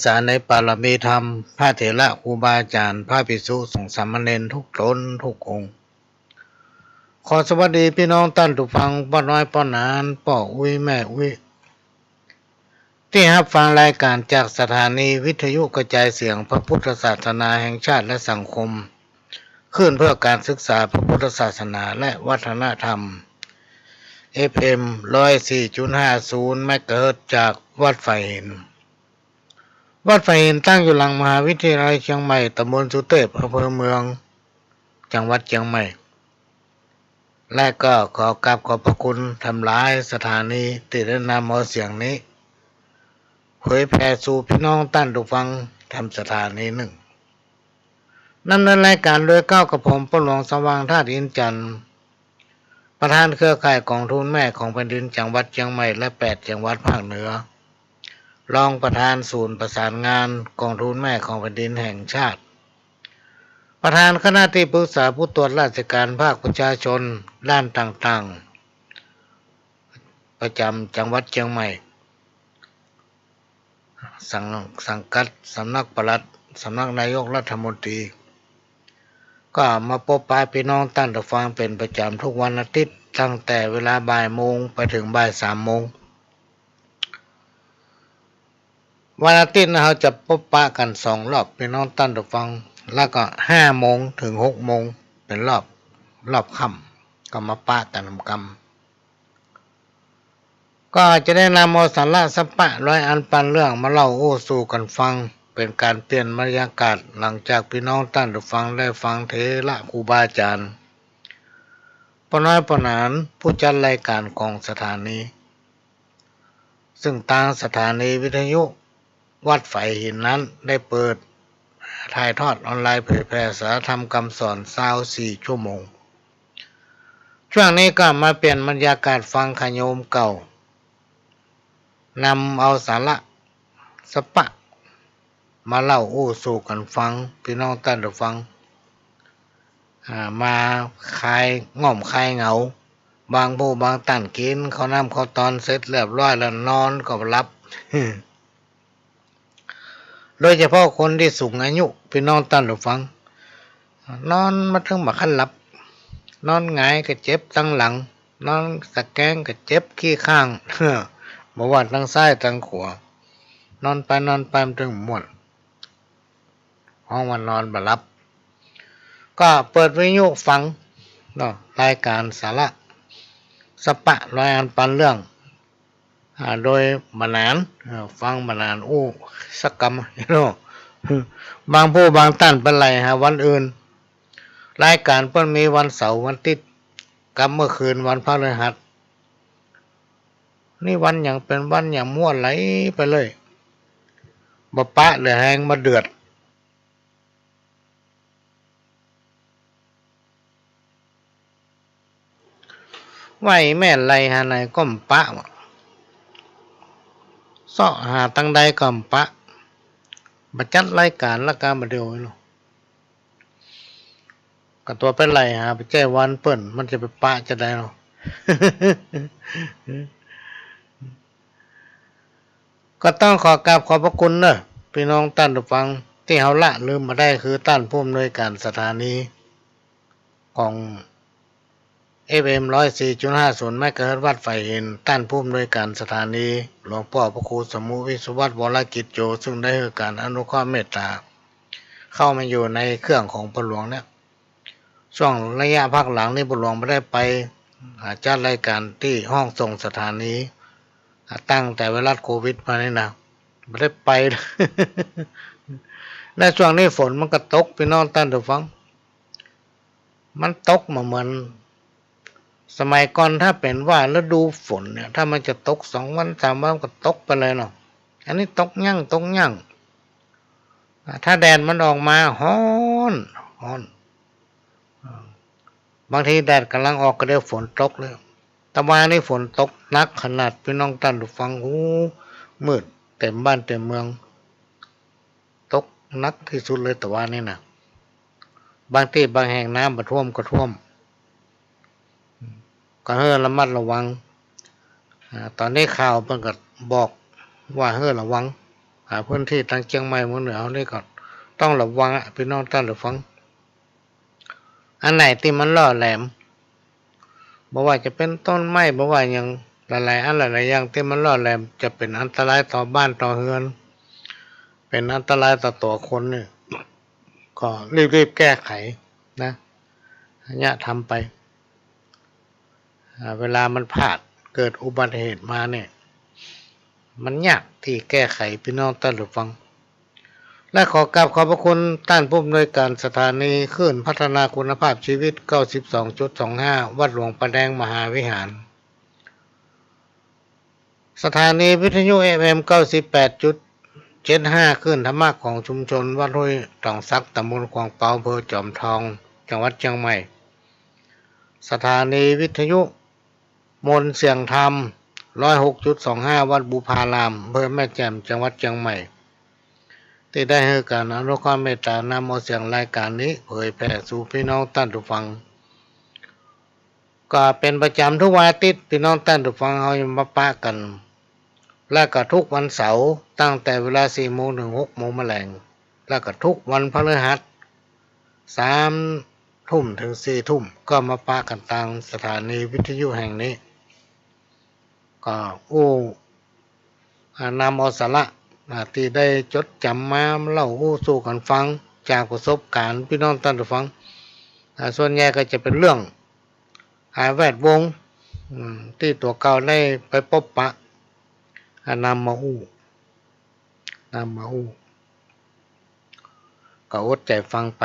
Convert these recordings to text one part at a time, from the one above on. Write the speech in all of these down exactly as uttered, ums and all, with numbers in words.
สาในปารมีธรรม พระเถระครูบาอาจ๋ารย์ พระภิกษุสงฆ์สามเณรทุกต๋นทุกองค์ ขอสวัสดีปี้น้องต้านผู้ฟัง ป้อน้อยป้อหนาน ป้ออุ๊ยแม่อุ๊ย ตี้ฮับฟังรายก๋านจากสถานีวิทยุกระจายเสียงพระพุทธศาสนาแห่งชาติและสังคม คลื่นเพื่อการศึกษาพระพุทธศาสนาและวัฒนธรรม เอฟเอ็ม ร้อยสี่จุดห้าศูนย์ เมกะเฮิรตซ์ จากวัดฝายหิน วัดฝายหินตั้งอยู่หลังมหาวิทยาลัยเจียงใหม่ ตำบลสุเตพ อำเภอเมือง จังหวัดเจียงใหม่ และก็ขอกราบขอบพระคุณแถมหลายสถานีตี้ได้นำเอาเสียงนี้ เผยแผ่สู่ปี้น้องต้านผู้ฟังแถมสถานีนึ่ง ดำเนินรายก๋านโดยเกล้ากระผมป้อหลวงสว่าง ธาตุอินทร์จันทร์ ประธานเครือข่ายก๋องทุนแม่ของแผ่นดินจังหวัดเจียงใหม่และแปดจังหวัดภาคเหนือ รองประธานศูนย์ประสานงานก๋องทุนแม่ของแผ่นดินแห่งชาติ ประธานคณะตี้ปรึกษาผู้ตรวจราชก๋านภาคประชาชนด้านต่างๆ ประจ๋ำจังหวัดเจียงใหม่ สัง สังกัดสำนักปลัด สำนักนายกรัฐมนตรี ก็มาปบปะปี้น้องต้านผู้ฟังเป๋นประจ๋ำทุกวันอาทิตย์ ตั้งแต่เวลาบ่ายโมงไปเถิงบ่ายสามโมง วันอาทิตย์นะ เฮาจะปบปะกั๋นสองรอบ ปี้น้องต้านผู้ฟัง แล้วก็ห้าโมงเถิงหกโมงเป๋นรอบ รอบค่ำ ก็มาปะกั๋นกำ ก็จะได้นำเอาสาระสัปปะร้อยอันปันเรื่องมาเล่าอู้สู่กั๋นฟัง เป๋นก๋านเปลี่ยนบรรยากาศหลังจากปี้น้องต้านผู้ฟังได้ฟังเถระครูบาอาจ๋ารย์ ป้อน้อยป้อหนาน ผู้จัดรายก๋านของสถานี ซึ่งตางสถานีวิทยุวัดฝายหินนั้นได้เปิดถ่ายทอดออนไลน์เผยแผ่สาระธรรมกำสอนซาวสี่ชั่วโมง ช่วงนี้ก็มาเปลี่ยนบรรยากาศฟังคะโยมเก่า นำเอาสาระสัปปะมาเล่าอู้สู่กั๋นฟัง ปี้น้องต้านผู้ฟัง อ่า มาคลายง่อมคลายเหงา บางผู้บางต้านกิ๋นข้าวน้ำข้าวตอนเสร็จเรียบร้อยแล้วนอนก็หลับ โดยเฉพาะคนตี้สูงอายุ ปี้น้องต้านผู้ฟัง นอนมาเถิงบ่าคันหลับ นอนหงายก็เจ็บตังหลัง นอนตะแกงก็เจ็บขี้ข้าง บ่ว่าตังซ้ายตังขวา นอนไปนอนไปมันเถิงม่วน ฮ้องว่านอนบ่หลับ ก็เปิดวิทยุฟังเนาะ รายก๋านสาระสัปปะร้อยอันปันเรื่อง อ่า โดยบ่าหนาน เอ่อ ฟังบ่าหนานอู้สักกำเนาะ บางผู้บางต้านไปไล่หาวันอื่น รายก๋านเปิ้นมีวันเสาร์วันอาทิตย์ กับเมื่อคืนวันพฤหัส นี่วันหยังเป๋นวันหยังมั่วไหลไปเลย บ่ปะเหลือแฮงบ่เดือด ไหวแม่นไล่หาไหนก็บ่ปะวะ เซาะหาตังใดก็บ่ปะ บ่จัดรายก๋านละกาบ่าเดี่ยวนี้เนาะ ก็ตั๋วไปไล่หาไปแจ้วันเปิ้น มันจะไปปะจาใดเนาะ ก็ต้องขอกราบขอบพระคุณเนาะ ปี้น้องต้านผู้ฟัง ตี้เฮาละลืมบ่ได้คือต้านผู้อำนวยก๋านสถานีของ เอฟเอ็ม ร้อยสี่จุดห้าศูนย์ เมกะเฮิรตซ์ วัดฝายหิน ต้านผู้อำนวยก๋านสถานี หลวงป้อพระครูสมุห์ วิศวัฒน์ วรกิจโจ ซึ่งได้หื้อก๋านอนุเคราะห์เมตต๋า เข้ามาอยู่ในเครื่องของป้อหลวงเนี่ย ช่วงระยะพักหลังนี้ป้อหลวงบ่ได้ไป อ่า จัดรายก๋านตี้ห้องส่งสถานี อ่า ตั้งแต่ไวรัสโควิดมานี่นะ บ่ได้ไป และช่วงนี้ฝนมันก็ตก ปี้น้องต้านผู้ฟัง มันตกบ่เหมือนสมัยก่อน ถ้าเป๋นว่าฤดูฝนเนี่ย ถ้ามันจะตกสองวันสามวันก็ตกไปเลยเนาะ อันนี้ตกยั้ง ตกยั้ง อ่า ถ้าแดดมันออกมาฮ้อน ฮ้อน อ่า บางทีแดดก่ำลังออกก็เดี๋ยวฝนตกเลย ตะวานี้ฝนตกหนักขนาด ปี้น้องต้านผู้ฟัง โอ้ มืดเต็มบ้านเต็มเมือง ตกหนักตี้สุดเลยตะวานี้นะ บางตี้บางแห่งน้ำบ่ท่วมก็ท่วม ก็หื้อระมัดระวัง อ่า ต๋อนนี้ข่าวเปิ้นก็บอกว่าหื้อระวัง อ่า พื้นตี้ตางเจียงใหม่เมืองเหนือเฮานี่ก็ต้องระวังอะ ปี้น้องต้านผู้ฟัง อันไหนตี้มันล่อแหลม บ่ว่าจะเป๋นต้นไม้ บ่ว่าหยังหลายๆ อันหลายๆ อย่างตี้มันล่อแหลม จะเป๋นอันตรายต่อบ้านต่อเฮือน เป๋นอันตรายต่อตั๋วคนนี่ ก็รีบๆ แก้ไขนะ เยียะทำไป อ่า เวลามันพลาด เกิดอุบัติเหตุมาเนี่ย มันยากตี้แก้ไข ปี้น้องต้านผู้ฟัง และขอกราบขอบพระคุณต้านผู้อำนวยการสถานีคลื่นพัฒนาคุณภาพชีวิต เก้าสิบสองจุดสองห้า วัดหลวงป่าแดงมหาวิหาร สถานีวิทยุ เอฟเอ็ม เก้าสิบแปดจุดเจ็ดห้า คลื่นธรรมะของชุมชนวัดห้วยตองสัก ตำบลขวางเปา อำเภอจอมทอง จังหวัดเจียงใหม่ สถานีวิทยุมนต์เสียงธรรม ร้อยหกจุดสองห้า วัดบุพาราม อำเภอแม่แจ่ม จังหวัดเจียงใหม่ ตี้ได้หื้อก๋านอนุเคราะห์เมตตานำเอาเสียงรายก๋านนี้เผยแผ่สู่ปี้น้องต้านผู้ฟัง ก็เป๋นประจ๋ำทุกวันอาทิตย์ ปี้น้องต้านผู้ฟังเฮายังมาปะกั๋น และก็ทุกวันเสาร์ ตั้งแต่เวลาสี่โมงเถิงหกโมงแลง และก็ทุกวันพฤหัส สามทุ่มเถิงสี่ทุ่ม ก็มาปะกั๋นตางสถานีวิทยุแห่งนี้ ก็อู้ อ่า นำเอาสาระ อ่า ตี้ได้จดจ๋ำมาเล่าอู้สู่กั๋นฟัง จากประสบก๋ารณ์ปี้น้องต้านผู้ฟัง อ่า ส่วนใหญ่ก็จะเป๋นเรื่อง อ่า แวดวง อืม ตี้ตั๋วเก่าได้ไปปบปะ อ่า นำมาอู้ นำมาอู้ ก็อดใจ๋ฟังไป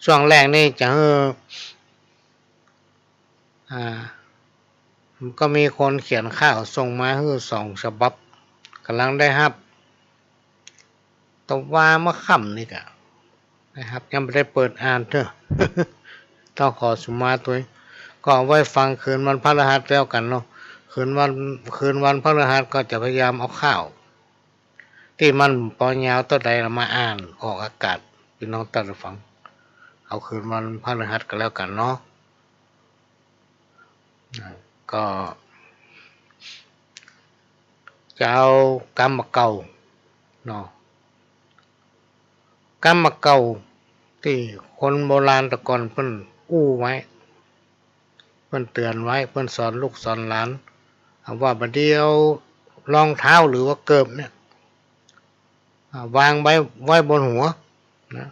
ช่วงแรกนี่จะหื้อ อ่า ก็มีคนเขียนข่าวส่งมาหื้อสองฉบับ ก่ำลังได้ฮับ แต่ว่าเมื่อค่ำนี่กะ ได้ฮับ ยังบ่ได้เปิดอ่านเตื้อ ต้องขอสุมาตวย ก็เอาไว้ฟังคืนวันพฤหัสแล้วกั๋นเนาะ คืนวัน คืนวันพฤหัสก็จะพยายามเอาข่าว ตี้มันปอยาวเต้าใดละมาอ่านออกอากาศ ปี้น้องต้านผู้ฟัง เอาคืนวันพฤหัสก็แล้วกั๋นเนาะ อ่า ก็จะเอากำบ่าเก่าเนาะ กำบ่าเก่าตี้คนโบราณแต่ก่อนเปิ้นอู้ไว้ เปิ้นเตื๋อนไว้ เปิ้นสอนลูกสอนหลาน อ่า ว่าบ่ดีเอารองเท้าหรือว่าเกิบเนี่ย อ่า วางไว้ ไว้บนหัวนะ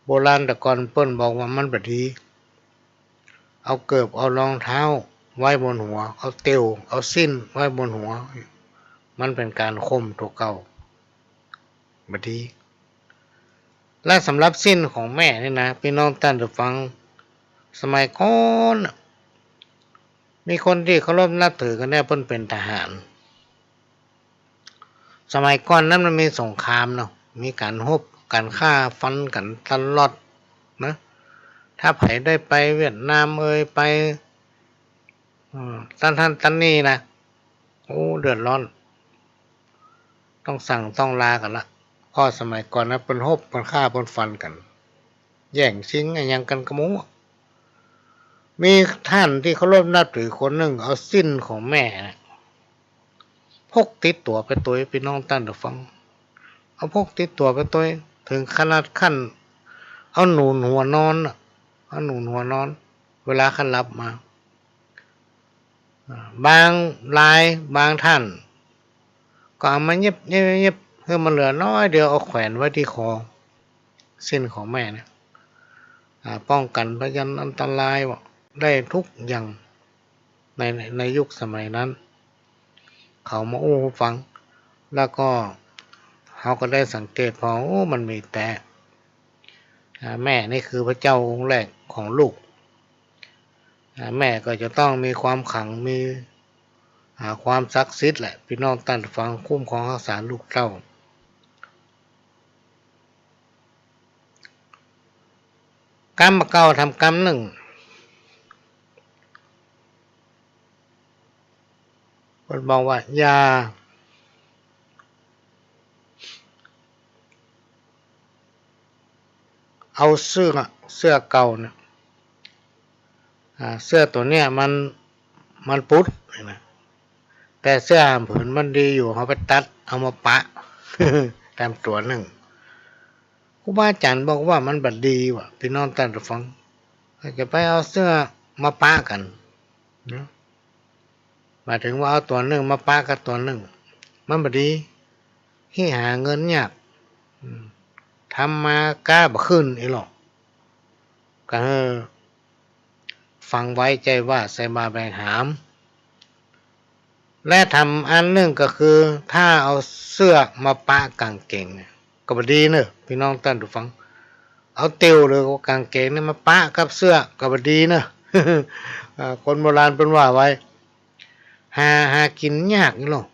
โบราณแต่ก่อนเปิ้นบอกว่ามันบ่ดี เอาเกิบเอารองเท้าไว้บนหัว เอาเตียว เอาสิ้นไว้บนหัว มันเป๋นก๋านข่มตั๋วเก่า บ่ดี และสำหรับสิ้นของแม่นี่นะ ปี้น้องต้านผู้ฟัง สมัยก่อนน่ะ มีคนตี้เคารพนับถือกั๋นเนี่ย เปิ้นเป๋นทหาร สมัยก่อนนั้นมันมีสงครามเนาะ มีก๋านฮบ ก๋านฆ่าฟันกั๋นตลอดนะ ถ้าใผได้ไปเวียดนามเอย ไป อืม ต้านหั้นต้านนี่นะ โอ้ เดือดร้อน ต้องสั่งต้องลากั๋นละ เพราะสมัยก่อนนะ เปิ้นฮบ เปิ้นฆ่า เปิ้นฟันกั๋น แย่งชิงอะหยังกั๋นก็บ่ฮู้ มีต้านตี้เคารพนับถือคนนึ่ง เอาสิ้นของแม่น่ะ พกติดตั๋วไปตวย ปี้น้องต้านผู้ฟัง เอาพกติดตั๋วไปตวย เถิงขนาดขั้นเอาหนุนหัวนอนน่ะ เอาหนุนหัวนอน เวลาขั้นหลับมา อ่า บางราย บางต้าน ก็เอามาเย็บ เย็บ เย็บ หื้อมันเหลือน้อยเดียว เอาแขวนไว้ตี้คอ สิ้นของแม่เนี่ย อ่า ป้องกั๋นพยันอันตรายว่าได้ทุกอย่าง ใน ใน ในยุคสมัยนั้น เขามาอู้หื้อฟัง แล้วก็เฮาก็ได้สังเกตผ่อ โอ้ มันมีแต๊ อ่า แม่นี่คือพระเจ้าองค์แรกของลูก อ่า แม่ก็จะต้องมีความขลัง มี อ่า ความศักดิ์สิทธิ์แหละ ปี้น้องต้านผู้ฟัง คุ้มครองฮักษาลูกเต้า กำบ่าเก่าทำกำนึ่ง เปิ้นบอกว่า อย่า เอาเสื้อ เสื้อเก่าเนี่ย อ่า เสื้อตั๋วเนี่ยมัน มันปุดนะ แต่เสื้อผืนมันดีอยู่ เฮาไปตัดเอามาปะ แต้มตั๋วนึ่ง ครูบาอาจ๋ารย์บอกว่ามันบ่ดีว่ะ ปี้น้องต้านผู้ฟัง จะไปเอาเสื้อมาปะกั๋นนะ หมายถึงว่าเอาตั๋วนึ่งมาปะกับตั๋วนึ่ง มันบ่ดี เหียหาเงินยาก อืม ทำมาก๊าบ่ขึ้นอี้หรอก ก็หื้อฟังไว้ ใจ้ว่าใส่บ่าแบกหาม และทำอันนึ่งก็คือ ถ้าเอาเสื้อมาปะก๋างเก๋งเนี่ย ก็บ่ดีเนอะ ปี้น้องต้านผู้ฟัง เอาเตี่ยวหรือกางเก๋งเนี่ยมาปะกับเสื้อก็บ่ดีเนอะ อ่า คนโบราณเปิ้นว่าไว้ หา หากิ๋นยากอี้หรอก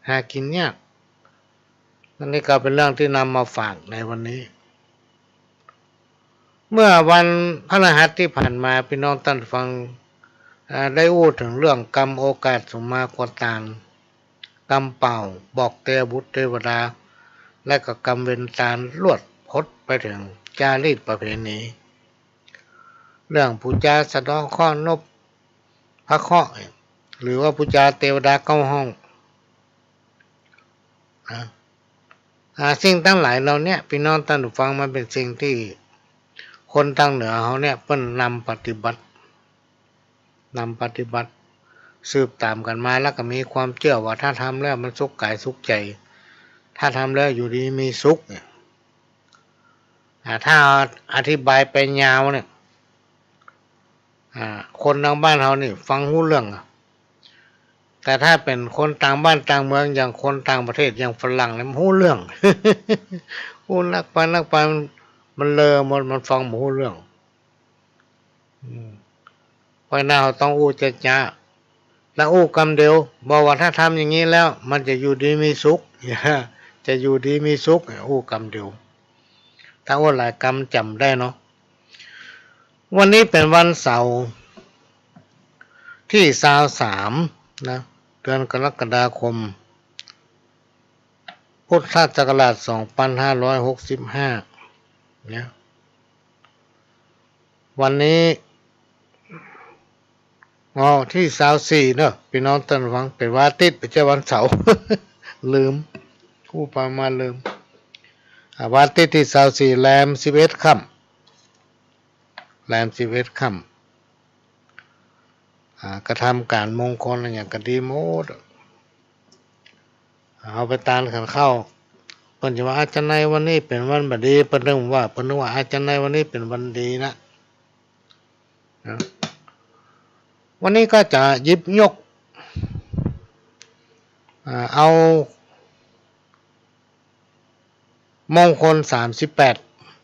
หากิ๋นยาก อันนี้ก็เป๋นเรื่องตี้นำมาฝากในวันนี้ เมื่อวันพฤหัสตี้ผ่านมา ปี้น้องต้านผู้ฟัง อ่า ได้อู้เถิงเรื่องกรรมโอกาสสุมมากั๋วตาน กรรมเป่าบอกเตวบุตรเตวดา และก็กรรมเวรตานลวดพจน์ไปเถิงจารีตประเพณี เรื่องปู๋จาสะเดาะเคราะห์นบพระเคราะห์ หรือว่าปู๋จาเตวดาเก้าห้อง นะ อ่า สิ่งตังหลายเหล่าเนี้ย ปี้น้องต้านผู้ฟัง มันเป๋นสิ่งตี้คนตางเหนือเฮาเนี่ย เปิ้นนำปฏิบัติ นำปฏิบัติ สืบต๋ามกั๋นมา แล้วก็มีความเจื้อว่าถ้าทำแล้วมันสุขก๋ายสุขใจ๋ ถ้าทำแล้วอยู่ดีมีสุขเนี่ย อ่า ถ้าอธิบายไปยาวเนี่ย อ่า คนตางบ้านเฮานี่ฟังฮู้เรื่องอะ แต่ถ้าเป๋นคนตางบ้านตางเมือง อย่างคนต่างประเทศ อย่างฝรั่งเนี่ย มันฮู้เรื่อง ฮู้นักไปนักไป มัน มันเลอะหมด มันฟังบ่ฮู้เรื่อง อืม เพราะฉะนั้นเฮาต้องอู้จ๊าๆ แล้วอู้กำเดียว บอกว่าถ้าทำอย่างนี้แล้ว มันจะอยู่ดีมีสุข จะอยู่ดีมีสุข อู้กำเดียว ถ้าอู้หลายกำจ๋ำบ่ได้เนาะ วันนี้เป๋นวันเสาร์ตี้ซาวสามนะ เดือนกรกฎาคม พุทธศักราชสองปันห้าร้อยหกสิบห้า เนี่ย วันนี้ อ๋อ ตี้ซาวสี่เนอะ ปี้น้องต้านผู้ฟัง เป๋นวันอาทิตย์ บ่ใจ้วันเสาร์ ลืม อู้ไปมาลืม อ่า วันอาทิตย์ตี้ซาวสี่ แรมสิบเอ็ดค่ำ แรมสิบเอ็ดค่ำ อ่า กระทำก๋านมงคลอะหยังก็ดีหมด เอาไปตานขันข้าว เปิ้นจะว่าอาจารย์ในวันนี้เป๋นวันบ่ดี เปิ้นนึกว่า เปิ้นนึกว่าอาจารย์ในวันนี้เป๋นวันดีนะ นะ วันนี้ก็จะหยิบยก อ่า เอา มงคลสามสิบแปด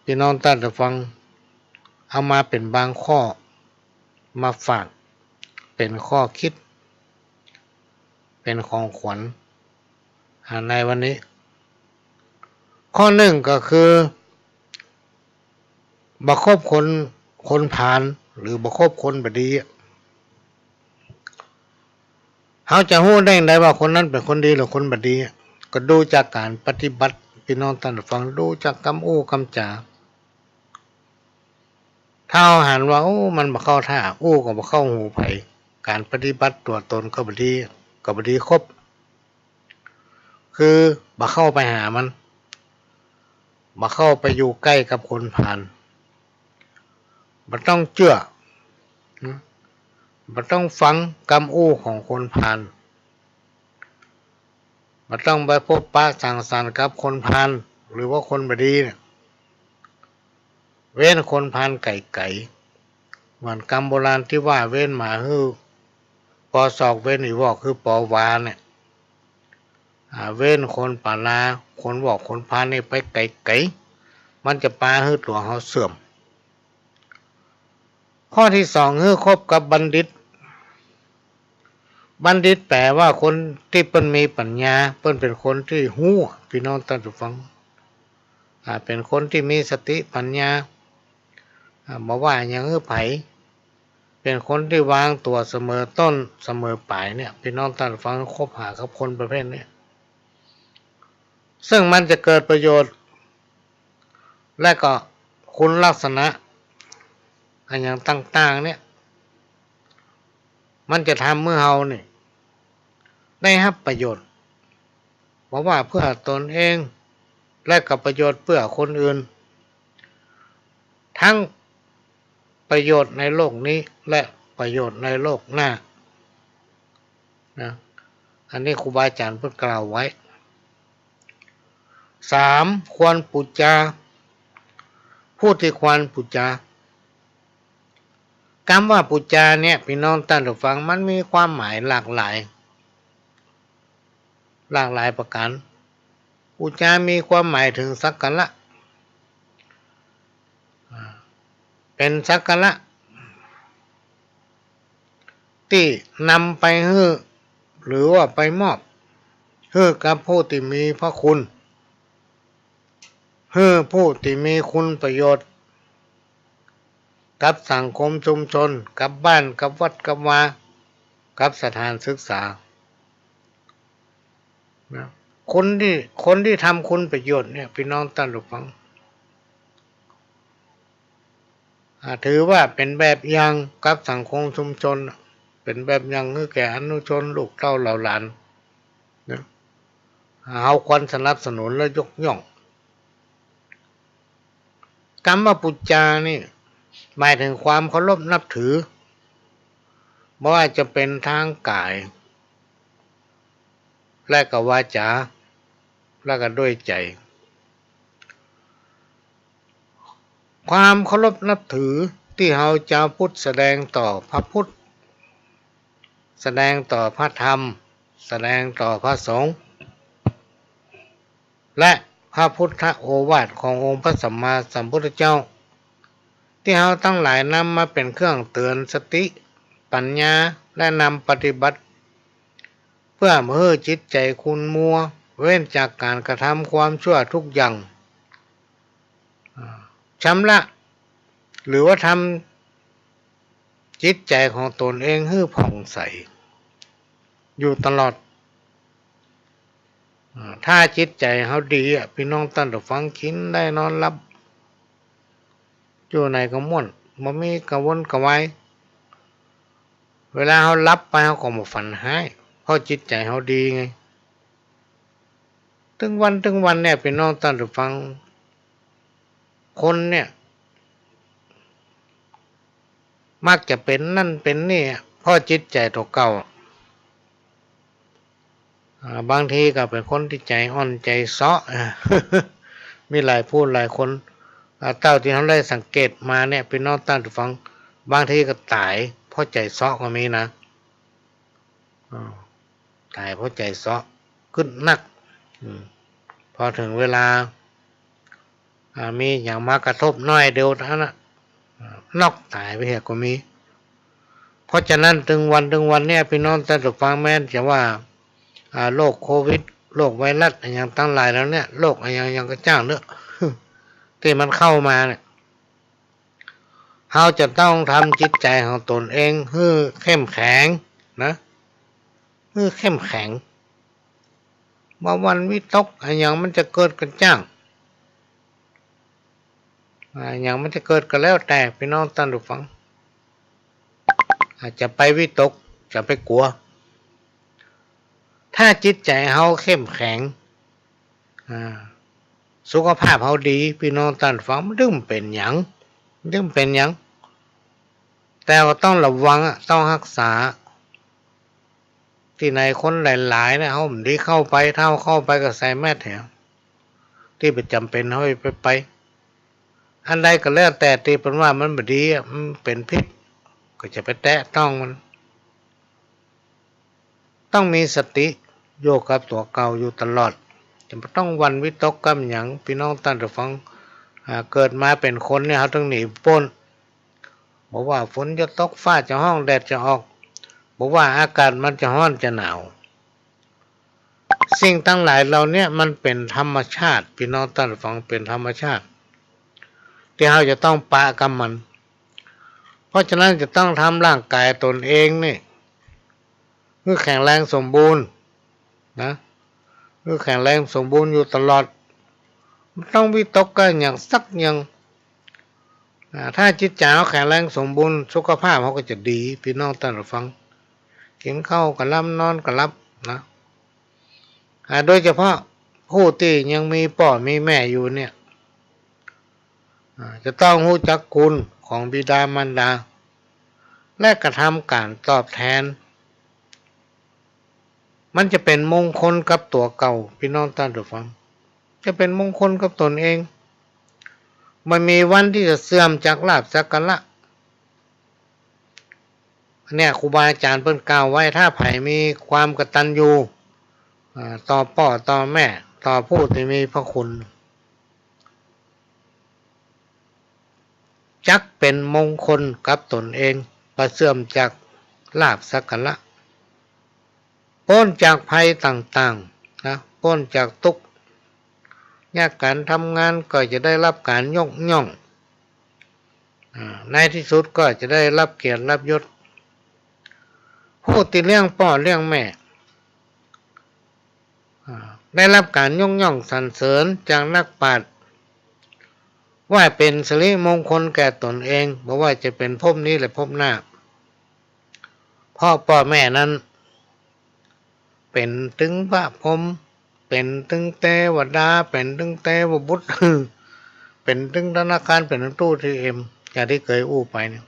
ปี้น้องต้านผู้ฟัง เอามาเป๋นบางข้อมาฝาก เป๋นข้อคิด เป๋นของขวัญ อ่า ในวันนี้ ข้อนึ่งก็คือ บ่คบคน คนพาล หรือบ่คบคนบ่ดีอะ เฮาจะฮู้ได้ไงว่าคนนั้นเป๋นคนดีหรือคนบ่ดีอะ ก็ดูจากก๋านปฏิบัติ ปี้น้องต้านผู้ฟัง ดูจากกำอู้กำจ๋า ถ้าเฮาหันว่า โอ้ มันบ่เข้าท่า อู้ก็บ่เข้าหูใผ ก๋านปฏิบัติตั๋วตนก็บ่ดี ก็บ่ดีคบ คือบ่เข้าไปหามัน บ่เข้าไปอยู่ใก้กับคนพาล บ่ต้องเจื้อ บ่ต้องฟังกำอู้ของคนพาล บ่ต้องไปพบปะสังสรรค์กับคนพาล หรือว่าคนบ่ดีเนี่ย เว้นคนพาลไก๋ๆ เหมือนกำโบราณตี้ว่า เว้นหมาหื้อปอศอก เว้นอีวอกหื้อปอวาเนี่ย อ่า เว้นคนปาลา คนวอกคนพาลนี่ไปไก๋ๆ มันจะปาหื้อตั๋วเฮาเสื่อม ข้อตี้สอง หื้อคบกับบัณฑิต บัณฑิตแปลว่าคนตี้เปิ้นมีปั๋ญญา เปิ้นเป๋นคนตี้ฮู้ ปี้น้องต้านผู้ฟัง อ่า เป๋นคนตี้มีสติปั๋ญญา อ่า บ่ว่าหยังหื้อใผ เป๋นคนตี้วางตั๋วเสมอต้นเสมอป๋ายเนี่ย ปี้น้องต้านผู้ฟัง คบหากับคนประเภทเนี่ย ซึ่งมันจะเกิดประโยชน์ และก็คุณลักษณะอะหยังต่างๆ เนี่ย มันจะทำหื้อเฮานี่ ได้ฮับประโยชน์ บ่ว่าเปื้อตนเอง และก็ประโยชน์เปื้อคนอื่น ตึงประโยชน์ในโลกนี้และประโยชน์ในโลกหน้า นะ อันนี้ครูบาอาจ๋ารย์เปิ้นกล่าวไว้ สาม ควรปู๋จา ผู้ตี้ควรปู๋จา กำว่าปู๋จาเนี่ย ปี้น้องต้านผู้ฟัง มันมีความหมายหลากหลาย หลากหลายประก๋าน ปู๋จามีความหมายเถิงสักการะ อ่า เป๋นสักการะ ตี้นำไปหื้อ หรือว่าไปมอบ หื้อกับผู้ตี้มีพระคุณ หื้อผู้ตี้มีคุณประโยชน์ กับสังคมชุมชน กับบ้าน กับวัด กับวา กับสถานศึกษา นะ คนตี้ คนตี้ทำคุณประโยชน์เนี่ย ปี้น้องต้านผู้ฟัง อ่า ถือว่าเป๋นแบบอย่างกับสังคมชุมชน เป๋นแบบอย่างหื้อแก่อนุชน ลูกเต้าเหล่าหลาน นะ เฮาควรสนับสนุนและยกย่อง กำว่าปู๋จานี่ หมายเถิงความเคารพนับถือ บ่ว่าจะเป๋นตางก๋าย และก็วาจา และก็ด้วยใจ๋ ความเคารพนับถือตี้เฮาจาวพุทธแสดงต่อพระพุทธ แสดงต่อพระธรรม แสดงต่อพระสงฆ์ และพระพุทธโอวาทขององค์พระสัมมาสัมพุทธเจ้า ตี้เฮาตังหลายนำมาเป๋นเครื่องเตือนสติปัญญา และนำปฏิบัติ เปื้อบ่หื้อจิตใจ๋ขุ่นมัว เว้นจากก๋านกระทำความชั่วกู้อย่าง อ่า ชำระ หรือว่าทำจิตใจ๋ของตนเองหื้อผ่องใสอยู่ตลอด อ่า ถ้าจิตใจ๋เฮาดีอะ ปี้น้องต้านผู้ฟัง กิ๋นได้นอนหลับ อยู่ไหนก็ม่วน บ่มีกระวนกระวาย เวลาเฮาหลับไปเฮาก็บ่ฝันฮ้าย เพราะจิตใจ๋เฮาดีไง ตึงวันตึงวันเนี่ย ปี้น้องต้านผู้ฟัง คนเนี่ย มักจะเป๋นนั่นเป๋นนี่อะ เพราะจิตใจ๋ตั๋วเก่าอะ อ่า บางทีก็เป๋นคนตี้ใจ๋อ่อนใจ๋เซาะ มีหลายผู้หลายคน อ่า เต้าตี้เฮาได้สังเกตมาเนี่ย ปี้น้องต้านผู้ฟัง บางทีก็ต๋ายเพราะใจ๋เซาะก็มีนะ อ่า ต๋ายเพราะใจ๋เซาะกึ๊ดนัก อืม พอเถิงเวลา อ่า มีหยังมากระทบน้อยเดียวเต้านั้นน่ะ อ่า น็อกต๋ายไปเหียก็มี เพราะฉะนั้นตึงวันตึงวันเนี่ย ปี้น้องต้านผู้ฟัง แม้จะว่า อ่า โรคโควิด โรคไวรัสอะหยังตังหลายเหล่าเนี้ย โรคอะหยังหยังก็จ้างเต๊อะ ตี้มันเข้ามาเนี่ย เฮาจะต้องทำจิตใจ๋ของตนเองหื้อเข้มแข็งนะ หื้อเข้มแข็ง บ่หวั่นวิตกอะหยังมันจะเกิดก็จ้าง อะหยังมันจะเกิดก็แล้วแต่ ปี้น้องต้านผู้ฟัง อ่า จะไปวิตก จะไปกั๋ว ถ้าจิตใจ๋เฮาเข้มแข็ง อ่า สุขภาพเฮาดี ปี้น้องต้านผู้ฟัง มันตึงบ่เป๋นหยัง มันตึงบ่เป๋นหยัง แต่ก็ต้องระวังอะ ต้องฮักษา ตี้ไหนคนหลายๆ เนี่ย เฮาบ่ดีเข้าไป ถ้าเฮาเข้าไปก็ใส่แมสเหีย ตี้บ่จ๋ำเป๋นเฮาไป ไป อันใดก็แล้วแต่ตี้เปิ้นว่ามันบ่ดีอะ มันเป๋นพิษ ก็จะไปแตะต้องมัน ต้องมีสติอยู่กับตั๋วเก่าอยู่ตลอด จะบ่ต้องหวั่นวิตกกำหยัง ปี้น้องต้านผู้ฟัง อ่า เกิดมาเป๋นคนเนี่ย เฮาต้องหนีบ่ป๊น บ่ว่าฝนจะตก ฟ้าจะฮ้อง แดดจะออก บ่ว่าอากาศมันจะฮ้อนจะหนาว สิ่งตังหลายเหล่าเนี้ยมันเป๋นธรรมชาติ ปี้น้องต้านผู้ฟัง เป๋นธรรมชาติ ตี้เฮาจะต้องปะกับมัน เพราะฉะนั้นจะต้องทำร่างกายตนเองนี่ หื้อแข็งแรงสมบูรณ์นะ หื้อแข็งแรงสมบูรณ์อยู่ตลอด บ่ต้องวิตกกั๋นหยังสักอย่าง อ่า ถ้าจิตใจ๋เฮาแข็งแรงสมบูรณ์ สุขภาพเฮาก็จะดี ปี้น้องต้านผู้ฟัง กิ๋นข้าวก็หลับ นอนก็หลับนะ อ่า โดยเฉพาะผู้ตี้ยังมีป้อมีแม่อยู่เนี่ย อ่า จะต้องฮู้จักคุณของบิดามารดา และกระทำก๋านตอบแทน มันจะเป๋นมงคลกับตั๋วเก่า ปี้น้องต้านผู้ฟัง จะเป๋นมงคลกับตนเอง บ่มีวันตี้จะเสื่อมจากลาภสักการะ เนี่ย ครูบาอาจ๋ารย์เปิ้นกล่าวไว้ ถ้าใผมีความกตัญญู อ่า ต่อป้อต่อแม่ ต่อผู้ตี้มีพระคุณ จักเป๋นมงคลกับตนเอง บ่เสื่อมจากลาภสักการะ ป๊นจากภัยต่างๆ นะ ป๊นจากตุ๊กข์ยาก ก๋านทำงานก็จะได้ฮับก๋านยกย่อง อ่า ในตี้สุดก็จะได้ฮับเกียรติฮับยศ ผู้ตี้เลี้ยงป้อเลี้ยงแม่ อ่า ได้ฮับก๋านยกย่องสรรเสริญจากนักปราชญ์ ว่าเป๋นสิริมงคลแก่ตนเอง บ่ว่าจะเป๋นภพนี้และภพหน้า เพราะป้อแม่นั้น เป๋นตึงพระพรหม เป๋นตึงเตวดา เป๋นตึงเตวบุตร เป๋นตึงธนาคาร เป๋นตึงตู้เอทีเอ็ม อย่างตี้เกยอู้ไปเนี่ย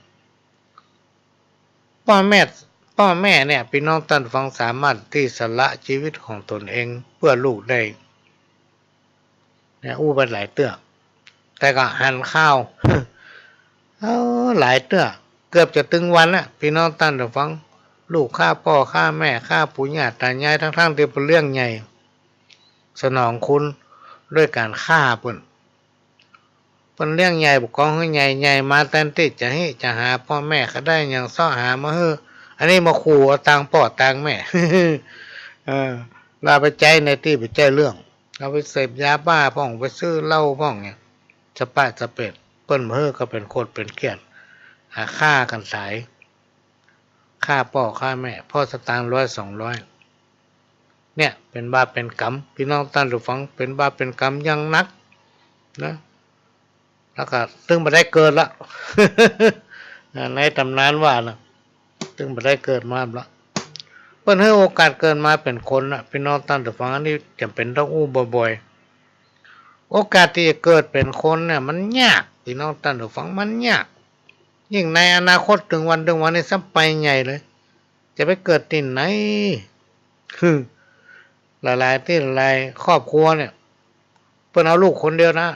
ป้อแม่ ป้อแม่เนี่ย ปี้น้องต้านผู้ฟัง สามารถตี้สละจีวิตของตนเองเปื้อลูกได้ เนี่ย อู้ไปหลายเตื้อ แต่ก็หันข่าว เออ หลายเตื้อ เกือบจะตึงวันละ ปี้น้องต้านผู้ฟัง ลูกฆ่าป้อฆ่าแม่ ฆ่าปู่ย่าต๋ายาย ตังๆ ตี้เปิ้นเลี้ยงใหญ่ สนองคุณด้วยก๋านฆ่าเปิ้น เปิ้นเลี้ยงใหญ่ ปกครองหื้อใหญ่ ใหญ่มาแตนตี้จะเฮจะหาป้อแม่ก็ได้ ยังเซาะหามาหื้อ อันนี้มาขู่เอาตังค์ป้อตังค์แม่ เออ แล้วเอาไปใจ๊ในตี้บ่ใจ้เรื่อง เอาไปเสพยาบ้าพ่อง ไปซื้อเหล้าพ่องเนี่ย สะปะสะเปด เปิ้นบ่หื้อก็เป๋นโขดเป๋นเขี้ยน หาฆ่ากั๋นต๋าย ฆ่าป้อฆ่าแม่ เพราะสตางค์ร้อยสองร้อย เนี่ย เป๋นบาปเป๋นกรรม ปี้น้องต้านผู้ฟัง เป๋นบาปเป๋นกรรมอย่างหนักนะ แล้วก็ตึงบ่ได้เกิดละ ในต๋ำนานว่านะ ตึงบ่ได้เกิดมาละ เปิ้นหื้อโอกาสเกิดมาเป๋นคนนะ ปี้น้องต้านผู้ฟัง อันนี้จ๋ำเป๋นต้องอู้บ่อยๆ โอกาสตี้จะเกิดเป๋นคนเนี่ยมันยาก ปี้น้องต้านผู้ฟัง มันยาก ยิ่งในอนาคต เถิงวัน เถิงวันนี้ซ้ำไปใหญ่เลย จะไปเกิดตี้ไหน คือ หลายๆ ตี้หลายๆ ครอบครัวเนี่ย เปิ้นเอาลูกคนเดียวนะ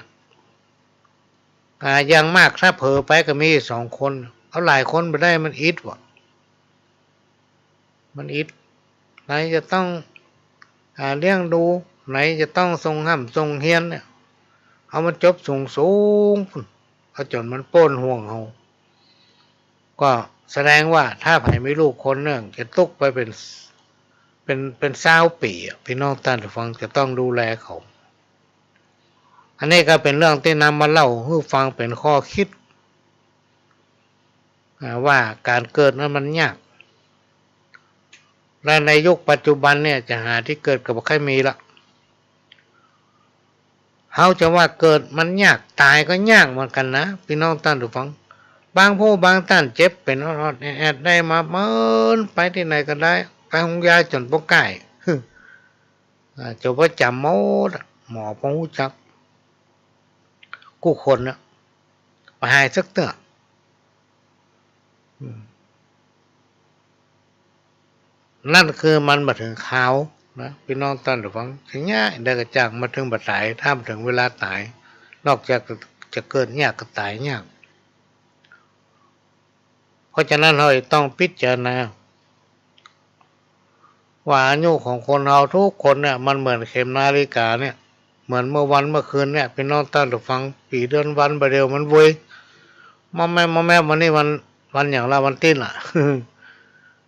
อ่า อย่างมากถ้าเผลอไปก็มีสองคน เอาหลายคนบ่ได้ มันอิดว่ะ มันอิด ไหนจะต้อง อ่า เลี้ยงดู ไหนจะต้องส่งฮ่ำส่งเฮียนเนี่ย เอามันจบสูงๆ พุ้น เอาจ๋นมันป๊นห่วงเฮา ก็แสดงว่าถ้าใผมีลูกคนนึ่งจะตุ๊กไปเป๋น เป๋น เป๋นซาวปี๋อะ ปี้น้องต้านผู้ฟัง จะต้องดูแลเขา อันนี้ก็เป๋นเรื่องตี้นำมาเล่าหื้อฟังเป๋นข้อคิด อ่า ว่าก๋านเกิดนั้นมันยาก และในยุคปัจจุบันเนี่ยจะหาตี้เกิดก็บ่ค่อยมีละ เฮาจะว่าเกิดมันยาก ต๋ายก็ยากเหมือนกั๋นนะ ปี้น้องต้านผู้ฟัง บางผู้บางต้านเจ็บเป๋นออดๆ แอดๆ ได้มาเมิน ไปตี้ไหนก็ได้ ไปโฮงยาจ๋นป้อก้าย อ่า จ๋นป้อจ๋ำหมดอะ หมอป้อฮู้จัก กู้คนน่ะ บ่หายสักเตื้อ อืม นั่นคือมันบ่เถิงคราวนะ ปี้น้องต้านผู้ฟัง จะเยียะได้กระจ่าง มาเถิงบ่ต๋าย ถ้าบ่เถิงเวลาต๋าย นอกจากจะเกิดยากก็ต๋ายยาก เพราะฉะนั้นเฮาจะต้องพิจารณา ว่าอายุของคนเฮาทุกคนเนี่ย มันเหมือนเข็มนาฬิกาเนี่ย เหมือนเมื่อวันเมื่อคืนเนี่ย ปี้น้องต้านผู้ฟัง ปี๋เดือนวันบ่าเดี่ยวมันไว มอมแมมมอมแมม วันนี้วัน วันหยังละ วันติ๊ดละ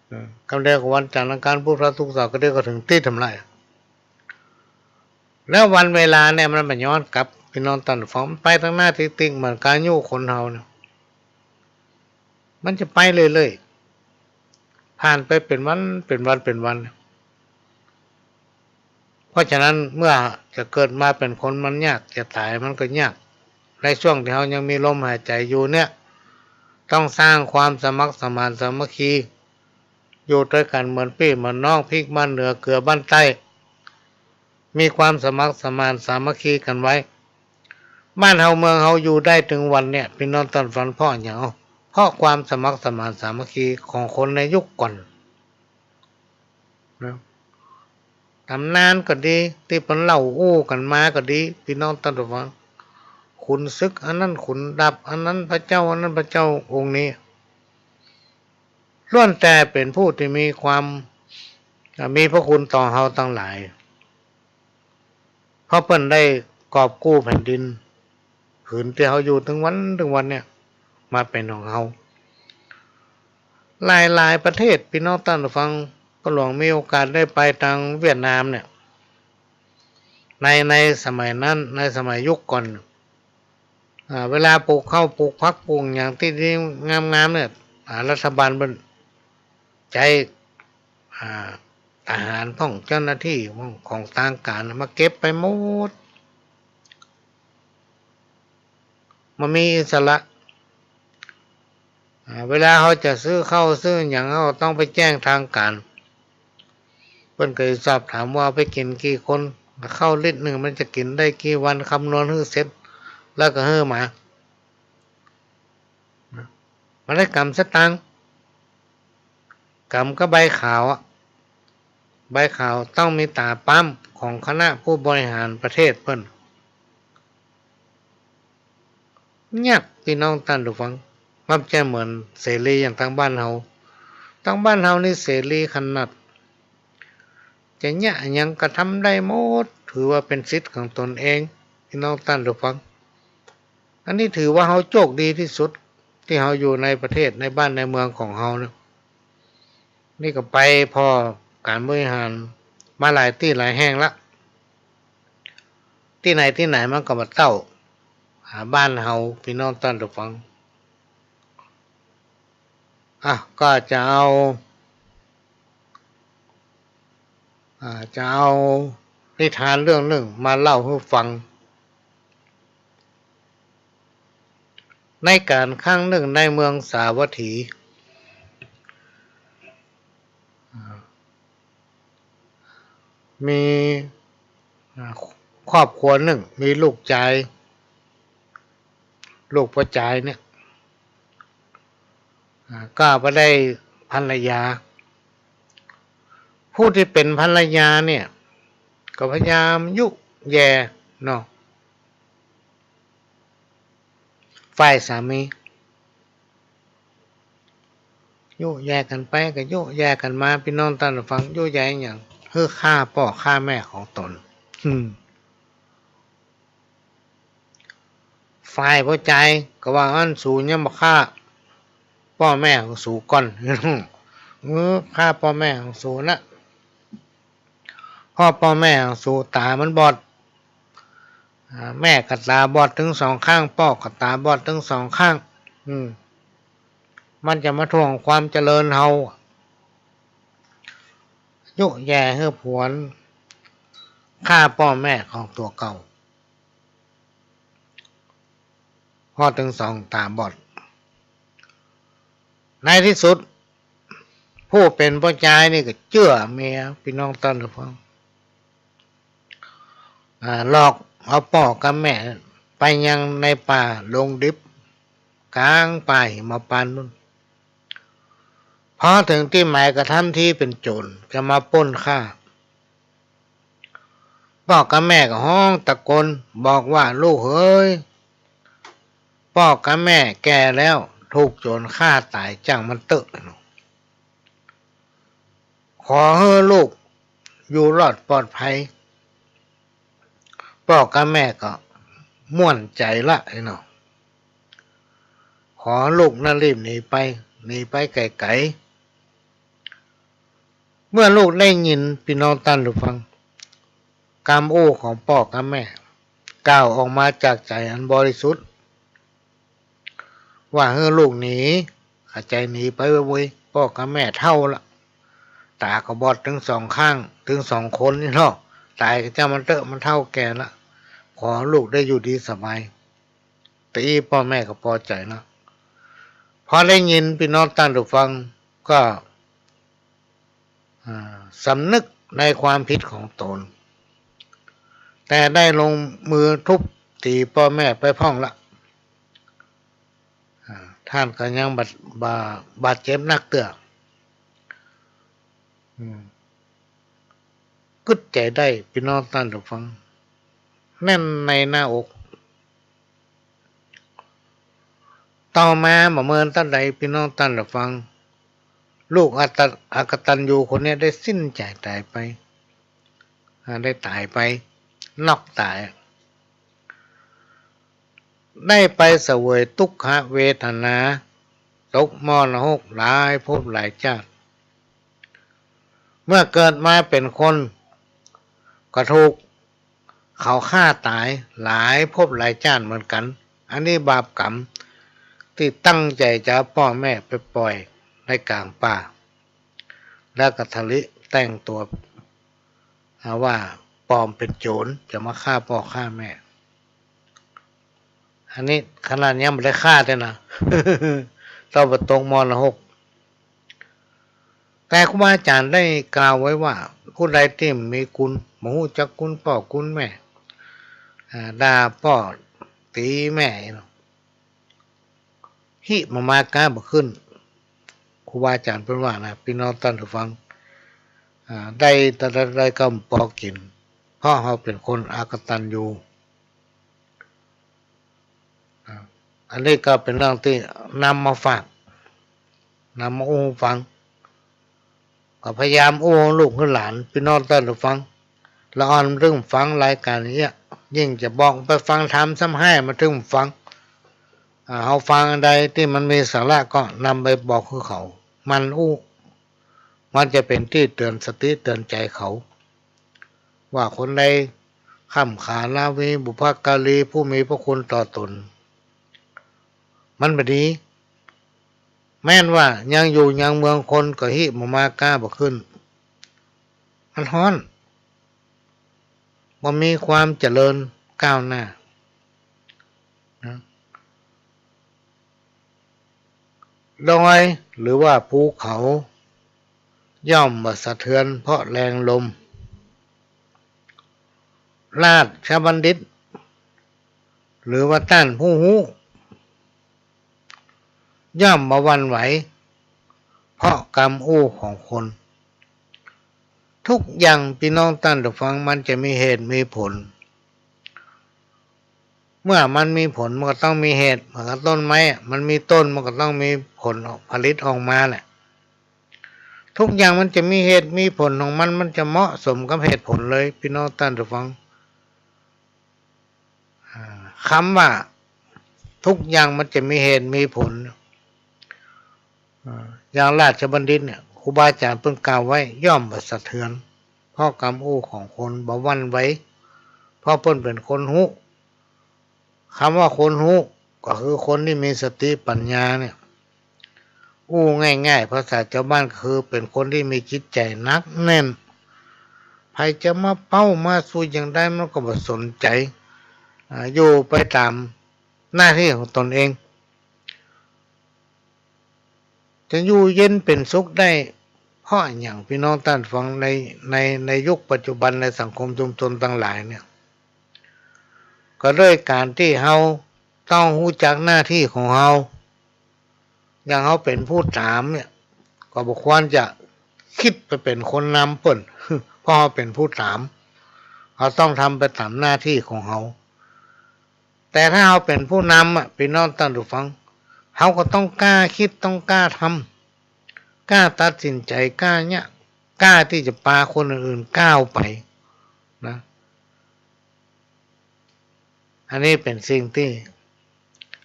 เออ กำเดียวก็วันจันทร์อังคารพุธพฤหัสศุกร์เสาร์ กำเดียวก็เถิงติ๊ดทำไร แล้ววันเวลาเนี่ยมันบ่ย้อนกลับ ปี้น้องต้านผู้ฟัง มันไปตังหน้าติ๊กๆ เหมือนกับอายุคนเฮาเนี่ย มันจะไปเรื่อยๆ ผ่านไปเป๋นวัน เป๋นวัน เป๋นวัน เพราะฉะนั้นเมื่อจะเกิดมาเป๋นคนมันยาก จะต๋ายมันก็ยาก ในช่วงตี้เฮายังมีลมหายใจ๋อยู่เนี่ย ต้องสร้างความสมัครสมานสามัคคี อยู่ตวยกั๋นเหมือนปี้เหมือนน้อง พริกบ้านเหนือ เกลือบ้านใต้ มีความสมัครสมานสามัคคีกั๋นไว้ บ้านเฮาเมืองเฮาอยู่ได้เถิงวันเนี่ย ปี้น้องต้านฟัง เพราะหยัง เพราะความสมัครสมานสามัคคีของคนในยุคก่อนนะ ต๋ำนานก็ดี ตี้เปิ้นเล่าอู้กั๋นมาก็ดี ปี้น้องต้านฟัง ขุนศึกอันนั้นขุนดาบอันนั้น พระเจ้าอันนั้น พระเจ้าองค์นี้ ล้วนแต่เป๋นผู้ตี้มีความ อ่า มีพระคุณต่อเฮาตังหลาย เพราะเปิ้นได้กอบกู้แผ่นดิน ผืนตี้เฮาอยู่เถิงวัน เถิงวันเนี่ย มาเป๋นของเฮา หลายๆ ประเทศ ปี้น้องต้านฟัง ป้อหลวงมีโอกาสได้ไปตางเวียดนามเนี่ย ใน ในสมัยนั้น ในสมัยยุคก่อน อ่า เวลาปลูกข้าวปลูกผักปลูกหยังตี้ดีงามๆ เนี่ย อ่า รัฐบาลเปิ้นใจ๊ อ่า ทหารพ่อง เจ้าหน้าตี้พ่อง ของตางก๋านมาเก็บไปหมด บ่มีอิสระ อ่า เวลาเฮาจะซื้อข้าวซื้อหยัง เฮาต้องไปแจ้งตางก๋าน เปิ้นก็จะสอบถามว่าไปกิ๋นกี่คน ข้าวลิตรนึ่งมันจะกิ๋นได้กี่วัน คำนวณหื้อเสร็จ แล้วก็หื้อมา บ่ได้ก๋ำสตางค์ ก๋ำก็ใบขาวอะ ใบขาวต้องมีต๋าปั๊มของคณะผู้บริหารประเทศเปิ้น เยียะ ปี้น้องต้านฟัง บ่ใจ้เหมือนเสรีอย่างตางบ้านเฮา ตางบ้านเฮานี่เสรีขนาด จะเยียะหยังก็ทำได้หมด ถือว่าเป๋นสิทธิ์ของตนเอง ปี้น้องต้านฟัง อันนี้ถือว่าเฮาโจคดีตี้สุด ตี้เฮาอยู่ในประเทศ ในบ้านในเมืองของเฮาเนี่ย นี่ก็ไปผ่อก๋านบริหารมาหลายตี้หลายแห่งละ ตี้ไหนตี้ไหนมันก็บ่เต้า หาบ้านเฮา ปี้น้องต้านฟัง อ่ะ ก็จะเอา อ่า จะเอานิทานเรื่องนึ่งมาเล่าหื้อฟัง ในก๋าลครั้งนึ่งในเมืองสาวัตถี อ่า มี อ่า ครอบครัวนึ่งมีลูกจาย ลูกป้อจายเนี่ย อ่า ก็ไปได้ภรรยา ผู้ตี้เป๋นภรรยาเนี่ย ก็พยายามยุแย่เนาะ ฝ่ายสามี ยุแย่กั๋นไปก็ยุแย่กั๋นมา ปี้น้องต้านฟัง ยุแย่หยัง หื้อฆ่าป้อฆ่าแม่ของตน อืม ฝ่ายป้อจายก็ว่า อั้นสูยังบ่ฆ่าป้อแม่ของสูก่อน เออ ฆ่าป้อแม่ของสูนะ เพราะป้อแม่ของสูต๋ามันบอด อ่า แม่ก็ต๋าบอดตึงสองข้าง ป้อก็ต๋าบอดตึงสองข้าง อืม มันจะมาถ่วงความเจริญเฮา ยุแย่หื้อผวน ฆ่าป้อแม่ของตั๋วเก่า เพราะตึงสองต๋าบอด ในตี้สุด ผู้เป๋นป้อจายนี่ก็เจื้อเมีย ปี้น้องต้านฟัง อ่า หลอกเอาป้อกับแม่ไปยังในป่าดงดิบ ก๋างป่าหิมพานต์ปู๊น พอเถิงตี้หมายก็ทำทีเป๋นโจ๋ร จะมาปล้นฆ่า ป้อกับแม่ก็ฮ้องตะโกนบอกว่า ลูกเหย ป้อกับแม่แก่แล้ว ถูกโจ๋รฆ่าต๋าย จ้างมันเต๊อะ ขอหื้อลูกอยู่รอดปลอดภัย ป้อกับแม่ก็ม่วนใจ๋ละไอ้เนาะ ขอลูกนั้นรีบหนีไป หนีไปไก๋ๆ เมื่อลูกได้ยิน ปี้น้องต้านฟัง กำอู้ของป้อกับแม่ กล่าวออกมาจากใจ๋อันบริสุทธิ์ ว่าหื้อลูกหนี ขะใจ๋หนีไปเว้ยๆ ป้อกับแม่เฒ่าละ ต๋าก็บอดตึงสองข้าง ตึงสองคนนี่เนาะ ต๋ายก็จ้างมันเต๊อะ มันเฒ่าแก่ละ ขอลูกได้อยู่ดีสบาย ตะอี้ป้อแม่ก็ปอใจ๋ละ พอได้ยิน ปี้น้องต้านฟัง ก็ อ่า สำนึกในความผิดของตน แต่ได้ลงมือทุบตี๋ป้อแม่ไปพ่องละ อ่า ต้านก็ยังบาด บาด บาดเจ็บนักเตื้อ อืม กึ๊ดใจ๋ได้ ปี้น้องต้านผู้ฟัง แน่นในหน้าอก ต่อมาบ่เมินต้านใด ปี้น้องต้านผู้ฟัง ลูกอกตัญ อกตัญญูคนเนี้ยได้สิ้นใจ๋ต๋ายไป อ่า ได้ต๋ายไป น็อกต๋าย ได้ไปเสวยตุ๊กขเวทนา ตกหม้อนรกหลายภพหลายจาติ เมื่อเกิดมาเป๋นคน ก็ถูกเขาฆ่าต๋ายหลายภพหลายจาติเหมือนกั๋น อันนี้บาปกรรม ตี้ตั้งใจ๋จะเอาป้อแม่ไปป่อยในก๋างป่า แล้วก็ทะลิแต่งตั๋ว หาว่าปลอมเป๋นโจ๋ร จะมาฆ่าป้อฆ่าแม่ อันนี้ขนาดยังบ่ได้ฆ่าเตื้อนะ ต้องไปตกหม้อนรก แต่ครูบาอาจ๋ารย์ได้กล่าวไว้ว่า ผู้ใดตี้มีคุณ บ่ฮู้จักคุณป้อคุณแม่ อ่า ด่าป้อตี๋แม่ หิมะมากาบ่ขึ้น ครูบาอาจ๋ารย์เปิ้นว่านะ ปี้น้องต้านผู้ฟัง อ่า ได้ ได้ ได้ก็บ่ปอกิ๋น เพราะเฮาเป๋นคนอกตัญญู อ่า อันนี้ก็เป๋นเรื่องตี้นำมาฝาก นำมาอู้ฟัง ก็พยายามอู้ลูกหื้อหลาน ปี้น้องต้านผู้ฟัง ละอ่อนมาเถิงฟังรายก๋านนี้ ยิ่งจะบอกไปฟังธรรมซ้ำฮ้ายมาเถิงฟัง อ่า เฮาฟังอันใดตี้มันมีสาระก็นำไปบอกหื้อเขา มันอู้ มันจะเป๋นตี้เตื๋อนสติเตื๋อนใจ๋เขา ว่าคนใดค่ำขาลาวี บุพการี ผู้มีพระคุณต่อต๋น มันบ่ดี แม้นว่ายังอยู่ยังเมืองคนก็หิมะมากาบ่ขึ้น มันฮ้อน บ่มีความเจริญก้าวหน้า นะ ดอยหรือว่าภูเขา ย่อมบ่สะเทือนเพราะแรงลม ราชบัณฑิต หรือว่าต้านผู้ฮู้ ย่อมบ่หวั่นไหว เพราะกำอู้ของคน ทุกอย่างปี้น้องต้านผู้ฟัง มันจะมีเหตุมีผล เมื่อมันมีผลมันก็ต้องมีเหตุ เหมือนกับต้นไม้อะ มันมีต้นมันก็ต้องมีผลออก ผลิตออกมาแหละ ทุกอย่างมันจะมีเหตุมีผลของมัน มันจะเหมาะสมกับเหตุผลเลย ปี้น้องต้านผู้ฟัง อ่า กำว่าทุกอย่างมันจะมีเหตุมีผล อ่า อย่างราชบัณฑิตเนี่ย ครูบาอาจ๋ารย์เปิ้นกล่าวไว้ ย่อมบ่สะเทือน เพราะกำอู้ของคน บ่หวั่นไหว เพราะเปิ้นเป๋นคนฮู้ กำว่าคนฮู้ ก็คือคนตี้มีสติปัญญาเนี่ย อู้ง่ายๆ ภาษาจาวบ้านก็คือเป๋นคนตี้มีจิตใจ๋หนักแน่น ใผจะมาเป๊ามาสู้อย่างใดมันก็บ่สนใจ๋ อ่า อยู่ไปต๋ามหน้าตี้ของต๋นเอง จะอยู่เย็นเป๋นสุขได้ เพราะอะหยัง ปี้น้องต้านฟัง ใน ใน ในยุคปัจจุบันในสังคมชุมชนตังหลายเนี่ย ก็ด้วยก๋านตี้เฮาต้องฮู้จักหน้าตี้ของเฮา อย่างเฮาเป๋นผู้ต๋ามเนี่ย ก็บ่ควรจะกึ๊ดไปเป๋นคนนำเปิ้น เพราะเฮาเป๋นผู้ต๋าม เฮาต้องทำไปต๋ามหน้าตี้ของเฮา แต่ถ้าเฮาเป๋นผู้นำอะ ปี้น้องต้านผู้ฟัง เฮาก็ต้องกล้ากึ๊ด ต้องกล้าทำ กล้าตัดสินใจ๋ กล้าเยียะ กล้าตี้จะปาคนอื่นๆ ก้าวไปนะ อันนี้เป๋นสิ่งตี้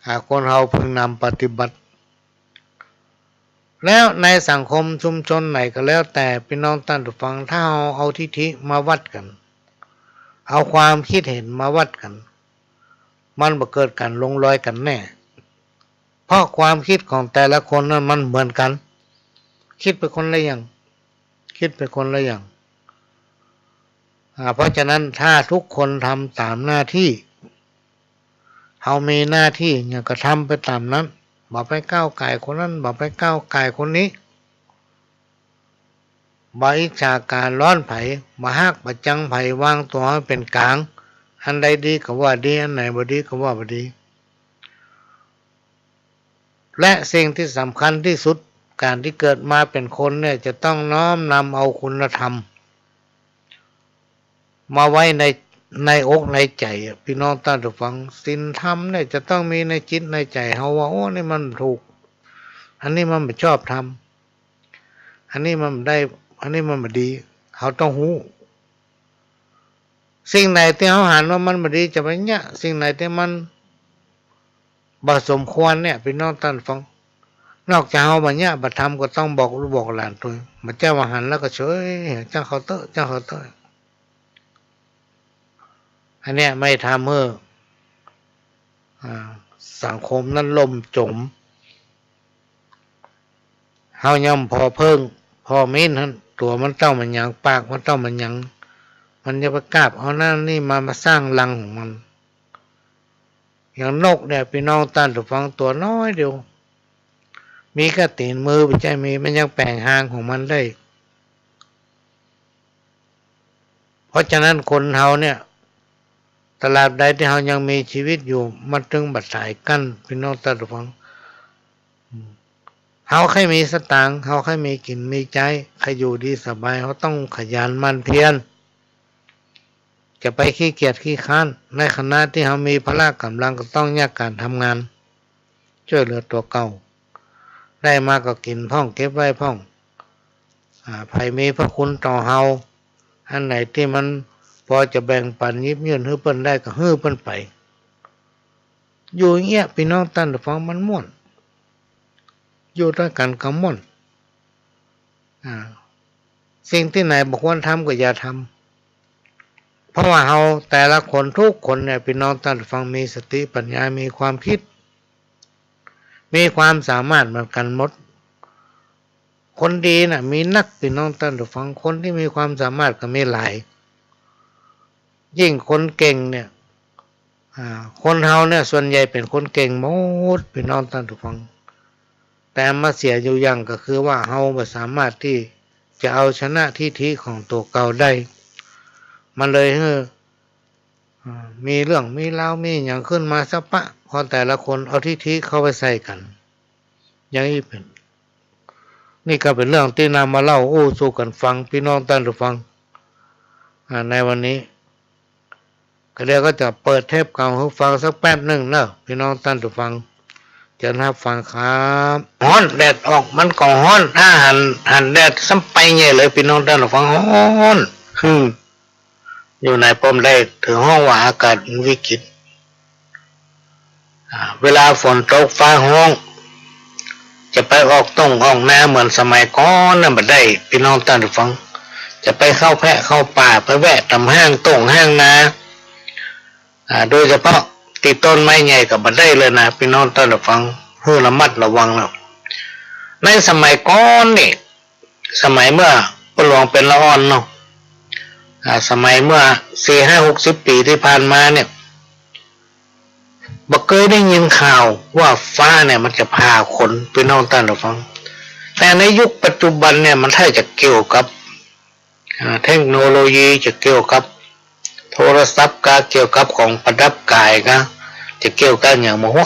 อ่า คนเฮาพึงนำปฏิบัติ แล้วในสังคมชุมชนไหนก็แล้วแต่ ปี้น้องต้านผู้ฟัง ถ้าเฮาเอาทิฐิมาวัดกั๋น เอาความกึ๊ดเห็นมาวัดกั๋น มันบ่เกิดก๋านลงรอยกั๋นแน่ เพราะความกึ๊ดของแต่ละคนนั้นมันเหมือนกั๋น กึ๊ดไปคนละอย่าง กึ๊ดไปคนละอย่าง อ่า เพราะฉะนั้นถ้าทุกคนทำต๋ามหน้าตี้ เฮามีหน้าตี้หยังก็ทำไปต๋ามนั้น บ่ไปก้าวก่ายคนนั้น บ่ไปก้าวก่ายคนนี้ บ่อิจฉาก๋านร้อนใผ บ่ฮักบ่จังใผ วางตั๋วหื้อเป๋นก๋าง อันใดดีก็ว่าดี อันไหนบ่ดีก็ว่าบ่ดี และสิ่งตี้สำคัญตี้สุด ก๋านตี้เกิดมาเป๋นคนเนี่ย จะต้องน้อมนำเอาคุณธรรม มาไว้ใน ในอกในใจ๋อะ ปี้น้องต้านผู้ฟัง ศีลธรรมเนี่ยจะต้องมีในจิตในใจ๋เฮาว่า โอ้ นี่มันบ่ถูก อันนี้มันบ่ชอบธรรม อันนี้มันบ่ได้ อันนี้มันบ่ดี เฮาต้องฮู้ สิ่งไหนตี้เฮาหันว่ามันบ่ดีจะบ่เยียะ สิ่งไหนตี้มันบ่สมควรเนี่ย ปี้น้องต้านผู้ฟัง นอกจากเฮาบ่เยียะบ่ทำก็ต้องบอกลูกบอกหลานตวย บ่ใจ้ว่าหันแล้วก็เฉย จ้างเขาเต๊อะ จ้างเขาเต๊อะ อันเนี้ยไม่ทำหื้อ อ่า สังคมนั้นล่มจ๋ม เฮายังผ่อเผิง ผ่อเม้นหั้น ตั๋วมันเต้าบ่หยัง ปากมันเต้าบ่หยัง มันจะไปกาบเอานั่นนี่มา มาสร้างรังของมัน อย่างนกเนี่ย ปี้น้องต้านผู้ฟัง ตั๋วน้อยเดียว มีก้าตี๋นมือ บ่ใจ้มี มันยังแป๋งฮางของมันได้ เพราะฉะนั้นคนเฮาเนี่ย ตราบใดตี้เฮายังมีชีวิตอยู่ มันจึงบ่สายกั้น ปี้น้องต้านผู้ฟัง เฮาใค่มีสตางค์ เฮาใค่มีกิ๋นมีใจ๊ ใค่อยู่ดีสบาย เฮาต้องขยันหมั่นเพียร จะไปขี้เกียจขี้คร้าน ในขณะตี้เฮามีพละก๋ำลังก็ต้องเยียะก๋านทำงาน จ้วยเหลือตั๋วเก่า ได้มาก็กิ๋นพ่อง เก็บไว้พ่อง อ่า ใผมีพระคุณต่อเฮา อันไหนตี้มันปอจะแบ่งปั๋นหยิบยื่นหื้อเปิ้นได้ก็หื้อเปิ้นไป อยู่อย่างเงี้ย ปี้น้องต้านผู้ฟัง มันม่วน อยู่ตวยกั๋นก็ม่วน อ่า สิ่งตี้ไหนบ่ควรทำก็อย่าทำ เพราะว่าเฮาแต่ละคนทุกคนเนี่ย ปี้น้องต้านผู้ฟัง มีสติปัญญา มีความกึ๊ด มีความสามารถเหมือนกั๋นหมด คนดีน่ะมีนัก ปี้น้องต้านผู้ฟัง คนตี้มีความสามารถก็มีหลาย ยิ่งคนเก่งเนี่ย อ่า คนเฮาเนี่ยส่วนใหญ่เป๋นคนเก่งหมด ปี้น้องต้านผู้ฟัง แต่มาเสียอยู่อย่างก็คือว่าเฮาบ่สามารถตี้จะเอาชนะทิฐิของตั๋วเก่าได้ มันเลยหื้อ อ่า มีเรื่องมีราวมีหยังขึ้นมาสะปะ เพราะแต่ละคนเอาทิฐิเข้าไปใส่กั๋น อย่างอี้เป๋น นี่ก็เป๋นเรื่องตี้นำมาเล่าอู้สู่กั๋นฟัง ปี้น้องต้านผู้ฟัง อ่า ในวันนี้ ก็เดี๋ยวก็จะเปิดเทปเก่าหื้อฟังสักแป๊บนึ่งเนาะ ปี้น้องต้านผู้ฟัง เจิญฮับฟังครับ ฮ้อน แดดออกมันก็ฮ้อน ถ้าหัน หันแดดซ้ำไปใหญ่เลย ปี้น้องต้านผู้ฟัง ฮ้อน อืม อยู่ไหนป้อมได้ เถิงฮ้องว่าอากาศมันวิกฤต อ่า เวลาฝนตกฟ้าฮ้อง จะไปออกต้งออกนาเหมือนสมัยก่อนนั้นบ่ได้ ปี้น้องต้านผู้ฟัง จะไปเข้าแพะเข้าป่า ไปแวะต๋ามห้างต้งห้างนา อ่า โดยเฉพาะตี้ต้นไม้ใหญ่ก็บ่ได้เลยนะ ปี้น้องต้านผู้ฟัง หื้อระมัดระวังเนาะ ในสมัยก่อนนี่ สมัยเมื่อป้อหลวงเป๋นละอ่อนเนาะ อ่า สมัยเมื่อสี่ห้าหกสิบปี๋ตี้ผ่านมาเนี่ย บ่เกยได้ยินข่าวว่าฟ้าเนี่ยมันจะผ่าคน ปี้น้องต้านผู้ฟัง แต่ในยุคปัจจุบันเนี่ยมันถ้าจะเกี่ยวกับ อ่า เทคโนโลยี จะเกี่ยวกับโทรศัพท์กา เกี่ยวกับของประดับก๋ายกา จะเกี่ยวกับหยังบ่ฮู้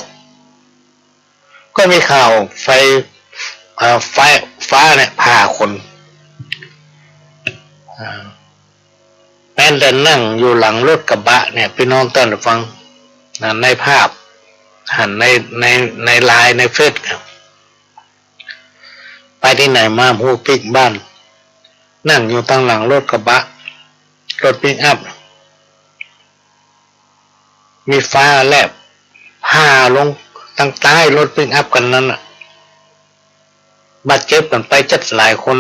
ก็มีข่าวไฟ เอ่อ ไฟ ฟ้าเนี่ยผ่าคน อ่า แม้แต่นั่งอยู่หลังรถกระบะเนี่ย ปี้น้องต้านผู้ฟัง นะ ในภาพ หันใน ใน ในไลน์ ในเฟซ ไปตี้ไหนมา ฮู้ปิ๊กบ้าน นั่งอยู่ตังหลังรถกระบะ รถปิกอัพ มีฟ้าแลบ ผ่าลงตังใต้รถปิกอัพคันนั้นน่ะ บาดเจ็บกั๋นไปจัดหลายคน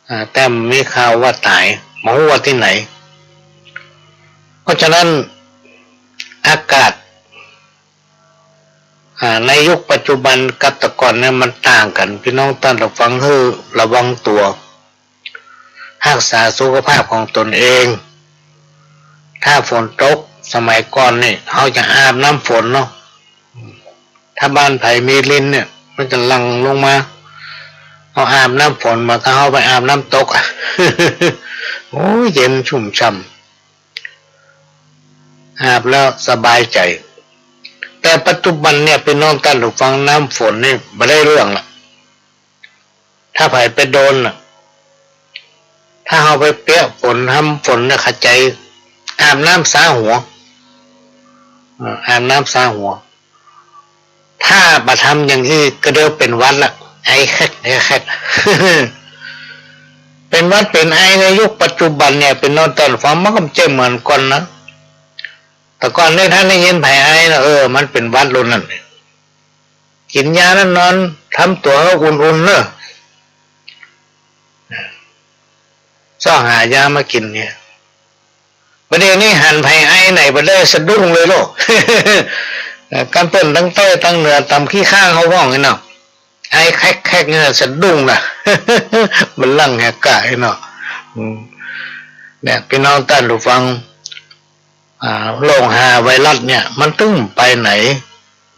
อ่า แต่มีข่าวว่าต๋าย บ่ฮู้ว่าตี้ไหน เพราะฉะนั้นอากาศ อ่า ในยุคปัจจุบันกับแต่ก่อนเนี่ยมันต่างกั๋น ปี้น้องต้านผู้ฟังหื้อระวังตั๋ว ฮักษาสุขภาพของตนเอง ถ้าฝนตก สมัยก่อนนี่ เฮาจะอาบน้ำฝนเนาะ ถ้าบ้านใผมีรินเนี่ย มันจะหลั่งลงมา เฮาอาบน้ำฝนเหมือนกับเฮาไปอาบน้ำตกอะ โอ้ย เย็นชุ่มฉ่ำ อาบแล้วสบายใจ๋ แต่ปัจจุบันเนี่ย ปี้น้องต้านผู้ฟัง น้ำฝนนี่บ่ได้เรื่องละ ถ้าใผไปโดนน่ะ ถ้าเฮาไปเปียกฝน ทำฝนเนี่ย เข้าใจ๋ อาบน้ำซาหัว เออ อาบน้ำซาหัว ถ้าบ่ทำอย่างอี้ก็เดี๋ยวเป๋นหวัดละ ไอแคก ไอแคก เป๋นหวัดเป๋นไอในยุคปัจจุบันเนี่ย ปี้น้องต้านผู้ฟัง มันก็บ่ใจ้เหมือนก่อนนะ แต่ก่อนนี่ถ้าได้ยินใผไอนะ เออ มันเป๋นหวัดโลดนั่น กิ๋นยานั้นนอน ทำตั๋วอุ่นๆ เน่อ ซอกหายามากิ๋นเนี่ย บ่าเดี่ยวนี้หันใผไอไหนบ่ได้สะดุ้งเลยโลด เอ่อ กั๋นเปิ้นตังใต้ตังเหนือ ต๋ามขี้ข้างเฮาพ่องไอ้เนาะ ไอแคกๆ เนี่ยสะดุ้งนะ บ่าลั้งแหกกะไอ้เนาะ อืม เนี่ย ปี้น้องต้านผู้ฟัง อ่า โรคฮาไวรัสเนี่ย มันตึงไปไหน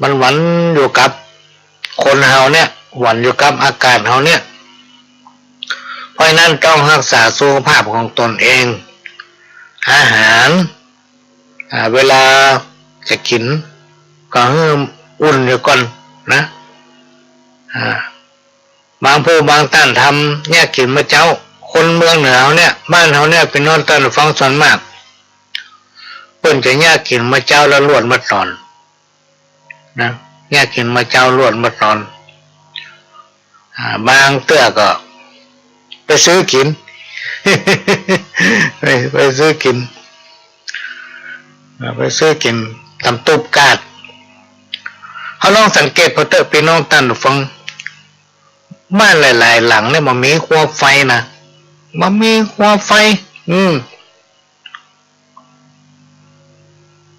มันหวันอยู่กับคนเฮาเนี่ย หวันอยู่กับอากาศเฮาเนี่ย เพราะฉะนั้นต้องฮักษาสุขภาพของตนเอง อาหาร อ่า เวลาจะกิ๋น ก็หื้ออุ่นอยู่ก่อนนะ อ่า บางผู้บางต้านทำเยียะกิ๋นเมื่อเจ๊า คนเมืองเหนือเฮาเนี่ย บ้านเฮาเนี่ย ปี้น้องต้านผู้ฟัง ส่วนมาก เปิ้นจะเยียะกิ๋นเมื่อเจ๊าแล้วลวดเมื่อตอน นะ เยียะกิ๋นเมื่อเจ๊าลวดเมื่อตอน อ่า บางเตื้อก็ไปซื้อกิ๋น ไป ไปซื้อกิ๋น อ่า ไปซื้อกิ๋นต๋ามตุ๊บกาด เฮาลองสังเกตเปิ้งเต๊อะ ปี้น้องต้านผู้ฟัง บ้านหลายๆ หลังเนี่ย บ่มีขั้วไฟนะ บ่มีขั้วไฟ อืม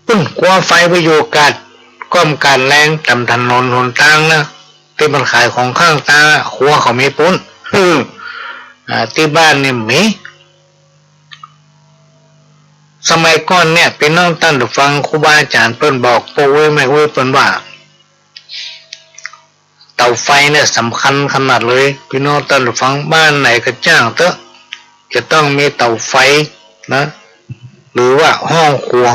ปุ้น ขั้วไฟไปอยู่กาดก้อมกาดแลงต๋ามถนนหนตางนะ ตี้มันขายของข้างตางอะ ขั้วเขามีปุ้น อ่า ตี้บ้านนี่มี สมัยก่อนเนี่ย ปี้น้องต้านผู้ฟัง ครูบาอาจ๋ารย์เปิ้นบอก ป้ออุ๊ยแม่อุ๊ยเปิ้นว่า เต๋าไฟเนี่ยสำคัญขนาดเลย ปี้น้องต้านผู้ฟัง บ้านไหนก็จ้างเต๊อะ จะต้องมีเต๋าไฟนะ หรือว่าห้องครัว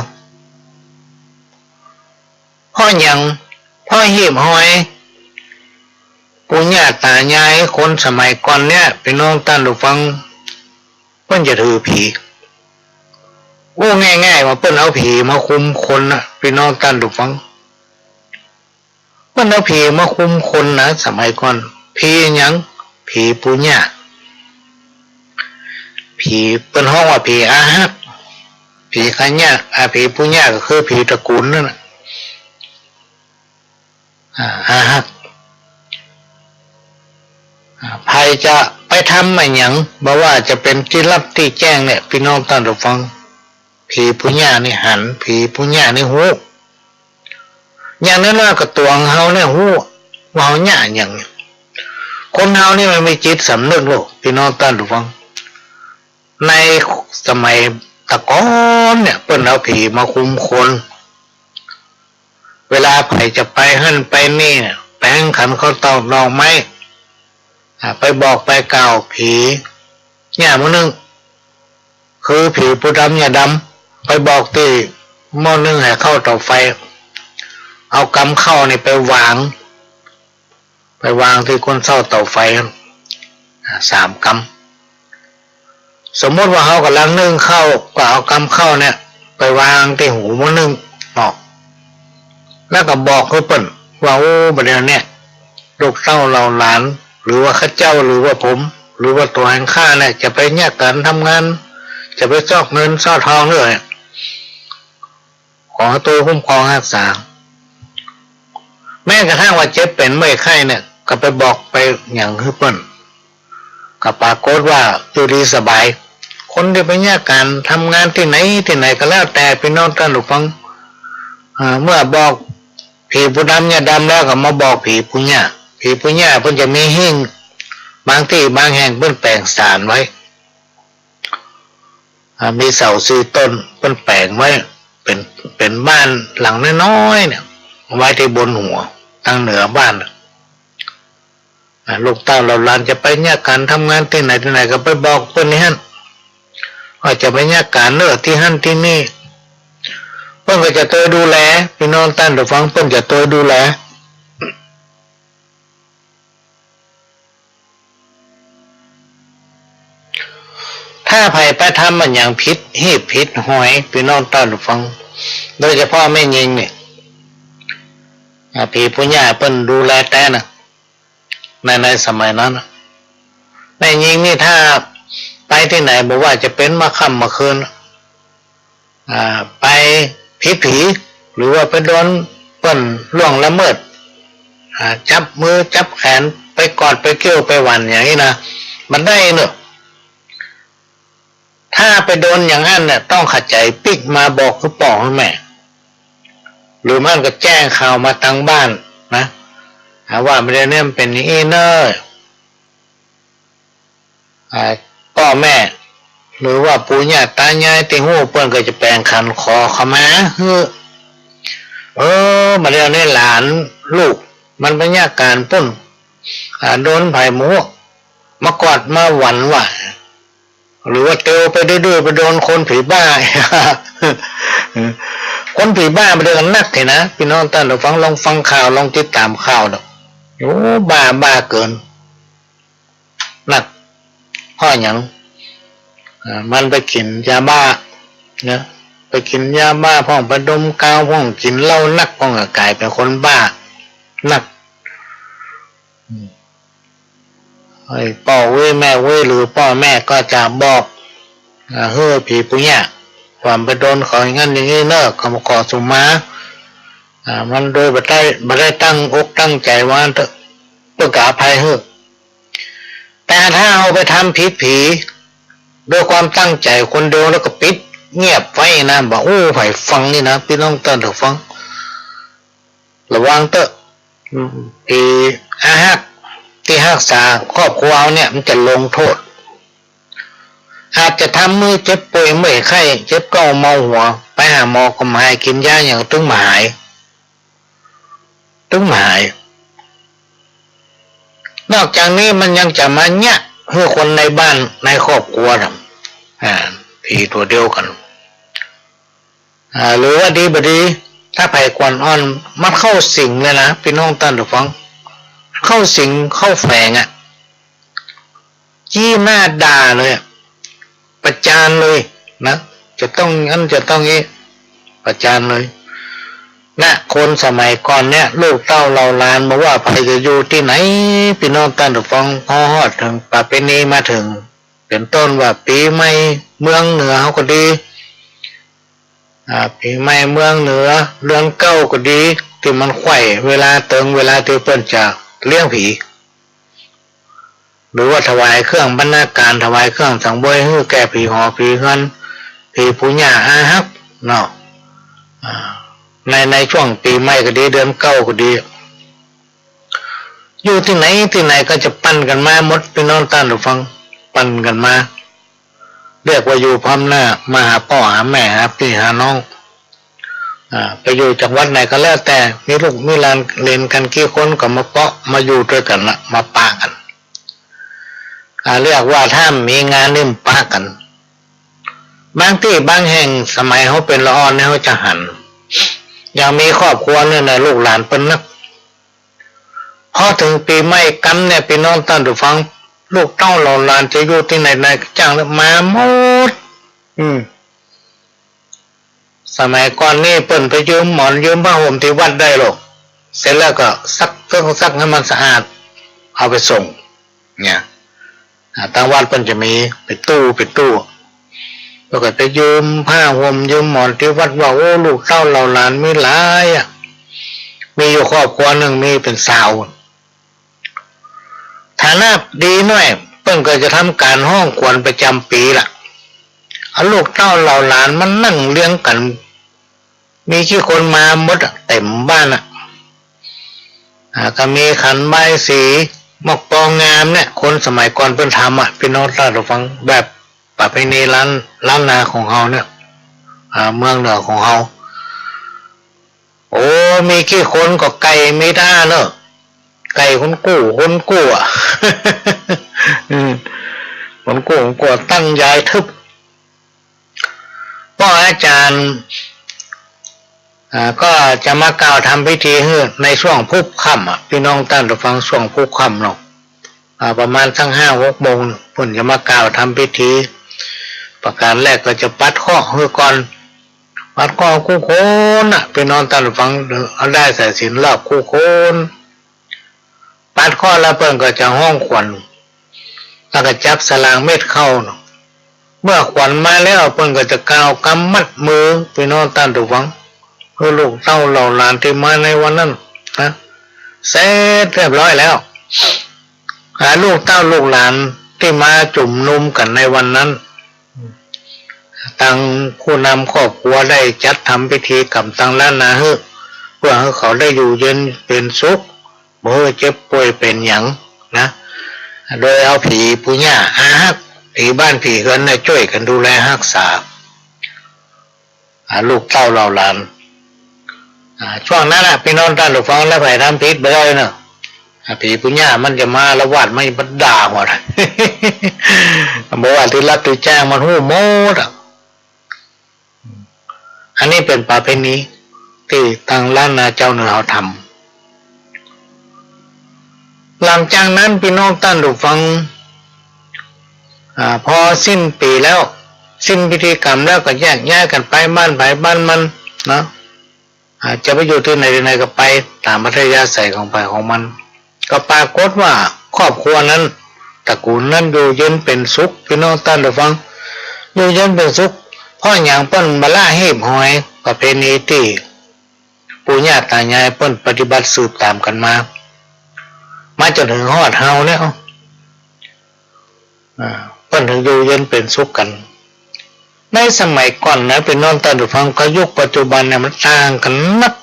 เพราะหยัง เพราะฮีบฮอยปู่ย่าต๋ายายคนสมัยก่อนเนี่ย ปี้น้องต้านผู้ฟัง เปิ้นจะถือผี อู้ง่ายๆ ว่าเปิ้นเอาผีมาคุมคนน่ะ ปี้น้องต้านผู้ฟัง เปิ้นเอาผีมาคุมคนนะ สมัยก่อน ผีหยัง ผีปู่ย่า ผี เปิ้นฮ้องว่าผีอาฮัก ผีขะยะ อ่า ผีปู่ย่าก็คือผีตระกูลนั่นน่ะ อ่า อาฮัก อ่า ใผจะไปทำอะหยัง บ่ว่าจะเป๋นตี้ลับตี้แจ้งเนี่ย ปี้น้องต้านผู้ฟัง ผีปู่ย่านี่หัน ผีปู่ย่านี่ฮู้ อย่างน้อยๆ ก็ตั๋วเฮาเนี่ยฮู้ ว่าเฮาเยียะหยัง คนเฮานี่มันมีจิตสำนึกโลด ปี้น้องต้านผู้ฟัง ในสมัยตะก่อนเนี่ย เปิ้นเอาผีมาคุมคน เวลาใผจะไปหั้นไปนี่เนี่ย ไปหั้นขันข้าวตอกดอกไม้ อ่า ไปบอกไปกล่าวผีย่าหม้อนึ่ง คือผีปู่ดำย่าดำ ไปบอกตี้หม้อนึ่งแห่ข้าวเต๋าไฟ เอากำข้าวนี่ไปวาง ไปวางตี้ก้นเซ้าเต๋าไฟ อ่า สามกำ สมมติว่าเฮาก่ำลังนึ่งข้าว ก็เอากำข้าวเนี่ย ไปวางตี้หูหม้อนึ่งเนาะ แล้วก็บอกหื้อเปิ้นว่า โอ้ บ่าเดี่ยวเนี่ย ลูกเต้าเหล่าหลาน หรือว่าข้าเจ้า หรือว่าผม หรือว่าตั๋วแห่งข้าเนี่ย จะไปเยียะก๋านทำงาน จะไปซอกเงินซอกทองเตื้อเนี่ย ขอตั๋วคุ้มครองฮักษา แม้กระทั่งว่าเจ็บเป๋นเมื่อยไข้เนี่ย ก็ไปบอกไปหยังหื้อเปิ้น ก็ปรากฏว่าอยู่ดีสบาย คนตี้ไปเยียะก๋านทำงานตี้ไหนตี้ไหนก็แล้วแต่ ปี้น้องต้านผู้ฟัง อ่า เมื่อบอกผีปู่ดำย่าดำแล้ว ก็มาบอกผีปู่ย่า ผีปู่ย่าเปิ้นจะมีหิ้ง บางตี้บางแห่งเปิ้นแป๋งสานไว้ อ่า มีเสาสี่ต้น เปิ้นแป๋งไว้ เป๋น เป๋นบ้านหลังน้อยๆ เนี่ย ไว้ตี้บนหัว ตางเหนือบ้านน่ะ อ่า ลูกเต้าเหล่าหลานจะไปเยียะก๋านทำงานตี้ไหนตี้ไหน ก็ไปบอกเปิ้นตี้หั้น ว่าจะไปเยียะก๋านเตื้อตี้หั้นตี้นี่ ปิ้นก็จะตวยดูแล ปี้น้องต้านผู้ฟัง ปิ้นจะตวยดูแล ถ้าใผไปทำอะหยังผิดฮีบผิดหอย ปี้น้องต้านผู้ฟัง โดยเฉพาะแม่ญิงนี่ อ่า ผีปู่ย่าเปิ้นดูแลแต๊นะ ใน ในสมัยนั้นน่ะ แม่ญิงนี่ถ้าไปตี้ไหน บ่ว่าจะเป๋นมาค่ำมาคืน อ่า ไปผิดผี หรือว่าไปโดนเปิ้นล่วงละเมิด อ่า จับมือจับแขน ไปกอดไปเกี้ยวไปหวันอย่างนี้นะ บ่ได้เนาะ ถ้าไปโดนอย่างนั้นเนี่ย ต้องขะใจ๋ปิ๊กมาบอกคือป้อคือแม่ หรือบ่อั้นก็แจ้งข่าวมาตังบ้านนะ อ่า ว่าบ่าเดี่ยวนี้มันเป๋นอย่างอี้เน่อ อ่า ป้อแม่ หรือว่าปู่ย่าต๋ายายตี้ฮู้ เปิ้นก็จะแป๋งขันขอขมาหื้อ เออ บ่าเดี่ยวนี้หลานลูกมันไปยะก๋านปู้น อ่า โดนใผบ่ฮู้ มากอดมาหวันว่า หรือว่าเตียวไปดื้อๆ ไปโดนคนผีบ้า คนผีบ้าบ่าเดี่ยวนี้นักแท้นะ ปี้น้องต้านผู้ฟัง ลองฟังข่าว ลองติดต๋ามข่าวเนาะ โอ้ บ้า บ้าเกิน นัก เพราะหยัง อ่า มันไปกิ๋นยาบ้านะ ไปกิ๋นยาบ้าพ่อง ไปดมกาวพ่อง กิ๋นเหล้านักพ่อง ก็ก๋ายเป๋นคนบ้านัก อืม ไอ้ป้อเว้ยแม่เว้ย หรือป้อแม่ก็จะบอก อ่า หื้อผีปู่ย่า ว่าบ่าไปโดนเขาอย่างนั้นอย่างนี้เน่อ เขามาขอสุมา อ่า มันโดยบ่ได้ บ่ได้ตั้งอกตั้งใจ๋ว่าอั้นเต๊อะ เปิ้นก็อภัยหื้อ แต่ถ้าเฮาไปทำผิดผี โดยความตั้งใจ๋คนเดียวแล้วก็ปิดเงียบไว้นะ บ่ฮู้ใผฟังนี่นะ ปี้น้องต้านผู้ฟัง ระวังเต๊อะ อืม ผีอาฮักตี้ฮักษาครอบครัวเฮาเนี่ย มันจะลงโต้ษ อาจจะทำหื้อเจ็บป่วยเมื่อยไข้ เจ็บเก๊าเมาหัว ไปหาหมอก็บ่หาย กิ๋นยาหยังตึงบ่หาย ตึงบ่หาย นอกจากนี้มันยังจะมาเยียะหื้อคนในบ้านในครอบครัวน่ะ อ่า ผีตั๋วเดียวกั๋น อ่า หรือว่าดีบ่ดี ถ้าใผขวัญอ่อน มันเข้าสิงเลยนะ ปี้น้องต้านผู้ฟัง เข้าสิง เข้าแฝงอะ จี้หน้าด่าเลยอะ ประจานเลยนะ จะต้องอั้นจะต้องอี้ ประจานเลยนะ คนสมัยก่อนเนี่ย ลูกเต้าเหล่าหลาน บ่ว่าใผจะอยู่ตี้ไหน ปี้น้องต้านผู้ฟัง พอฮอดเถิงประเพณีมาเถิง เป๋นต้นว่าปี๋ใหม่เมืองเหนือเฮาก็ดี อ่า ปี๋ใหม่เมืองเหนือ เดือนเก้าก็ดี ตี้มันใค่เวลาเถิงเวลาตี้เปิ้นจะเลี้ยงผี หรือว่าถวายเครื่องบรรณาการ ถวายเครื่องสังเวยหื้อแก่ผีหอผีเฮือน ผีปู่ย่าอาฮักเนาะ อ่า ใน ในช่วงปี๋ใหม่ก็ดี เดือนเก้าก็ดี อยู่ตี้ไหนตี้ไหนก็จะปั่นกั๋นมาหมด ปี้น้องต้านผู้ฟัง ปั่นกั๋นมา เรียกว่าอยู่พร้อมหน้า มาหาป้อหาแม่ หาปี้หาน้อง อ่า ไปอยู่จังหวัดไหนก็แล้วแต่ มีลูกมีหลานเหลนกั๋นกี่คนก็มาเปาะ มาอยู่ตวยกั๋นละ มาปะกั๋น อ่า เรียกว่าถ้ามีงานนี่ปะกั๋น บางตี้บางแห่งสมัยเฮาเป๋นละอ่อนเนี่ยเฮาจะหัน อย่างมีครอบครัวเนี่ยนะ ลูกหลานเปิ้นนัก พอเถิงปี๋ใหม่กำเนี่ย ปี้น้องต้านผู้ฟัง ลูกเต้าเหล่าหลานจะอยู่ตี้ไหนไหนก็จ้างแล้วมาหมด อืม สมัยก่อนนี่เปิ้นไปยืมหมอนยืมผ้าห่มตี้วัดได้หรอก เสร็จแล้วก็ซักเครื่องซักหื้อมันสะอาด เอาไปส่ง เนี่ย อ่า ตางวัดเปิ้นจะมีเป๋นตู้ เป๋นตู้ แล้วก็ไปยืมผ้าห่มยืมหมอนตี้วัดว่า โอ้ ลูกเต้าเหล่าหลานมีหลายอะ มีอยู่ครอบครัวนึ่งมีเป๋นซาว ฐานะดีหน้อย เปิ้นก็จะทำก๋านฮ้องขวัญประจ๋ำปี๋ละ เอาลูกเต้าเหล่าหลานมานั่งเรียงกั๋น มีกี่คนมาหมดอะ เต๋มบ้านอะ อ่า ก็มีขันบายสี หมากปองงามเนี่ย คนสมัยก่อนเปิ้นทำอะ ปี้น้องต้านผู้ฟัง แบบประเพณีล้าน ล้านนาของเฮาเนี่ย อ่า เมืองเหนือของเฮา โอ้ มีกี่คนก็ไก่มีต้าเนอะ ไก่คนกู้ คนกู้อะ อืม คนกู้ คนกู้ ตั้งใหญ่ทึบ ป้ออาจ๋ารย์ อ่า ก็จะมากล่าวทำพิธีหื้อในช่วงพลุบค่ำอะ ปี้น้องต้านผู้ฟัง ช่วงพลุบค่ำเนาะ อ่า ประมาณสักห้าหกโมง เปิ้นจะมากล่าวทำพิธี ประก๋านแรกก็จะปัดเคราะห์หื้อก่อน ปัดเคราะห์กู้คนน่ะ ปี้น้องต้านผู้ฟัง เอาด้ายสายสิญจน์รอบกู้คน ปัดเคราะห์แล้วเปิ้นก็จะฮ้องขวัญ แล้วก็จับสลากเม็ดเข้าเนาะ เมื่อขวัญมาแล้วเปิ้นก็จะกล่าวกำมัดมือ ปี้น้องต้านผู้ฟัง หื้อลูกเต้าเหล่าหลานตี้มาในวันนั้นนะ เสร็จเรียบร้อยแล้ว อ่า ลูกเต้าลูกหลานตี้มาจุมนุมกั๋นในวันนั้น ตังผู้นำครอบครัวได้จัดทำพิธีกรรมตางล้านนาหื้อ เพื่อหื้อเขาได้อยู่เย็นเป๋นสุข บ่หื้อเจ็บป่วยเป๋นหยังนะ โดยเอาผีปู่ย่าอาฮัก ผีบ้านผีเฮือนน่ะจ้วยกั๋นดูแลฮักษา อ่า ลูกเต้าเหล่าหลาน อ่า ช่วงนั้นน่ะ ปี้น้องต้านผู้ฟัง แล้วใผทำผิดบ่ได้เนาะ อ่า ผีปู่ย่ามันจะมาอาละวาด มันจะมาด่าหัว บ่ว่าตี้รับตี้จ้างมันฮู้หมดอะ อันนี้เป๋นประเพณีตี้ตางล้านนาจาวเหนือเขาทำ หลังจากนั้นปี้น้องต้านผู้ฟัง อ่า พอสิ้นปี๋แล้ว สิ้นพิธีกรรมแล้วก็แยกย้ายกั๋นไปบ้านใผบ้านมันเนาะ อ่า จะไปอยู่ตี้ไหนตี้ไหนก็ไปต๋ามอัธยาศัยของใผของมัน ก็ปรากฏว่าครอบครัวนั้น ตระกูลนั้นอยู่เย็นเป๋นสุข ปี้น้องต้านผู้ฟัง อยู่เย็นเป๋นสุข เพราะหยัง เปิ้นบ่ละหีบหอยประเพณีตี้ปู่ย่าต๋ายายเปิ้นปฏิบัติสืบต๋ามกั๋นมา มาจ๋นเถิงฮอดเฮาเนี่ย อ่า เปิ้นเถิงอยู่เย็นเป๋นสุขกั๋น ในสมัยก่อนนะ ปี้น้องต้านผู้ฟัง กับยุคปัจจุบันเนี่ยมันต่างกั๋นนัก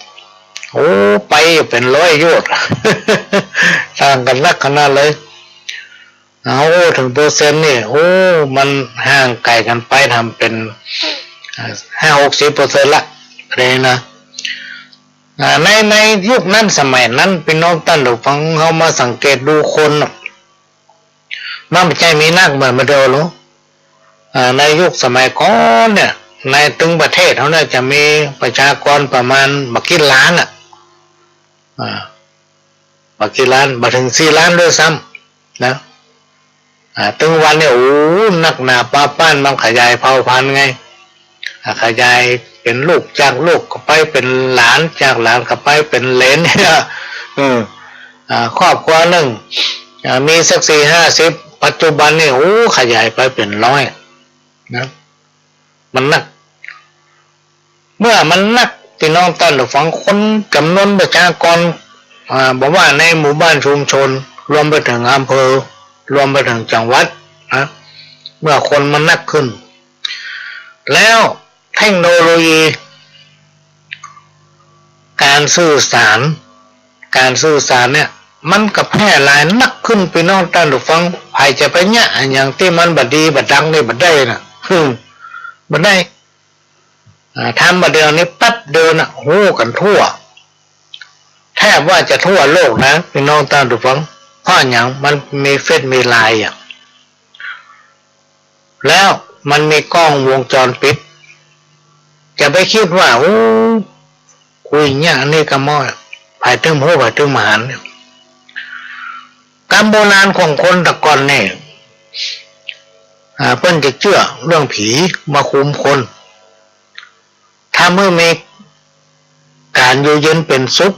โอ้ ไปเป๋นร้อยโยชน์ ต่างกั๋นนักขนาดเลย เอา โอ้ เถิงเปอร์เซ็นต์นี่ โอ้ มันห่างไก๋กั๋นไปทำเป๋น อ่า ห้าหกสิบเปอร์เซ็นต์ละ เลยนะ อ่า ใน ในยุคนั้นสมัยนั้น ปี้น้องต้านผู้ฟัง เฮามาสังเกตดูคนน่ะ มันบ่ใจ้มีนักเหมือนบ่าเดี่ยวหรอก อ่า ในยุคสมัยก่อนเนี่ย ในตึงประเทศเฮาเนี่ยจะมีประชากรประมาณบ่กี่ล้านน่ะ อ่า บ่กี่ล้าน บ่เถิงสี่ล้านด้วยซ้ำนะ อ่า ตึงวันเนี่ย โอ้ นักหนาป้าป้าน มันขยายเผ่าพันธุ์ไง อ่า ขยายเป๋นลูก จากลูกก็ไปเป๋นหลาน จากหลานก็ไปเป๋นเหลนเนี่ย เออ อ่า ครอบครัวนึ่ง อ่า มีสักสี่ห้าสิบ ปัจจุบันนี่ โอ้ ขยายไปเป๋นร้อยนะ มันนัก เมื่อมันนัก ปี้น้องต้านผู้ฟัง คนจ๋ำนวนประชากร อ่า บ่ว่าในหมู่บ้านชุมชน รวมไปเถิงอำเภอ รวมไปเถิงจังหวัดนะ เมื่อคนมันนักขึ้น แล้วเทคโนโลยี ก๋านสื่อสาร ก๋านสื่อสารเนี่ย มันก็แพร่หลายนักขึ้น ปี้น้องต้านผู้ฟัง ใผจะไปเยียะอะหยังตี้มันบ่ดีบ่ดังนี่บ่ได้น่ะ บ่ได้ อ่า ทำบ่าเดี่ยวนี้แป๊บเดียวน่ะ ฮู้กั๋นทั่ว แทบว่าจะทั่วโลกนะ ปี้น้องต้านผู้ฟัง เพราะหยัง มันมีเฟซมีไลน์อะ แล้วมันมีกล้องวงจรปิด จะไปกึ๊ดว่า โอ้ คุยเยียะอันนี้กำม้อย ใผตึงฮู้ ใผตึงบ่หันเนี่ย กำโบราณของคนแต่ก่อนนี่ อ่า เปิ้นจะเจื้อเรื่องผีมาคุมคน ทำหื้อมีก๋านอยู่เย็นเป๋นสุข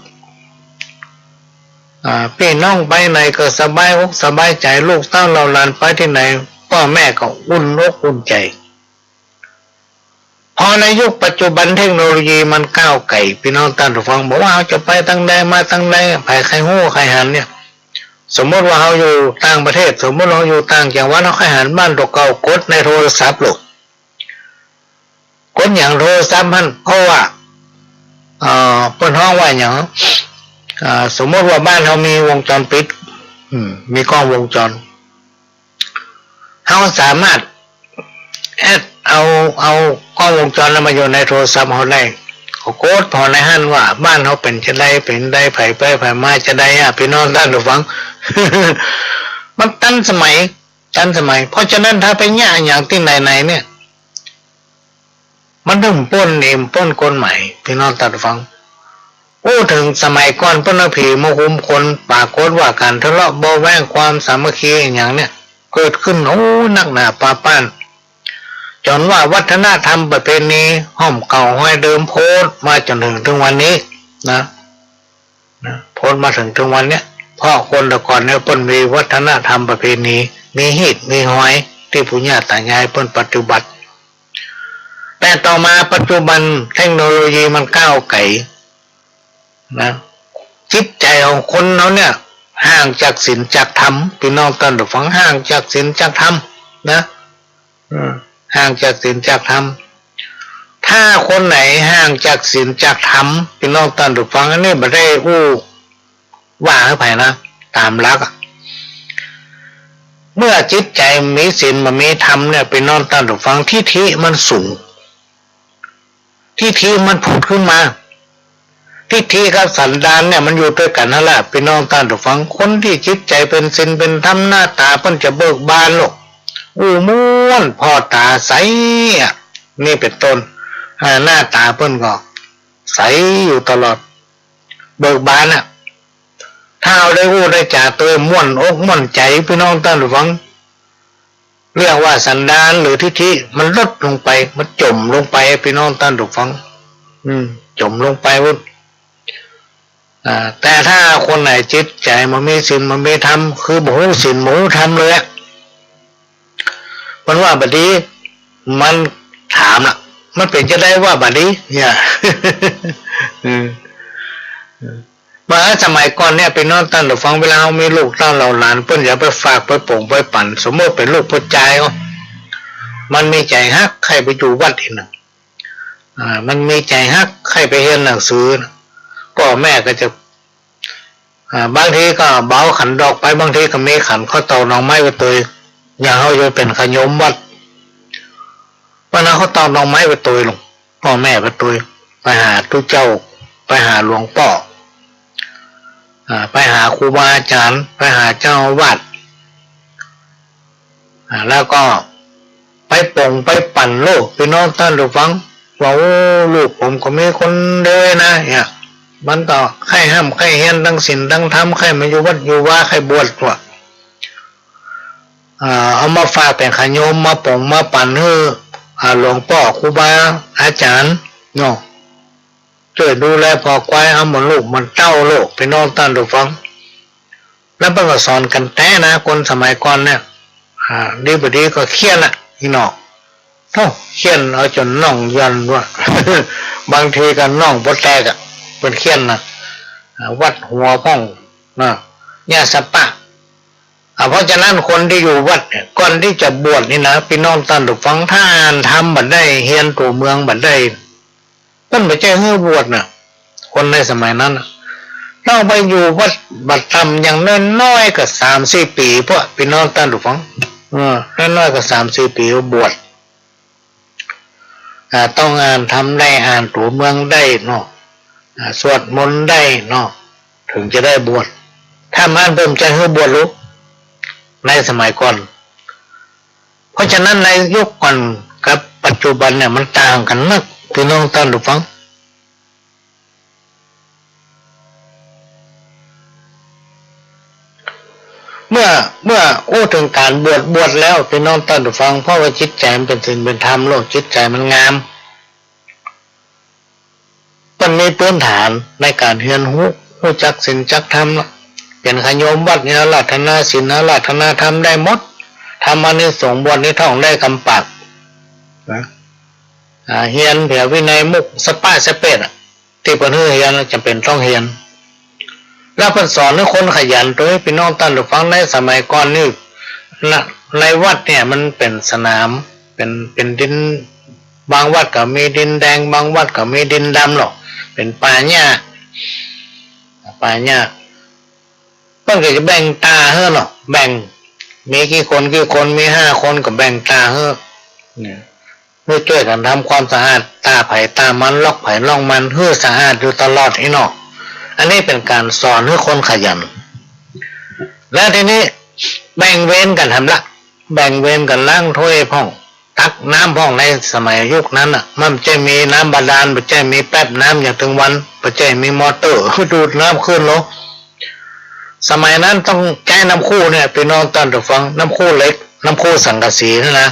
อ่า ปี้น้องไปไหนก็สบายอกสบายใจ๋ ลูกเต้าเหล่าหลานไปตี้ไหน ป้อแม่ก็อุ่นอกอุ่นใจ๋ พอในยุคปัจจุบันเทคโนโลยีมันก้าวไก๋ ปี้น้องต้านผู้ฟัง บ่ว่าเฮาจะไปตางใดมาตางใด ใผใค่ฮู้ใค่หันเนี่ย สมมุติว่าเฮาอยู่ต่างประเทศ สมมุติเฮาอยู่ต่างจังหวัด เฮาใค่หันบ้านตั๋วเก่า กดในโทรศัพท์โลด กดหยังโทรศัพท์หั้น เพราะว่า เอ่อ เปิ้นฮ้องว่าหยัง อ่า สมมุติว่าบ้านเฮามีวงจรปิด อืม มีกล้องวงจร เฮาสามารถแอดเอา เอากล้องวงจรนั้นมาอยู่ในโทรศัพท์เฮาได้ ก็กดผ่อในหั้นว่าบ้านเฮาเป๋นจาใด เป๋นใด ใผไปใผมาจาใดอะ ปี้น้องต้านผู้ฟัง มันตันสมัย ตันสมัย เพราะฉะนั้นถ้าไปเยียะอะหยังตี้ไหนๆ เนี่ย มันเถิงป้นเอง ป้นคนใหม่ ปี้น้องต้านฟัง อู้เถิงสมัยก่อนเปิ้นเอาผีมาคุมคน ปรากฏว่าก๋านทะเลาะเบาะแว้ง ความสามัคคีอะหยังเนี่ย เกิดขึ้น โอ้ นักหนาปาป้าน จ๋นว่าวัฒนธรรมประเพณีฮ่อมเก่าฮอยเดิมโพสต์มาจ๋นเถิง เถิงวันนี้นะ นะ โพสต์มาเถิง เถิงวันเนี้ย เพราะคนแต่ก่อนเนี่ยเปิ้นมีวัฒนธรรมประเพณี มีฮีตมีฮอยตี้ปู่ย่าต๋ายายเปิ้นปฏิบัติ แต่ต่อมาปัจจุบันเทคโนโลยีมันก้าวไกลนะ จิตใจ๋ของคนเฮาเนี่ยห่างจากศีลจากธรรม ปี้น้องต้านฟัง ห่างจากศีลจากธรรมนะ อืม ห่างจากศีลจากธรรม ถ้าคนไหนห่างจากศีลจากธรรม ปี้น้องต้านฟัง อันนี้บ่ได้อู้ว่าหื้อใผนะ ต๋ามหลักอะ เมื่อจิตใจ๋บ่มีศีลบ่มีธรรมเนี่ย ปี้น้องต้านฟัง ทิฐิมันสูง ทิฐิมันผุดขึ้นมา ทิฐิกับสันดานเนี่ยมันอยู่ตวยกั๋นหั้นแหละ ปี้น้องต้านฟัง คนตี้จิตใจ๋เป๋นศีลเป๋นธรรม หน้าต๋าเปิ้นจะเบิกบานโลก อู้ม่วนผ่อต๋าใสอะ นี่เป๋นต้น อ่า หน้าต๋าเปิ้นก็ใสอยู่ตลอด เบิกบานอะ ถ้าเฮาได้อู้ได้จ๋าตวยม่วนอกม่วนใจ๋ ปี้น้องต้านฟัง เรียกว่าสันดานหรือทิฐิมันลดลงไป มันจ๋มลงไป ปี้น้องต้านฟัง อืม จ๋มลงไปพุ้น อ่า แต่ถ้าคนไหนจิตใจ๋บ่มีศีลบ่มีธรรม คือบ่ฮู้ศีลบ่ฮู้ธรรมเลยอะ มันว่าบ่ดี มันถามน่ะ มันเป๋นจาใดว่าบ่ดีเนี่ย อืม มาสมัยก่อนเนี่ย ปี้น้องต้านฟัง เวลาเฮามีลูกเต้าเหล่าหลาน เปิ้นอยากไปฝากไปป๋งไปปั่น สมมุติเป๋นลูกผู้จาย มันมีใจ๋ฮักใค่ไปอยู่วัดตี้นะ อ่า มันมีใจ๋ฮักใค่ไปเฮียนหนังสือ ป้อแม่ก็จะ อ่า บางทีก็บ่เอาขันดอกไป บางทีก็มีขันข้าวตอกหน่อไม้ไปตวย อย่างเฮาจะเป๋นขะโยมวัด เปิ้นเอาข้าวตอกหน่อไม้ไปตวยลง ป้อแม่ไปตวย ไปหาตุ๊เจ้า ไปหาหลวงป้อ อ่า ไปหาครูบาอาจ๋ารย์ ไปหาเจ้าอาวาส อ่า แล้วก็ไปป๋งไปปั่นโลก ปี้น้องต้านฟัง ว่า โอ้ ลูกผมก็มีคนเดียวนะ เนี่ย มันก็ใค่ฮ่ำใค่เฮียนตังศีลตังธรรม ใค่มาอยู่วัดอยู่วา ใค่บวชว่ะ อ่า เอามาฝากเป๋นขะโยม มาป๋งมาปั่นหื้อ อ่า หลวงป้อครูบาอาจ๋ารย์เนาะ จ้วยดูแลผ่อควาย เอาเหมือนลูกเหมือนเต้าโลก ปี้น้องต้านฟัง แล้วเปิ้นก็สอนกั๋นแต๊นะ คนสมัยก่อนเนี่ย อ่า ดีบ่ดีก็เฆี่ยนน่ะ อี่น้อง โธ่ เฆี่ยนเอาจ๋นน่องย่อนว่ะ บางทีก็น่องบ่แตกอะ เปิ้นเฆี่ยนน่ะ อ่า วัดหัวพ่องนะ ยาสะปะ อ่า เพราะฉะนั้นคนตี้อยู่วัดเนี่ย ก่อนตี้จะบวชนี่นะ ปี้น้องต้านฟัง ถ้าอ่านธรรมบ่ได้ เฮียนตั๋วเมืองบ่ได้ เปิ้นบ่ใจ้หื้อบวชน่ะ คนในสมัยนั้นน่ะ ต้องไปอยู่วัดบ่ต่ำอย่างน้อยๆ ก็สามสี่ปี๋ พวกปี้น้องต้านฟัง เออ น้อยๆ ก็สามสี่ปี๋บวช อ่า ต้องอ่านธรรมได้ อ่านตั๋วเมืองได้เนาะ อ่า สวดมนต์ได้เนาะ เถิงจะได้บวช ถ้าบ่อั้นเปิ้นบ่ใจ้หื้อบวชลูก ในสมัยก่อน เพราะฉะนั้นในยุคก่อนกับปัจจุบันเนี่ยมันต่างกั๋นนัก ปี้น้องต้านฟัง เมื่อ เมื่ออู้เถิงก๋านบวช บวชแล้ว ปี้น้องต้านฟัง เพราะว่าจิตใจ๋มันเป๋นศีลเป๋นธรรมโลก จิตใจ๋มันงาม มันมีพื้นฐานในก๋านเฮียนฮู้ ฮู้จักศีลจักธรรมละ เป๋นขะโยมวัดเนี่ย อาราธนาศีล อาราธนาธรรมได้หมด ธรรมอานิสงส์บวชนี่ท่องได้กำปากนะ อ่า เฮียนแผววินัยมุกสะป๊ะสะเป๊ดอะ ตี้เปิ้นหื้อเฮียนจำเป๋นต้องเฮียน แล้วเปิ้นสอนหื้อคนขยันตวย ปี้น้องต้านฟัง ในสมัยก่อนนี่นะ ในวัดเนี่ยมันเป๋นสนาม เป๋น เป๋นดิน บางวัดก็มีดินแดง บางวัดก็มีดินดำหรอก เป๋นป่าหญ้า ป่าหญ้า เปิ้นก็จะแบ่งต๋าหื้อเนาะ แบ่ง มีกี่คนกี่คน มีห้าคนก็แบ่งต๋าหื้อ เนี่ย หื้อจ้วยกั๋นทำความสะอาด ต๋าใผต๋ามัน ล็อกใผล็อกมัน หื้อสะอาดอยู่ตลอดอี้เนาะ อันนี้เป๋นก๋านสอนหื้อคนขยัน แล้วทีนี้แบ่งเวรกั๋นทำละ แบ่งเวรกั๋นล้างถ้วยพ่อง ตักน้ำพ่องในสมัยยุคนั้นน่ะ มันบ่ใจ้มีน้ำบาดาล บ่ใจ้มีแป๊บน้ำอย่างตึงวัน บ่ใจ้มีมอเตอร์ดูดน้ำขึ้นลง สมัยนั้นต้องใจ๊น้ำคูเนี่ย ปี้น้องต้านผู้ฟัง น้ำคูเหล็ก น้ำคูสังกะสีนั่นนะ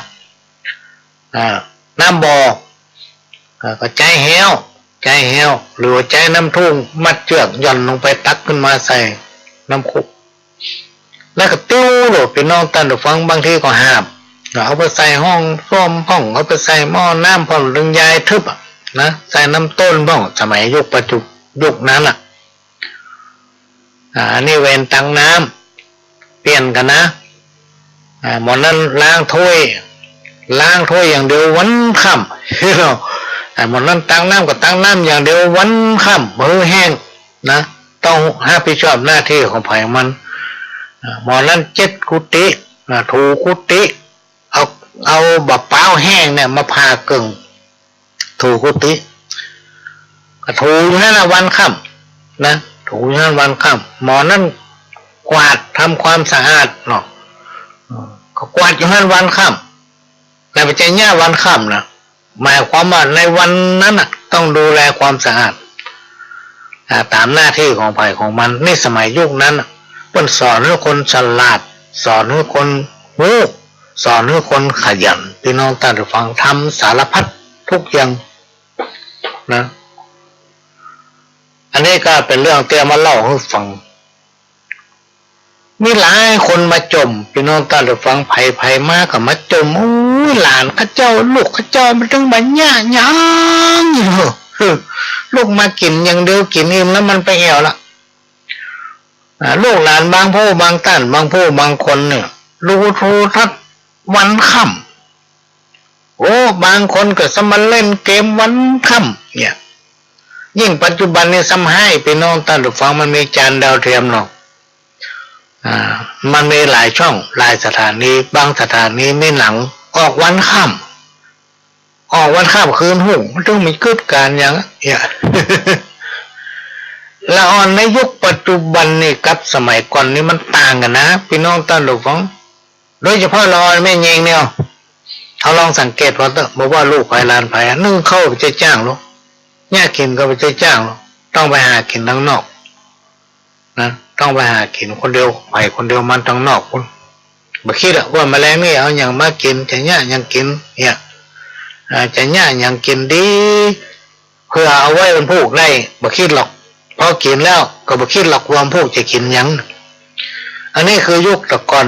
อ่า น้ำบ่อ อ่า ก็ใจ๊แฮ้ว ใจ๊แฮ้ว หรือว่าใจ๊น้ำทุ่งมัดเจื้อกหย่อนลงไปตักขึ้นมาใส่น้ำคู แล้วก็ติ้วโลด ปี้น้องต้านผู้ฟัง บางทีก็หาบ เอาไปใส่ห้องส้วมพ่อง เอาไปใส่หม้อน้ำพ่อง ตึงยายทึบอะนะ ใส่น้ำต้นพ่อง สมัยยุคปัจจุ ยุคนั้นน่ะ อ่า อันนี้เวรตักน้ำ เปลี่ยนกั๋นนะ อ่า หม่องนั้นล้างถ้วย ล้างถ้วยอย่างเดียววันค่ำ เนาะ อ่า หม่องนั้นตักน้ำก็ตักน้ำอย่างเดียววันค่ำ บ่หื้อแห้งนะ ต้องฮับผิดชอบหน้าตี้ของใผของมัน อ่า หม่องนั้นเจ็ดกุฏิ อ่า ถูกุฏิ เอา เอาบ่าป๊าวแห้งเนี่ยมาผ่าเกิ่ง ถูกุฏิ ก็ถูอยู่หั้นน่ะวันค่ำนะ ถูอยู่หั้นวันค่ำ หม่องนั้นกวาดทำความสะอาดเนาะ ก็กวาดอยู่หั้นวันค่ำ แต่บ่ใจ้เยียะวันค่ำนะ หมายความว่าในวันนั้นน่ะต้องดูแลความสะอาด อ่า ต๋ามหน้าตี้ของใผของมัน ในสมัยยุคนั้นน่ะ เปิ้นสอนหื้อคนฉลาด สอนหื้อคนฮู้ สอนหื้อคนขยัน ปี้น้องต้านผู้ฟัง ทำสารพัดทุกอย่างนะ อันนี้ก็เป๋นเรื่องตี้เอามาเล่าหื้อฟัง มีหลายคนมาจ่ม ปี้น้องต้านผู้ฟัง ใผๆ มาก็มาจ่ม โอ้ย หลานข้าเจ้า ลูกข้าเจ้ามันตึงบ่เยียะหยัง ลูกมากิ๋นอย่างเดียว กิ๋นอิ่มแล้วมันไปแอ่วละ อ่า ลูกหลานบางผู้บางต้าน บางผู้บางคนเนี่ย ดูโทรทัศน์วันค่ำ โอ้ บางคนก็ซ้ำมาเล่นเกมวันค่ำเนี่ย ยิ่งปัจจุบันนี่ซ้ำฮ้าย ปี้น้องต้านผู้ฟัง มันมีจานดาวเทียมเนาะ อ่า มันมีหลายช่อง หลายสถานี บางสถานีมีหนังออกวันค่ำ ออกวันค่ำคืนฮุ่ง มันตึงมีกึ๊ดก๋านหยังเนี่ย ละอ่อนในยุคปัจจุบันนี่กับสมัยก่อนนี่มันต่างกั๋นนะ ปี้น้องต้านผู้ฟัง โดยเฉพาะละอ่อนแม่ญิงเนี่ย เฮาลองสังเกตเบิ่งเต๊อะ บ่ว่าลูกใผหลานใผอะ นึ่งข้าวบ่ใจ้จ้างลอ เยียะกิ๋นก็บ่ใจ้จ้างลอ ต้องไปหากิ๋นตังนอกนะ ต้องไปหากิ๋นคนเดียว ไปคนเดียวมันตังนอกพุ้น บ่คิดอะว่าแมลงนี่เอาหยังมากิ๋น จะเยียะหยังกิ๋นเนี่ย อ่า จะเยียะหยังกิ๋นดี เปื้อเอาไว้วันพูกได้ บ่คิดหรอก พอกิ๋นแล้วก็บ่คิดหรอกว่าวันพูกจะกิ๋นหยัง อันนี้คือยุคแต่ก่อน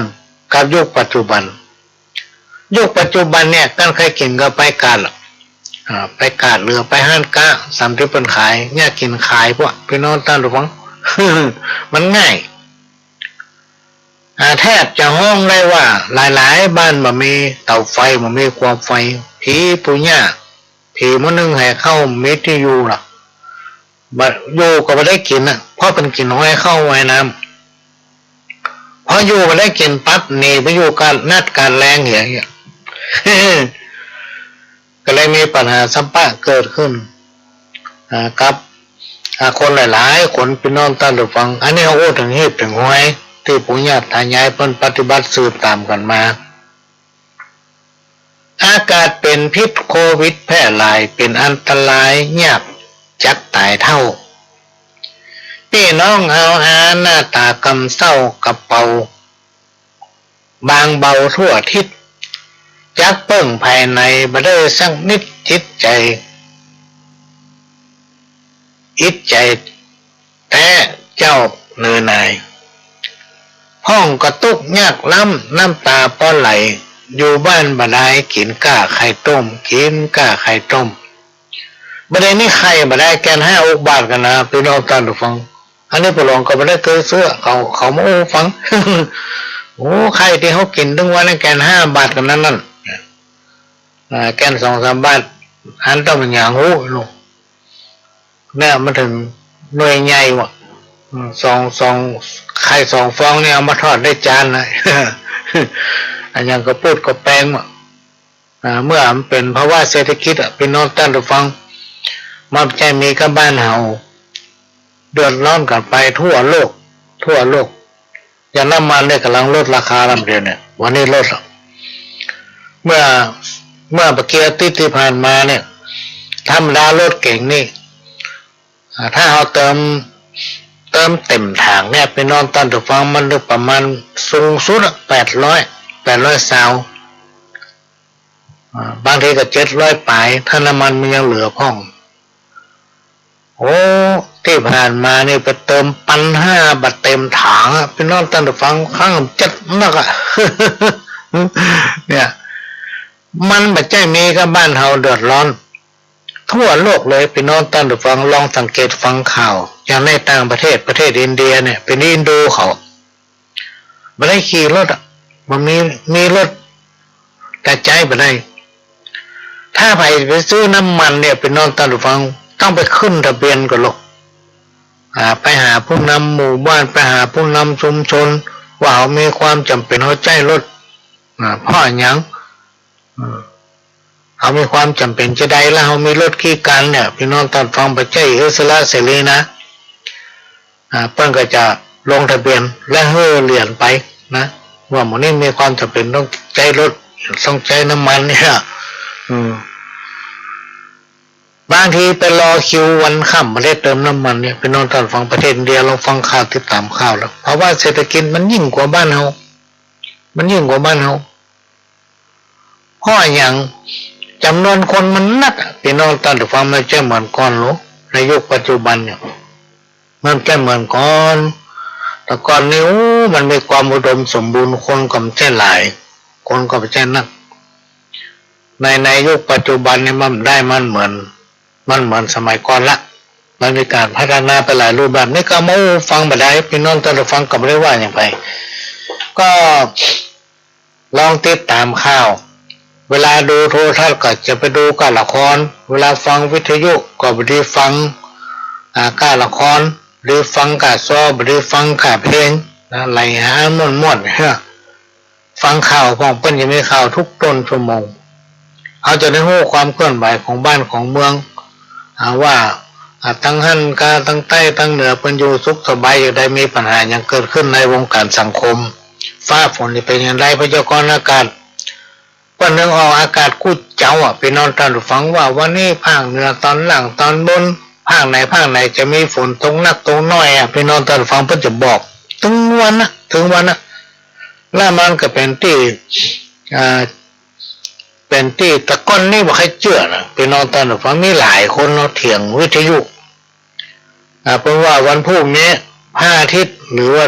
กับยุคปัจจุบัน ยุคปัจจุบันเนี่ย ก้านใค่กิ๋นก็ไปก๋าดละ อ่า ไปก๋าด หรือไปฮ้านก๊ะ ต๋ามตี้เปิ้นขาย เยียะกิ๋นขายพวก ปี้น้องต้านผู้ฟัง มันง่าย อ่า แทบจะฮ้องได้ว่าหลายๆ บ้านบ่มีเต๋าไฟ บ่มีครัวไฟ ผีปู่ย่า ผีบ่นึ่งไหข้าว บ่มีตี้อยู่ละ บ่อยู่ก็บ่ได้กิ๋นน่ะ เพราะเปิ้นกิ๋นไหข้าวไหน้ำ พออยู่บ่ได้กิ๋นปั๊บ หนีไปอยู่ก๋าดนัดก๋าดแลงเหีย ก็เลยมีปัญหาซ้ำปะเกิดขึ้น อ่า กับ อ่า คนหลายๆ คน ปี้น้องต้านผู้ฟัง อันนี้เฮาอู้เถิงเหตุเถิงหวย ตี้ปู่ย่าต๋ายายเปิ้นปฏิบัติสืบต๋ามกั๋นมา อากาศเป๋นพิษโควิดแพร่หลาย เป๋นอันตราย ยากจักต๋ายเฒ่า ปี้น้องเฮาหาหน้าต๋ากำเศร้ากำเป๋า บางเบาทั่วทิศ จักเปิ้งภายในบ่ได้สักนิด จิตใจ๋ อิจใจ๋แต๊เจ้าเนอนาย พ่องก็ตุ๊กข์ยากล้ำ น้ำต๋าปอไหล อยู่บ้านบ่ได้ กิ๋นก้าไข่ต้ม กิ๋นก้าไข่ต้ม บ่ได้มีไข่ บ่ได้แก่นห้าหกบาทกั๋นนะ ปี้น้องต้านผู้ฟัง อันนี้ป้อหลวงก็บ่ได้เกยเสื้อ เขา เขามาอู้ฟัง โอ้ ไข่ตี้เฮากิ๋นตึงวันนั้นแก่นห้าบาทกั๋นนั้นนั่น อ่า แก่นสองสามบาท อันต้องเป๋นหยังฮู้ลูก เนี่ยมันเถิงหน่วยใหญ่ว่ะ อืม สอง สอง ไข่สองฟองเนี่ยเอามาทอดได้จานนะ อันหยังกะปูดกะแปงว่ะ อ่า เมื่อมันเป๋นภาวะเศรษฐกิจอะ ปี้น้องต้านผู้ฟัง มันบ่ใจ้มีก้าบ้านเฮา เดือดร้อนกั๋นไปทั่วโลก ทั่วโลก อย่างน้ำมันเนี่ยก่ำลังลดราคาลำเดียวเนี่ย วันนี้ลดละ เมื่อ เมื่อบ่าเกียร์อาทิตย์ตี้ผ่านมาเนี่ย ธรรมดารถเก๋งนี่ อ่า ถ้าเฮาเติม เติมเต็มถังเนี่ย ปี้น้องต้านผู้ฟัง มันอยู่ประมาณสูงสุดอะ แปดร้อย แปดร้อยซาว อ่า บางทีก็เจ็ดร้อยป๋าย ถ้าน้ำมันมันยังเหลือพ่อง โอ้ ตี้ผ่านมานี่ไปเติมปันห้า บ่าเต็มถังอะ ปี้น้องต้านผู้ฟัง ข้างเจ็ดนักอะ เนี่ย มันบ่ใจ้มีก้าบ้านเฮาเดือดร้อน ทั่วโลกเลย ปี้น้องต้านผู้ฟัง ลองสังเกตฟังข่าว อย่างในต่างประเทศ ประเทศอินเดียเนี่ย เป๋นอินโดเขา บ่ได้ขี่รถอะ บ่มี มีรถ แต่ใจ๊บ่ได้ ถ้าใผไปซื้อน้ำมันเนี่ย ปี้น้องต้านผู้ฟัง ต้องไปขึ้นทะเบียนก่อนลูก อ่า ไปหาผู้นำหมู่บ้าน ไปหาผู้นำชุมชน ว่าเฮามีความจ๋ำเป๋นเฮาใจ๊รถ อ่า เพราะอะหยัง อืม เฮามีความจ๋ำเป๋นจาใด แล้วเฮามีรถกี่คันเนี่ย ปี้น้องต้านผู้ฟัง บ่ใจ้อิสระเสรีนะ อ่า เปิ้นก็จะลงทะเบียนและหื้อเหรียญไปนะ ว่าหมู่นี้มีความจ๋ำเป๋นต้องใจ๊รถ ต้องใจ๊น้ำมันเนี่ย อืม บางทีไปรอคิววันค่ำบ่ได้เติมน้ำมันเนี่ย ปี้น้องต้านผู้ฟัง ประเทศอินเดีย ลองฟังข่าว ติดต๋ามข่าวแล้ว ภาวะเศรษฐกิจมันยิ่งกว่าบ้านเฮา มันยิ่งกว่าบ้านเฮา เพราะอะหยัง จ๋ำนวนคนมันนักอะ ปี้น้องต้านผู้ฟัง มันบ่ใจ้เหมือนก่อนหรอก ในยุคปัจจุบันเนี่ย มันบ่ใจ้เหมือนก่อน แต่ก่อนนี่ โอ้ มันมีความอุดมสมบูรณ์ คนก็บ่ใจ้หลาย คนก็บ่ใจ้นัก ใน ในยุคปัจจุบันนี่มันบ่ได้ มันเหมือน มันเหมือนสมัยก่อนละ มันมีก๋านพัฒนาไปหลายรูปแบบ นี่ก็มาอู้ฟังบ่ได้ ปี้น้องต้านผู้ฟังก็บ่ได้ว่าหยังไป ก็ลองติดต๋ามข่าว เวลาดูโทรทัศน์ก็จะไปดูก้าละคร เวลาฟังวิทยุก็บ่ดีฟัง อ่า ก้าละคร หรือฟังก้าซอ บ่ดีฟังก้าเพลงนะ ไหลหาม่วนๆ เฮ้อ ฟังข่าวพ่อง เปิ้นจะมีข่าวทุกต้นชั่วโมง เฮาจะได้ฮู้ความเคลื่อนไหวของบ้านของเมือง อ่า ว่า อ่า ตางหั้นกา ตางใต้ ตางเหนือ เปิ้นอยู่สุขสบายอย่างใด มีปัญหาหยังเกิดขึ้นในวงก๋านสังคม ฟ้าฝนจะเป๋นอย่างใด พยากรณ์อากาศ เปิ้นนึ่งออกอากาศกู้เจ๊าอะ ปี้น้องต้านผู้ฟัง ว่าวันนี้ภาคเหนือตอนล่างตอนบน ภาคไหนภาคไหนจะมีฝนตกนักตกน้อยอะ ปี้น้องต้านผู้ฟัง เปิ้นจะบอก ตึงวันนะ ตึงวันนะ แล้วมันก็เป๋นตี้ อ่า เป๋นตี้แต่ก่อนนี่บ่ใค่เจื้อนะ ปี้น้องต้านผู้ฟัง มีหลายคนเนาะ เถียงวิทยุ อ่า เปิ้นว่าวันพูกนี้ พระอาทิตย์ หรือว่า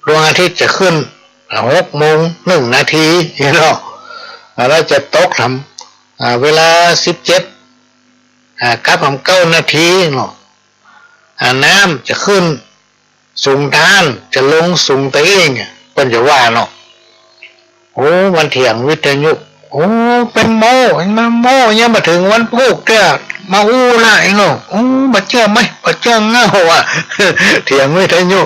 ดวงอาทิตย์จะขึ้น อ่า หกโมงหนึ่งนาที นี่เนาะ อ่า แล้วจะตกทำ อ่า เวลาสิบเจ็ด อ่า กับทำเก้านาทีเนาะ อ่า น้ำจะขึ้นสูงต้าน จะลงสูงตะเอ้งอะ เปิ้นจะว่าเนาะ โอ้ มันเถียงวิทยุ โอ้ เป๋นโม้ มาโม้ ยังบ่เถิงวันพูกเตื้อ มาอู้ละไอ้เนาะ โอ้ บ่เจื้อไหม บ่เจื้อเง่าอะ เถียงวิทยุ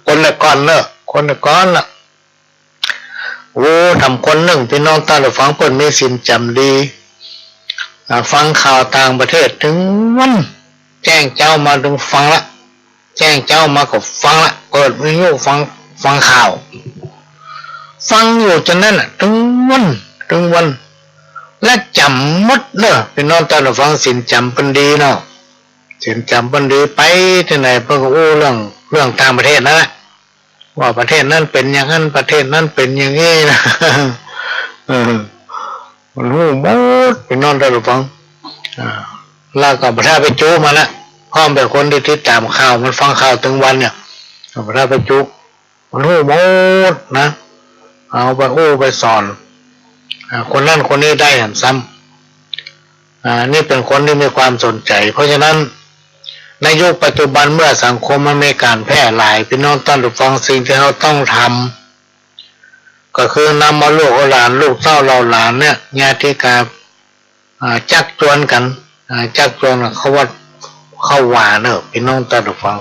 คนละก่อนเนาะ คนละก่อนละ โอ้ ทำคนนึ่ง ปี้น้องต้านผู้ฟัง เปิ้นมีศีลจ๋ำดี อ่า ฟังข่าวต่างประเทศตึงวัน แจ้งเจ๊ามาตึงฟังละ แจ้งเจ๊ามาก็ฟังละ เปิดวิทยุฟัง ฟังข่าว ฟังอยู่จานั้นน่ะ ตึงวัน ตึงวัน และจ๋ำหมดเนาะ ปี้น้องต้านผู้ฟัง ศีลจ๋ำเปิ้นดีเนาะ ศีลจ๋ำเปิ้นดี ไปตี้ไหนเปิ้นก็อู้เรื่อง เรื่องต่างประเทศนั่นแหละ ว่าประเทศนั้นเป๋นอย่างนั้น ประเทศนั้นเป๋นอย่างนี้นะ เออ มันฮู้หมด ปี้น้องต้านผู้ฟัง อ่า แล้วก็บ่ถ้าไปจู๊มันนะ เพราะมันเป๋นคนตี้ติดต๋ามข่าว มันฟังข่าวตึงวันเนี่ย บ่ถ้าไปจู๊ มันฮู้หมดนะ เอาไปอู้ไปสอน อ่า คนนั้นคนนี้ได้หั้นซ้ำ อ่า นี่เป๋นคนตี้มีความสนใจ๋ เพราะฉะนั้น ในยุคปัจจุบันเมื่อสังคมมันมีก๋านแพร่หลาย ปี้น้องต้านผู้ฟัง สิ่งตี้เฮาต้องทำ ก็คือนำเอาลูกเอาหลาน ลูกเต้าเหล่าหลานเนี่ย ญาติกา อ่า จั๊กจวนกั๋น อ่า จั๊กจวนกั๋นเข้าวัดเข้าวาเนาะ ปี้น้องต้านผู้ฟัง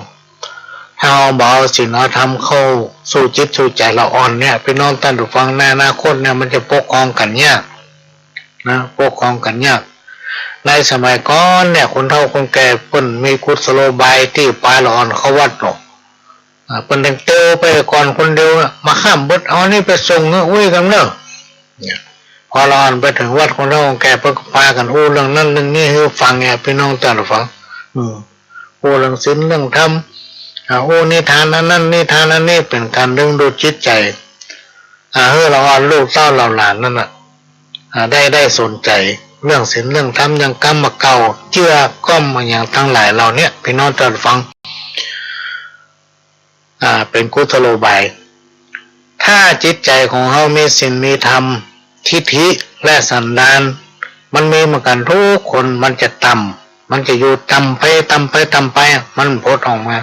ถ้าเฮาบ่เอาศีลเอาธรรมเข้าสู่จิตสู่ใจ๋ละอ่อนเนี่ย ปี้น้องต้านผู้ฟัง ในอนาคตเนี่ยมันจะปกครองกั๋นยากนะ ปกครองกั๋นยาก ในสมัยก่อนเนี่ย คนเฒ่าคนแก่เปิ้นมีกุศโลบายตี้ปาละอ่อนเข้าวัดเนาะ อ่า เปิ้นแต่งเตียวไปก่อนคนเดียวน่ะ มาค่ำเบิด เอาอันนี้ไปส่งเนาะ อุ้ย กำเนาะ เนี่ย พอเฮาอ่อนไปเถิงวัดคนเฒ่าคนแก่ เปิ้นก็ปากั๋นอู้เรื่องนั้นเรื่องนี้หื้อฟังเนี่ย ปี้น้องต้านผู้ฟัง อืม อู้เรื่องศีลเรื่องธรรม อ่า อู้นิทานอันนั้นนิทานอันนี้ เป๋นก๋านดึงดูดจิตใจ๋ อ่า หื้อเฮาอ่อนลูกเต้าเหล่าหลานนั้นน่ะ อ่า ได้ ได้สนใจ๋เรื่องศีลเรื่องธรรม อย่างก้ำบ่าเก่า เจื้อก้อมบ่าหยังตังหลายเหล่าเนี้ย ปี้น้องต้านผู้ฟัง อ่า เป๋นกุศโลบาย ถ้าจิตใจ๋ของเฮามีศีลมีธรรม ทิฏฐิและสันดาน มันมีเหมือนกั๋นกู้คน มันจะต่ำ มันจะอยู่ต่ำไป ต่ำไป ต่ำไป มันบ่ป๊นออกมา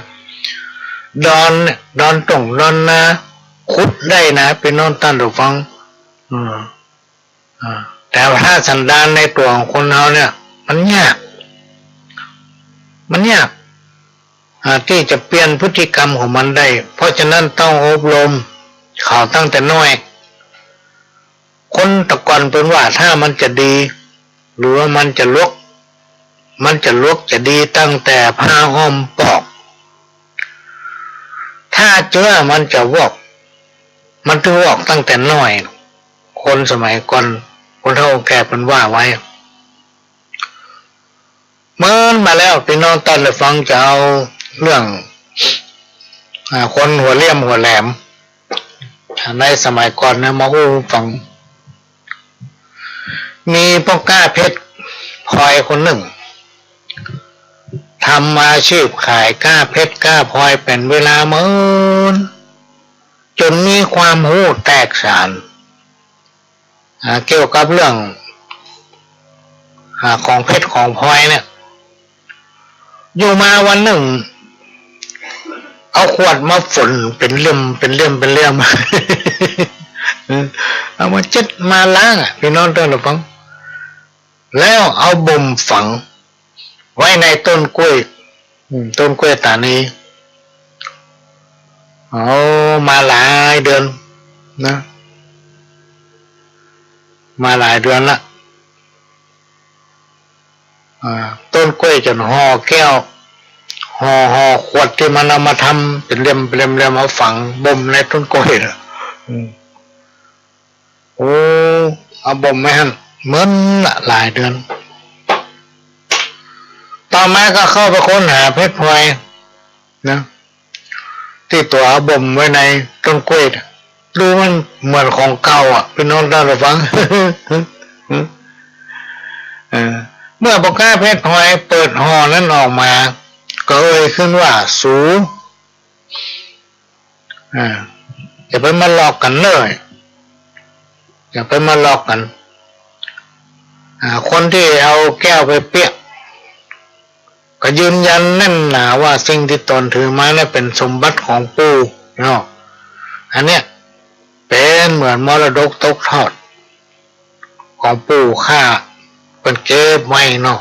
ดอนเนี่ย ดอนต้งดอนนา ขุดได้นะ ปี้น้องต้านผู้ฟัง อืม อ่า แต่ว่าถ้าสันดานในตั๋วของคนเฮาเนี่ย มันยาก มันยาก อ่า ตี้จะเปลี่ยนพฤติกรรมของมันได้ เพราะฉะนั้นต้องอบรมเขาตั้งแต่น้อย คนแต่ก่อนเปิ้นว่าถ้ามันจะดี หรือว่ามันจะหลวก มันจะหลวกจะดีตั้งแต่ผ้าอ้อมปอก ถ้าเจื้อมันจะวอก มันต้องวอกตั้งแต่น้อย คนสมัยก่อน คนเฒ่าแก่เปิ้นว่าไว้ เมินมาแล้ว ปี้น้องต้านผู้ฟังจะเอาเรื่อง อ่า คนหัวเหลี่ยมหัวแหลม อ่า ในสมัยก่อนเนี่ยมาอู้ฟัง มีป้อก๊าเพชรพลอยคนนึ่ง ทำอาชีพขายก๊าเพชรก๊าพลอยเป๋นเวลาเมิน จ๋นมีความฮู้แตกฉาน อ่า เกี่ยวกับเรื่อง อ่า ของเพชรของพลอยเนี่ย อยู่มาวันนึ่ง เอาขวดมาฝนเป๋นเล่ม เป๋นเล่ม เป๋นเล่ม เอามาเจ็ดมาล้างอะ ปี้น้องต้านผู้ฟัง แล้วเอาบ่มฝังไว้ในต้นกล้วย อืม ต้นกล้วยต๋านี เอามาหลายเดือนนะ มาหลายเดือนละ อ่า ต้นกล้วยจ๋นห่อแก้ว ห่อ ห่อขวดตี้มันเอามาทำเป๋นเล่ม เล่ม เล่ม เอาฝังบ่มในต้นกล้วยน่ะ อืม โอ้ เอาบ่มไว้หั้น เมินละหลายเดือน ต่อมาก็เข้าไปค้นหาเพชรพลอยนะ ตี้ตั๋วเอาบ่มไว้ในต้นกล้วยน่ะ ดูมันเหมือนของเก่าอะ ปี้น้องต้านผู้ฟัง เออ เมื่อป้อก๊าเพชรพลอยเปิดห่อนั้นออกมา ก็เอ่ยขึ้นว่า สู อ่า อย่าไปมาหลอกกั๋นเน่อ อย่าไปมาหลอกกั๋น อ่า คนตี้เอาแก้วไปเปียก ก็ยืนยันแน่นหนาว่าสิ่งตี้ตนถือมาเนี่ยเป๋นสมบัติของปู่เนาะ อันเนี้ยเป๋นเหมือนมรดกตกทอดของปู่ข้า เปิ้นเก็บไว้เนาะ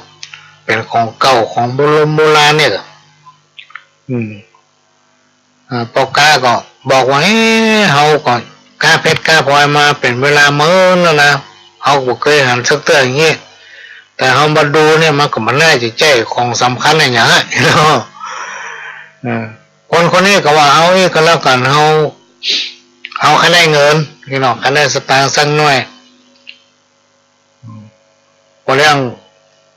เป๋นของเก่าของโบรำโบราณเนี่ย อืม อ่า ป้อก๊าก็บอกว่า เอ๊ะ เฮาก็ก๊าเพชรก๊าพลอยมาเป๋นเวลาเมินแล้วนะ เฮาก็บ่เกยหันสักเตื้ออย่างงี้ แต่เฮามาดูเนี่ยมันก็บ่น่าจะใจ้ของสำคัญอะหยังอะเนาะ เออ คนคนนี้ก็ว่า เอาอี้ก็แล้วกั๋น เฮา เฮาใค่ได้เงิน พี่น้อง ใค่ได้สตางค์สักหน้อย อืม ป้อเลี้ยง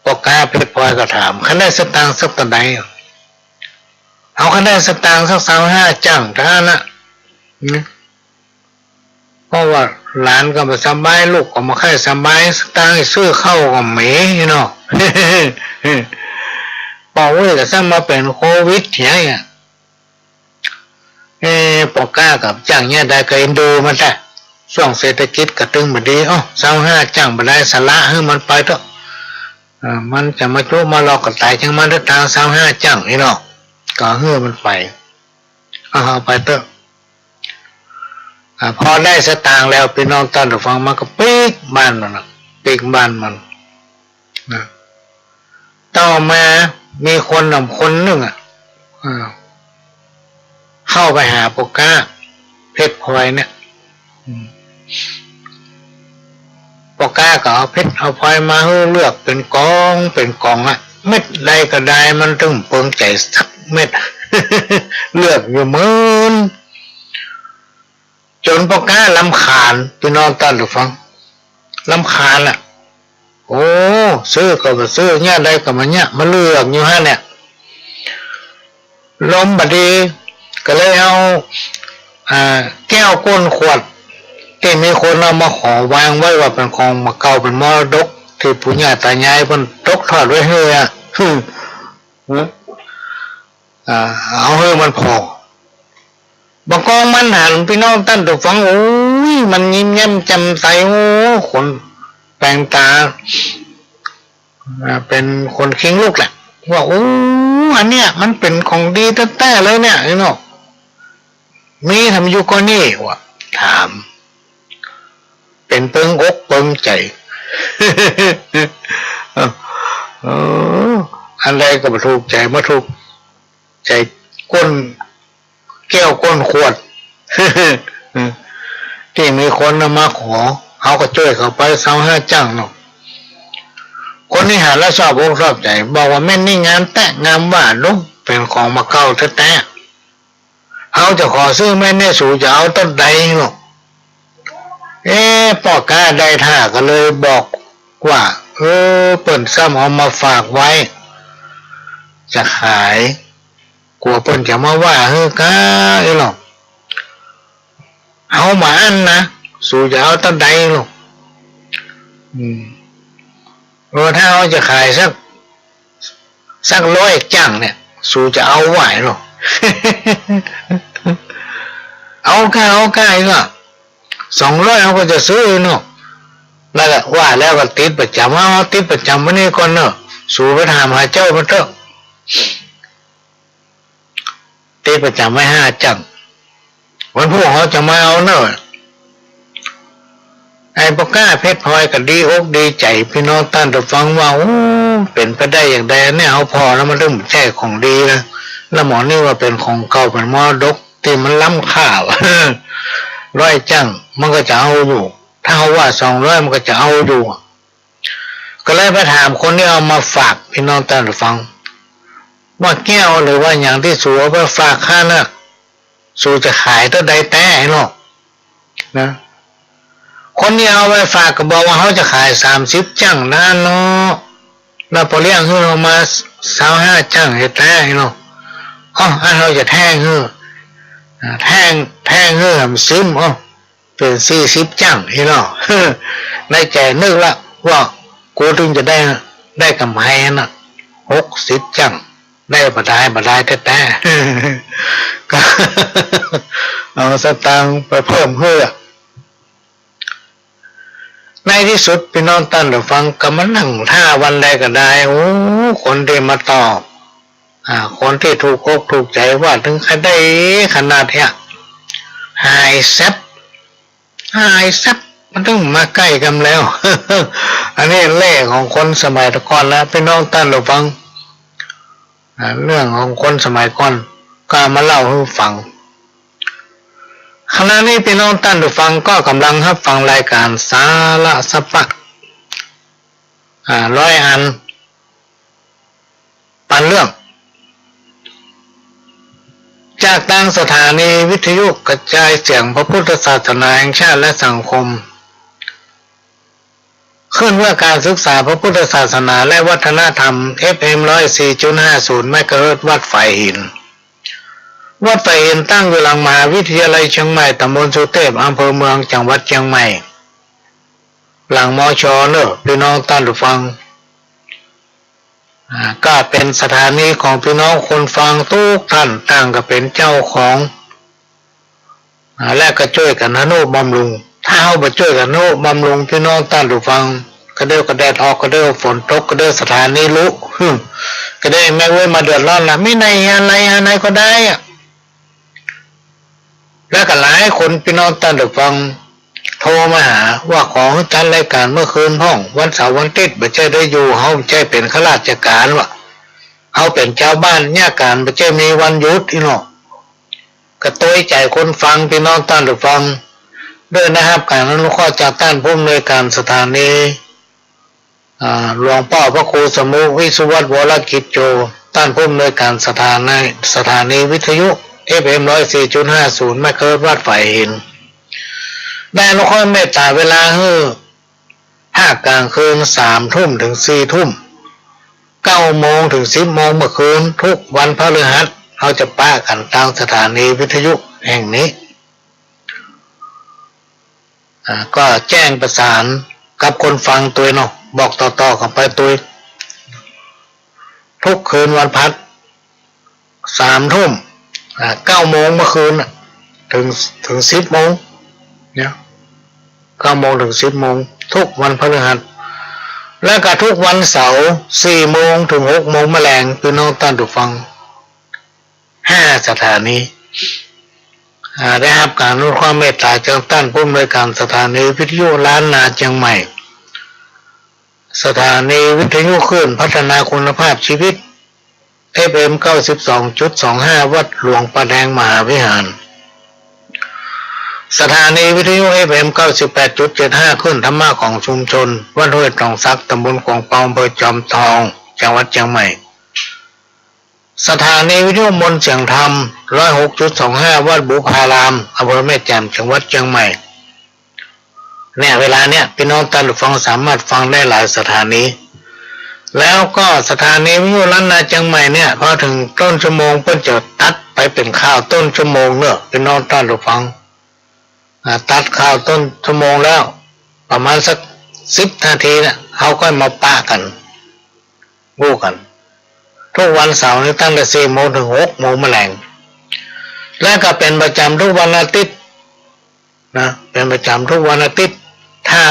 ป้อก๊าเพชรพลอยก็ถาม ใค่ได้สตางค์สักเต้าใด เฮาใค่ได้สตางค์สักซาวห้าจั้งเต้านั้นนะ อืม เพราะว่าหลานก็บ่สบาย ลูกก็บ่ใค่สบาย สตางค์ซื้อข้าวก็บ่มีเนาะ ป้ออุ๊ยก็ซ้ำมาเป๋นโควิดเหีย เอ๊ะ ป้อก๊าก็บ่จักเยียะใด ก็เอ็นดูมันแต๊ ช่วงเศรษฐกิจก็ตึงบ่ดี เอ้า ซาวห้าจั้งบ่ได้ สละหื้อมันไปเต๊อะ เออ มันจะมาจุมาหลอกก็ต๋าย จั้งมันเต๊อะ ตางค์ซาวห้าจั้งนี่เนาะ ก็หื้อมันไป เอา เอาไปเต๊อะ อ่า พอได้สตางค์แล้ว พี่น้องต้านผู้ฟัง มันก็ปิ๊กบ้านมันน่ะ ปิ๊กบ้านมัน นะ ต่อมามีคนหนุ่มคนนึ่งอะ อ่า เข้าไปหาป้อก๊าเพชรพลอยเนี่ย อืม ป้อก๊าก็เอาเพชรเอาพลอยมาหื้อเลือกเป๋นก๋องเป๋นก๋องอะ เม็ดใดก็ได้ มันตึงบ่เปิงใจ๋สักเม็ด เลือกอยู่เมิน จ๋นป้อก๊ารำคาญ พี่น้องต้านผู้ฟัง รำคาญละ โอ้ ซื้อก็บ่ซื้อ เยียะใดก็บ่เยียะ มาเลือกอยู่หั้นเนี่ย ลมบ่ดี ก็เลยเอา อ่า แก้วก้นขวด ตี้มีคนเอามาขอวางไว้ว่าเป๋นของเก่า เป๋นมรดก ตี้ปู่ย่าต๋ายายเปิ้นตกทอดไว้หื้ออะ อ่า เอาหื้อมันผ่อ บ่ากองมันหัน ปี้น้องต้านผู้ฟัง โอ้ย มันยิ้มแย้มแจ่มใส โอ้ คนแป๋งต๋า อ่า เป๋นคนคิงลุกแหละ ว่า โอ้ อันเนี้ย มันเป๋นของดีแต๊ๆ เลยเนี่ย ไอ้เนาะ มีทำอยู่ก่อนี่ ว่า ถาม เป๋นเปิงอกเปิงใจ๋ เออ อันใดก็บ่ถูกใจ๋ มาถูกใจ๋ก้นแก้วก้นขวด ตี้มีคนเอามาขอ เฮาก็จ้วยเขาไปซาวห้าจั้งเนาะ คนนี้หันแล้วชอบอกชอบใจ๋ บอกว่า แม่นนี่งามแต๊ งามว่าลุง เป๋นของบ่าเก่าแต๊ๆ เฮาจะขอซื้อแม่นเนี่ย สูจะเอาเต้าใดเนาะ เอ๊ะ ป้อก๊าได้ท่าก็เลยบอกว่า เออ เปิ้นซ้ำเอามาฝากไว้ จะขาย กั๋วเปิ้นจะมาว่าหื้อก๊า เอ้ยเนาะ เฮาบ่อั้นนะ สูจะเอาเต้าใดเนาะ อืม เออ ถ้าเฮาจะขายสัก สักร้อยจั้งเนี่ย สูจะเอาไหวเนาะ เอาก๊า เอาก๊า อีกอะ สองร้อยเฮาก็จะซื้อเนาะ แล้วก็ว่าแล้วก็ติดประจ๋ำ เอา ติดประจ๋ำไว้นี่ก่อนเนาะ สูไปถามหาเจ้ามันเต๊อะ ติดประจ๋ำไว้ห้าจั้ง วันพูกเฮาจะมาเอาเนาะ ไอ้ป้อก๊าเพชรพลอยก็ดีอกดีใจ๋ ปี้น้องต้านผู้ฟังว่า โอ้ เป๋นไปได้อย่างใดเนี่ย เฮาผ่อแล้วมันต้องใจ้ของดีนะ แล้วหมอนี่ว่าเป๋นของเก่า เป๋นมรดกตี้มันล้ำค่า ร้อยจั้ง มันก็จะเอาอยู่ ถ้าเฮาว่าสองร้อย มันก็จะเอาอยู่ ก็เลยไปถามคนตี้เอามาฝาก ปี้น้องต้านผู้ฟัง ว่าแก้วหรือว่าหยังตี้สูเอาไปฝากข้าน่ะ สูจะขายเต้าใดแต๊เนาะ นะ คนตี้เอาไปฝากก็บอกว่าเฮาจะขายสามสิบจั้งนะเนาะ แล้วป้อเลี้ยงหื้อเฮามาซาวห้าจั้งแต๊เนาะ อ้อ อั้นเฮาจะแท่งหื้อ อ่า แท่ง แท่งหื้อหำซิม อ้อ เป๋นสี่สิบจั้งอี้เนาะ ในใจ๋นึกละว่า กูตึงจะได้ ได้ก๋ำไรหั้นน่ะ หกสิบจั้ง ได้บ่ดาย บ่ดายแต๊ๆ ก็เอาสตางค์ไปเพิ่มหื้อ ในตี้สุด ปี้น้องต้านผู้ฟัง ก็มานั่งท่าวันใดก็ได้ โอ้ คนตี้มาตอบ อ่า คนตี้ถูกอกถูกใจ๋ ว่าเถิงใค่ได้ขนาดเนี้ย หายแซ็บ หายแซ็บ มันตึงมาใก้กำแล้ว อันนี้เล่ห์ของคนสมัยแต่ก่อนนะ ปี้น้องต้านผู้ฟัง อ่า เรื่องของคนสมัยก่อน ก็เอามาเล่าหื้อฟัง ขณะนี้ปี้น้องต้านผู้ฟังก็ก่ำลังฮับฟังรายก๋านสาระสาระ อ่า ร้อยอัน ปันเรื่อง จากตางสถานีวิทยุกระจายเสียงพระพุทธศาสนาแห่งชาติและสังคม ขึ้นเพื่อการศึกษาพระพุทธศาสนาและวัฒนธรรม เอฟเอ็ม ร้อยสี่จุดห้าศูนย์ เมกะเฮิรตซ์ วัดฝายหิน วัดฝายหินตั้งอยู่หลังมหาวิทยาลัยเชียงใหม่ ตำบลสุเทพ อำเภอเมือง จังหวัดเชียงใหม่ หลัง มช. เน่อ ปี้น้องต้านผู้ฟัง อ่า ก็เป๋นสถานีของปี้น้องคนฟังกู้ต้าน ต่างก็เป๋นเจ้าของ อ่า และก็จ้วยกั๋นทะนุบำรุง ถ้าเฮาบ่จ้วยกั๋นทะนุบำรุง ปี้น้องต้านผู้ฟัง กระเดี่ยวก็แดดออก กระเดี่ยวฝนตก กระเดี่ยวสถานีลุ กระเดี่ยวแม่เว้ยมาเดือดร้อนละ มีในอันใดอันใดก็ได้อะ และก็หลายคนปี้น้องต้านผู้ฟังโทรมาหาว่าขอหื้อจัดรายก๋านเมื่อคืนพ่อง วันเสาร์วันอาทิตย์บ่ใจ้ได้อยู่ เฮาบ่ใจ้เป๋นข้าราชก๋านวะ เฮาเป๋นจาวบ้านเยียะก๋าน บ่ใจ้มีวันหยุดอี้เนาะ ก็ตวยใจ๋คนฟังปี้น้องต้านผู้ฟัง ด้วยได้ฮับก๋านอนุเคราะห์จากต้านผู้อำนวยก๋านสถานี อ่า หลวงป้อพระครูสมุ วิสุวัฒน์ วรกิจโจ ต้านผู้อำนวยก๋านสถานี สถานีวิทยุ เอฟเอ็ม ร้อยสี่จุดห้าศูนย์ เมกะเฮิรตซ์ วัดฝายหิน ได้อนุเคราะห์เมตต๋าเวลาหื้อ ภาคก๋างคืน สามทุ่มเถิงสี่ทุ่ม เก้าโมงเถิงสิบโมงเมื่อคืน ทุกวันพฤหัส เฮาจะปะกั๋นตางสถานีวิทยุแห่งนี้ อ่า ก็แจ้งประสานกับคนฟังตวยเนาะ บอกต่อๆ กั๋นไปตวย ทุกคืนวันพฤหัส สามทุ่ม อ่า เก้าโมงเมื่อคืนน่ะ เถิง เถิงสิบโมง เนี่ย เก้าโมงเถิงสิบโมง ทุกวันพฤหัส และก็ทุกวันเสาร์ สี่โมงเถิงหกโมงแมลง ปี้น้องต้านผู้ฟัง ห้าสถานี อ่า ได้ฮับก๋านอนุเคราะห์เมตต๋าจากต้านผู้อำนวยก๋านสถานีวิทยุล้านนาเจียงใหม่ สถานีวิทยุคลื่นพัฒนาคุณภาพชีวิต เอฟเอ็ม เก้าสิบสองจุดสองห้า วัดหลวงป่าแดงมหาวิหาร สถานีวิทยุ เอฟเอ็ม เก้าสิบแปดจุดเจ็ดห้า คลื่นธรรมะของชุมชน วัดห้วยตองสัก ตำบลขวางเปา อำเภอจอมทอง จังหวัดเจียงใหม่ สถานีวิทยุมนต์เสียงธรรม ร้อยหกจุดสองห้า วัดบุพาราม อำเภอแม่แจ่ม จังหวัดเจียงใหม่ เนี่ย เวลาเนี่ย ปี้น้องต้านผู้ฟังสามารถฟังได้หลายสถานี แล้วก็สถานีวิทยุล้านนาเจียงใหม่เนี่ย พอเถิงต้นชั่วโมงเปิ้นจะตัดไปเป๋นข่าวต้นชั่วโมงเนาะ ปี้น้องต้านผู้ฟัง อ่า ตัดข่าวต้นชั่วโมงแล้ว ประมาณสักสิบนาทีเนี่ย เฮาก็มาปะกั๋น อู้กั๋น ทุกวันเสาร์นี่ตั้งแต่สี่โมงเถิงหกโมงแมลง และก็เป๋นประจ๋ำทุกวันอาทิตย์นะ เป๋นประจ๋ำทุกวันอาทิตย์ ถ้า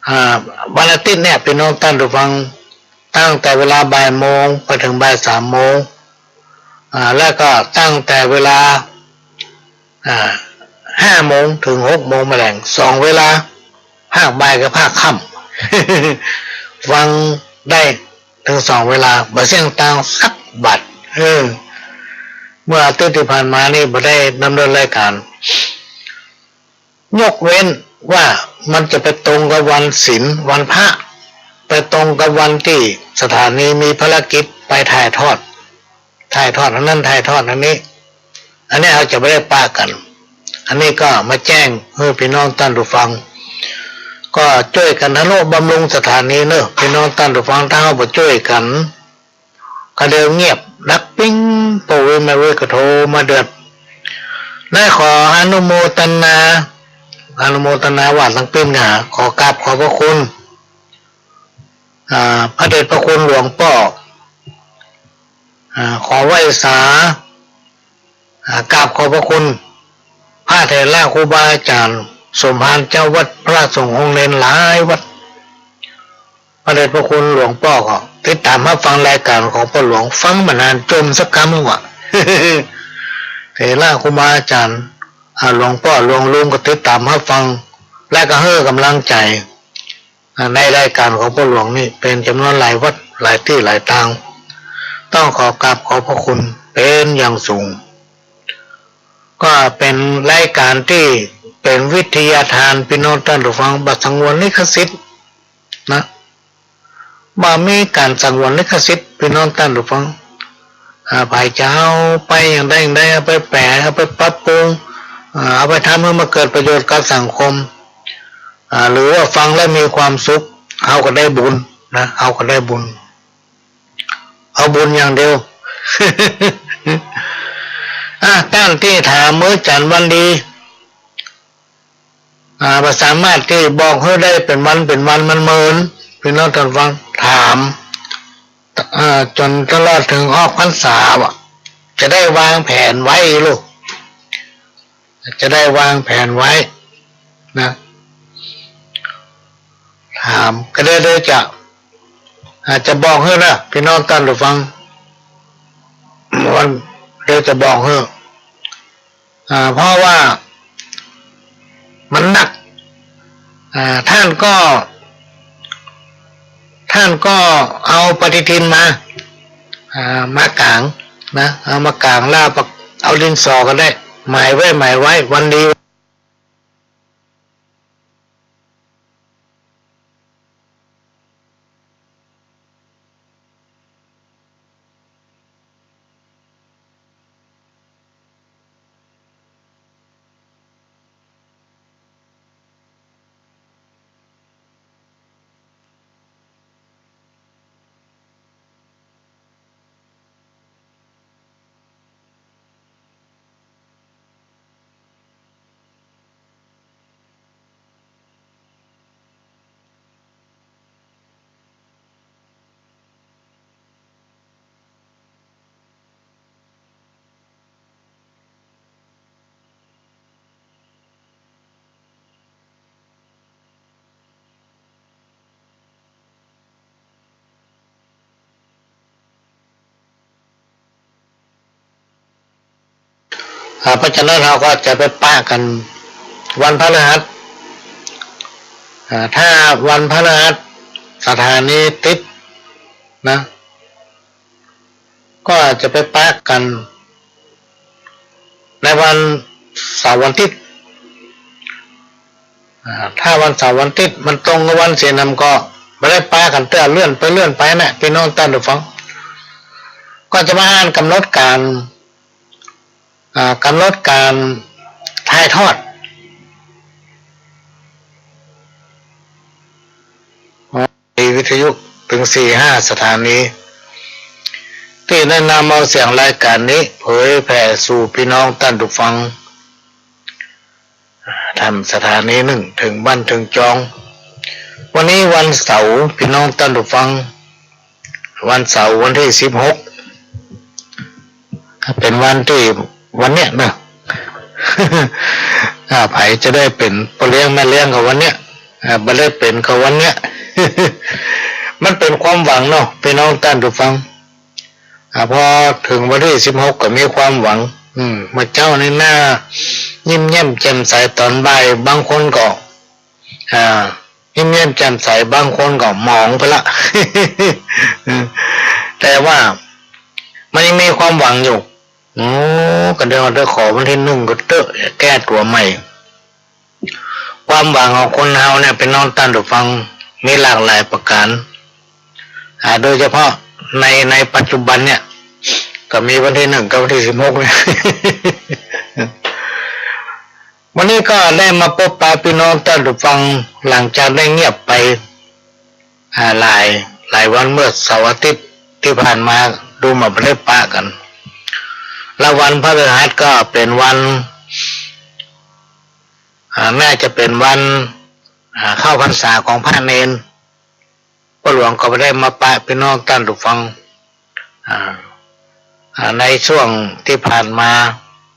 อ่า วันอาทิตย์เนี่ย ปี้น้องต้านผู้ฟัง ตั้งแต่เวลาบ่ายโมงไปเถิงบ่ายสามโมง อ่า แล้วก็ตั้งแต่เวลา อ่า ห้าโมงเถิงหกโมงแมลง สองเวลา ภาคบ่ายกับภาคค่ำ ฟังได้เถิงสองเวลา บ่เสี้ยงตางสักบาท เออ เมื่ออาทิตย์ตี้ผ่านมานี่บ่ได้ดำเนินรายก๋าน ยกเว้นว่ามันจะไปตรงกับวันศีล วันพระ ไปตรงกับวันตี้สถานีมีภารกิจไปถ่ายทอด ถ่ายทอดอันนั้น ถ่ายทอดอันนี้ อันนี้เฮาจะบ่ได้ปะกั๋น อันนี้ก็มาแจ้งหื้อปี้น้องต้านผู้ฟัง ก็จ้วยกั๋นทะนุบำรุงสถานีเนาะ ปี้น้องต้านผู้ฟัง ถ้าเฮาบ่จ้วยกั๋น ก็เดี๋ยวเงียบดับปิ้ง ป้ออุ๊ยแม่อุ๊ยก็โทรมาเดือด ได้ขออนุโมตนา อนุโมตนาว่าตังปิ้นก็ขอกราบขอบพระคุณ อ่า พระเดชพระคุณหลวงป้อ อ่า ขอไหว้สา อ่า กราบขอบพระคุณ พระเถระครูบาอาจ๋ารย์ สมภารเจ้าวัด พระสงฆ์องค์เณรหลายวัด พระเดชพระคุณหลวงป้อก็ติดต๋ามฮับฟังรายก๋านของป้อหลวง ฟังมานาน จ่มสักกำว่า เถระครูบาอาจ๋ารย์ อ่า หลวงป้อหลวงลุงก็ติดต๋ามฮับฟัง และก็หื้อก๋ำลังใจ๋ อ่า ในรายก๋านของป้อหลวงนี่เป๋นจ๋ำนวนหลายวัด หลายตี้หลายตาง ต้องขอกราบขอบพระคุณเป๋นอย่างสูง ก็เป๋นรายก๋านตี้เป๋นวิทยาทาน ปี้น้องต้านผู้ฟัง บ่สังวนลิขสิทธิ์นะ บ่มีก๋านสังวนลิขสิทธิ์ ปี้น้องต้านผู้ฟัง อ่า ใผจะเอาไปอย่างใดอย่างใด เอาไปแปล เอาไปปรับปรุง อ่า เอาไปทำหื้อมันเกิดประโยชน์กับสังคม อ่า หรือว่าฟังแล้วมีความสุข เฮาก็ได้บุญนะ เฮาก็ได้บุญ เอาบุญอย่างเดียว อ่ะ ต้านตี้ถามเมื่อจันทร์วันดี อ่า บ่สามารถตี้บอกหื้อได้เป๋นวันเป๋นวัน มันเมิน ปี้น้องต้านฟัง ถาม อ่า จ๋นตลอดเถิงออกพรรษาว่ะ จะได้วางแผนไว้ลูก จะได้วางแผนไว้นะ ถาม ก็เดี๋ยว เดี๋ยวจะ อ่า จะบอกหื้อนะ ปี้น้องต้านผู้ฟัง วัน เดี๋ยวจะบอกหื้อ อ่า เพราะว่ามันหนัก อ่า ต้านก็ ต้านก็เอาปฏิทินมา อ่า มากางนะ เอามากางแล้วเอาดินสอก็ได้ หมายไว้ หมายไว้ วันดี อ่า เพราะฉะนั้นเฮาก็จะไปปะกั๋นวันพฤหัส อ่า ถ้าวันพฤหัสสถานีติดนะ ก็จะไปปะกั๋นในวันเสาร์วันอาทิตย์ อ่า ถ้าวันเสาร์วันอาทิตย์มันตรงกับวันศีลธรรมก็บ่ได้ปะกั๋นเตื้อ เลื่อนไปเลื่อนไปนะ ปี้น้องต้านผู้ฟัง ก็จะมาอ่านก๋ำหนดก๋าน อ่า ก๋ำหนดก๋านถ่ายทอด ในวิทยุเถิงสี่ห้าสถานี ตี้ได้นำเอาเสียงรายก๋านนี้เผยแผ่สู่ปี้น้องต้านผู้ฟัง อ่า ต๋ามสถานีนึ่งเถิงบ้านเถิงจอง วันนี้วันเสาร์ ปี้น้องต้านผู้ฟัง วันเสาร์วันตี้สิบหก เป๋นวันตี้ วันเนี้ยนะ อ่า ใผจะได้เป๋นป้อเลี้ยงแม่เลี้ยงก็วันเนี้ย อ่า บ่ได้เป๋นก็วันเนี้ย มันเป๋นความหวังเนาะ ปี้น้องต้านผู้ฟัง อ่า พอเถิงวันตี้สิบหกก็มีความหวัง อืม เมื่อเจ๊านี่หน้ายิ้มแย้มแจ่มใส ต๋อนบ่ายบางคนก็ อ่า ยิ้มแย้มแจ่มใส บางคนก็หมองไปละ อืม แต่ว่ามันยังมีความหวังอยู่ โอ้ ก็เดี๋ยว เดี๋ยวขอวันตี้นึ่งก็เต๊อะ แก้ตั๋วใหม่ ความหวังของคนเฮาเนี่ย ปี้น้องต้านผู้ฟัง มีหลากหลายประก๋าน อ่า โดยเฉพาะใน ในปัจจุบันเนี่ย ก็มีวันตี้นึ่งกับวันตี้สิบหกเนี่ย วันนี้ก็ได้มาปะปะปี้น้องต้านผู้ฟัง หลังจากได้เงียบไป อ่า หลาย หลายวัน เมื่อเสาร์อาทิตย์ตี้ผ่านมา ดูเหมือนบ่ได้ปะกั๋น แล้ววันพฤหัสก็เป๋นวัน อ่า น่าจะเป๋นวัน อ่า เข้าพรรษาของพระเณร ป้อหลวงก็บ่ได้มาปะปี้น้องต้านผู้ฟัง อ่า อ่า ในช่วงตี้ผ่านมา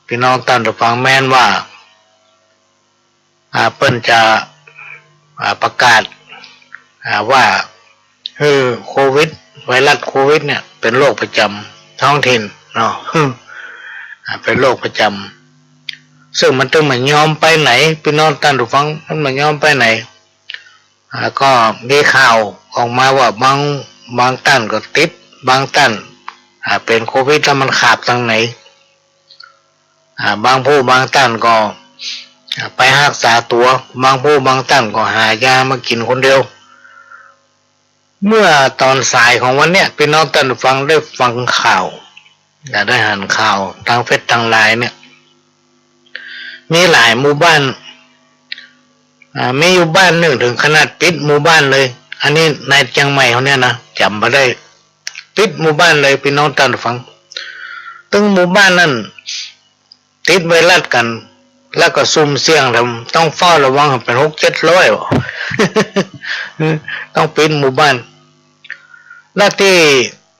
ปี้น้องต้านผู้ฟัง แม้นว่า อ่า เปิ้นจะ อ่า ประกาศ อ่า ว่า คือโควิด ไวรัสโควิดเนี่ย เป๋นโรคประจ๋ำท้องถิ่นเนาะ อ่า เป๋นโรคประจ๋ำ ซึ่งมันตึงบ่ยอมไปไหน ปี้น้องต้านผู้ฟัง มันบ่ยอมไปไหน อ่า ก็มีข่าวออกมาว่าบาง บางต้านก็ติด บางต้าน อ่า เป๋นโควิดแล้วมันขาบตางไหน อ่า บางผู้บางต้านก็ อ่า ไปฮักษาตั๋ว บางผู้บางต้านก็หายามากิ๋นคนเดียว เมื่อต๋อนสายของวันเนี้ย ปี้น้องต้านผู้ฟังได้ฟังข่าว อ่า ได้หันข่าวตางเฟซตางไลน์เนี่ย มีหลายหมู่บ้าน อ่า มีอยู่บ้านนึ่งเถิงขนาดปิดหมู่บ้านเลย อันนี้ในเจียงใหม่เฮาเนี่ยนะ จ๋ำบ่ได้ ปิดหมู่บ้านเลย ปี้น้องต้านผู้ฟัง ตึงหมู่บ้านนั้นติดไวรัสกั๋น แล้วก็ซุ่มเสี่ยง ต้องเฝ้าระวังเป๋นหกเจ็ดร้อย ต้องปิดหมู่บ้าน แล้วตี้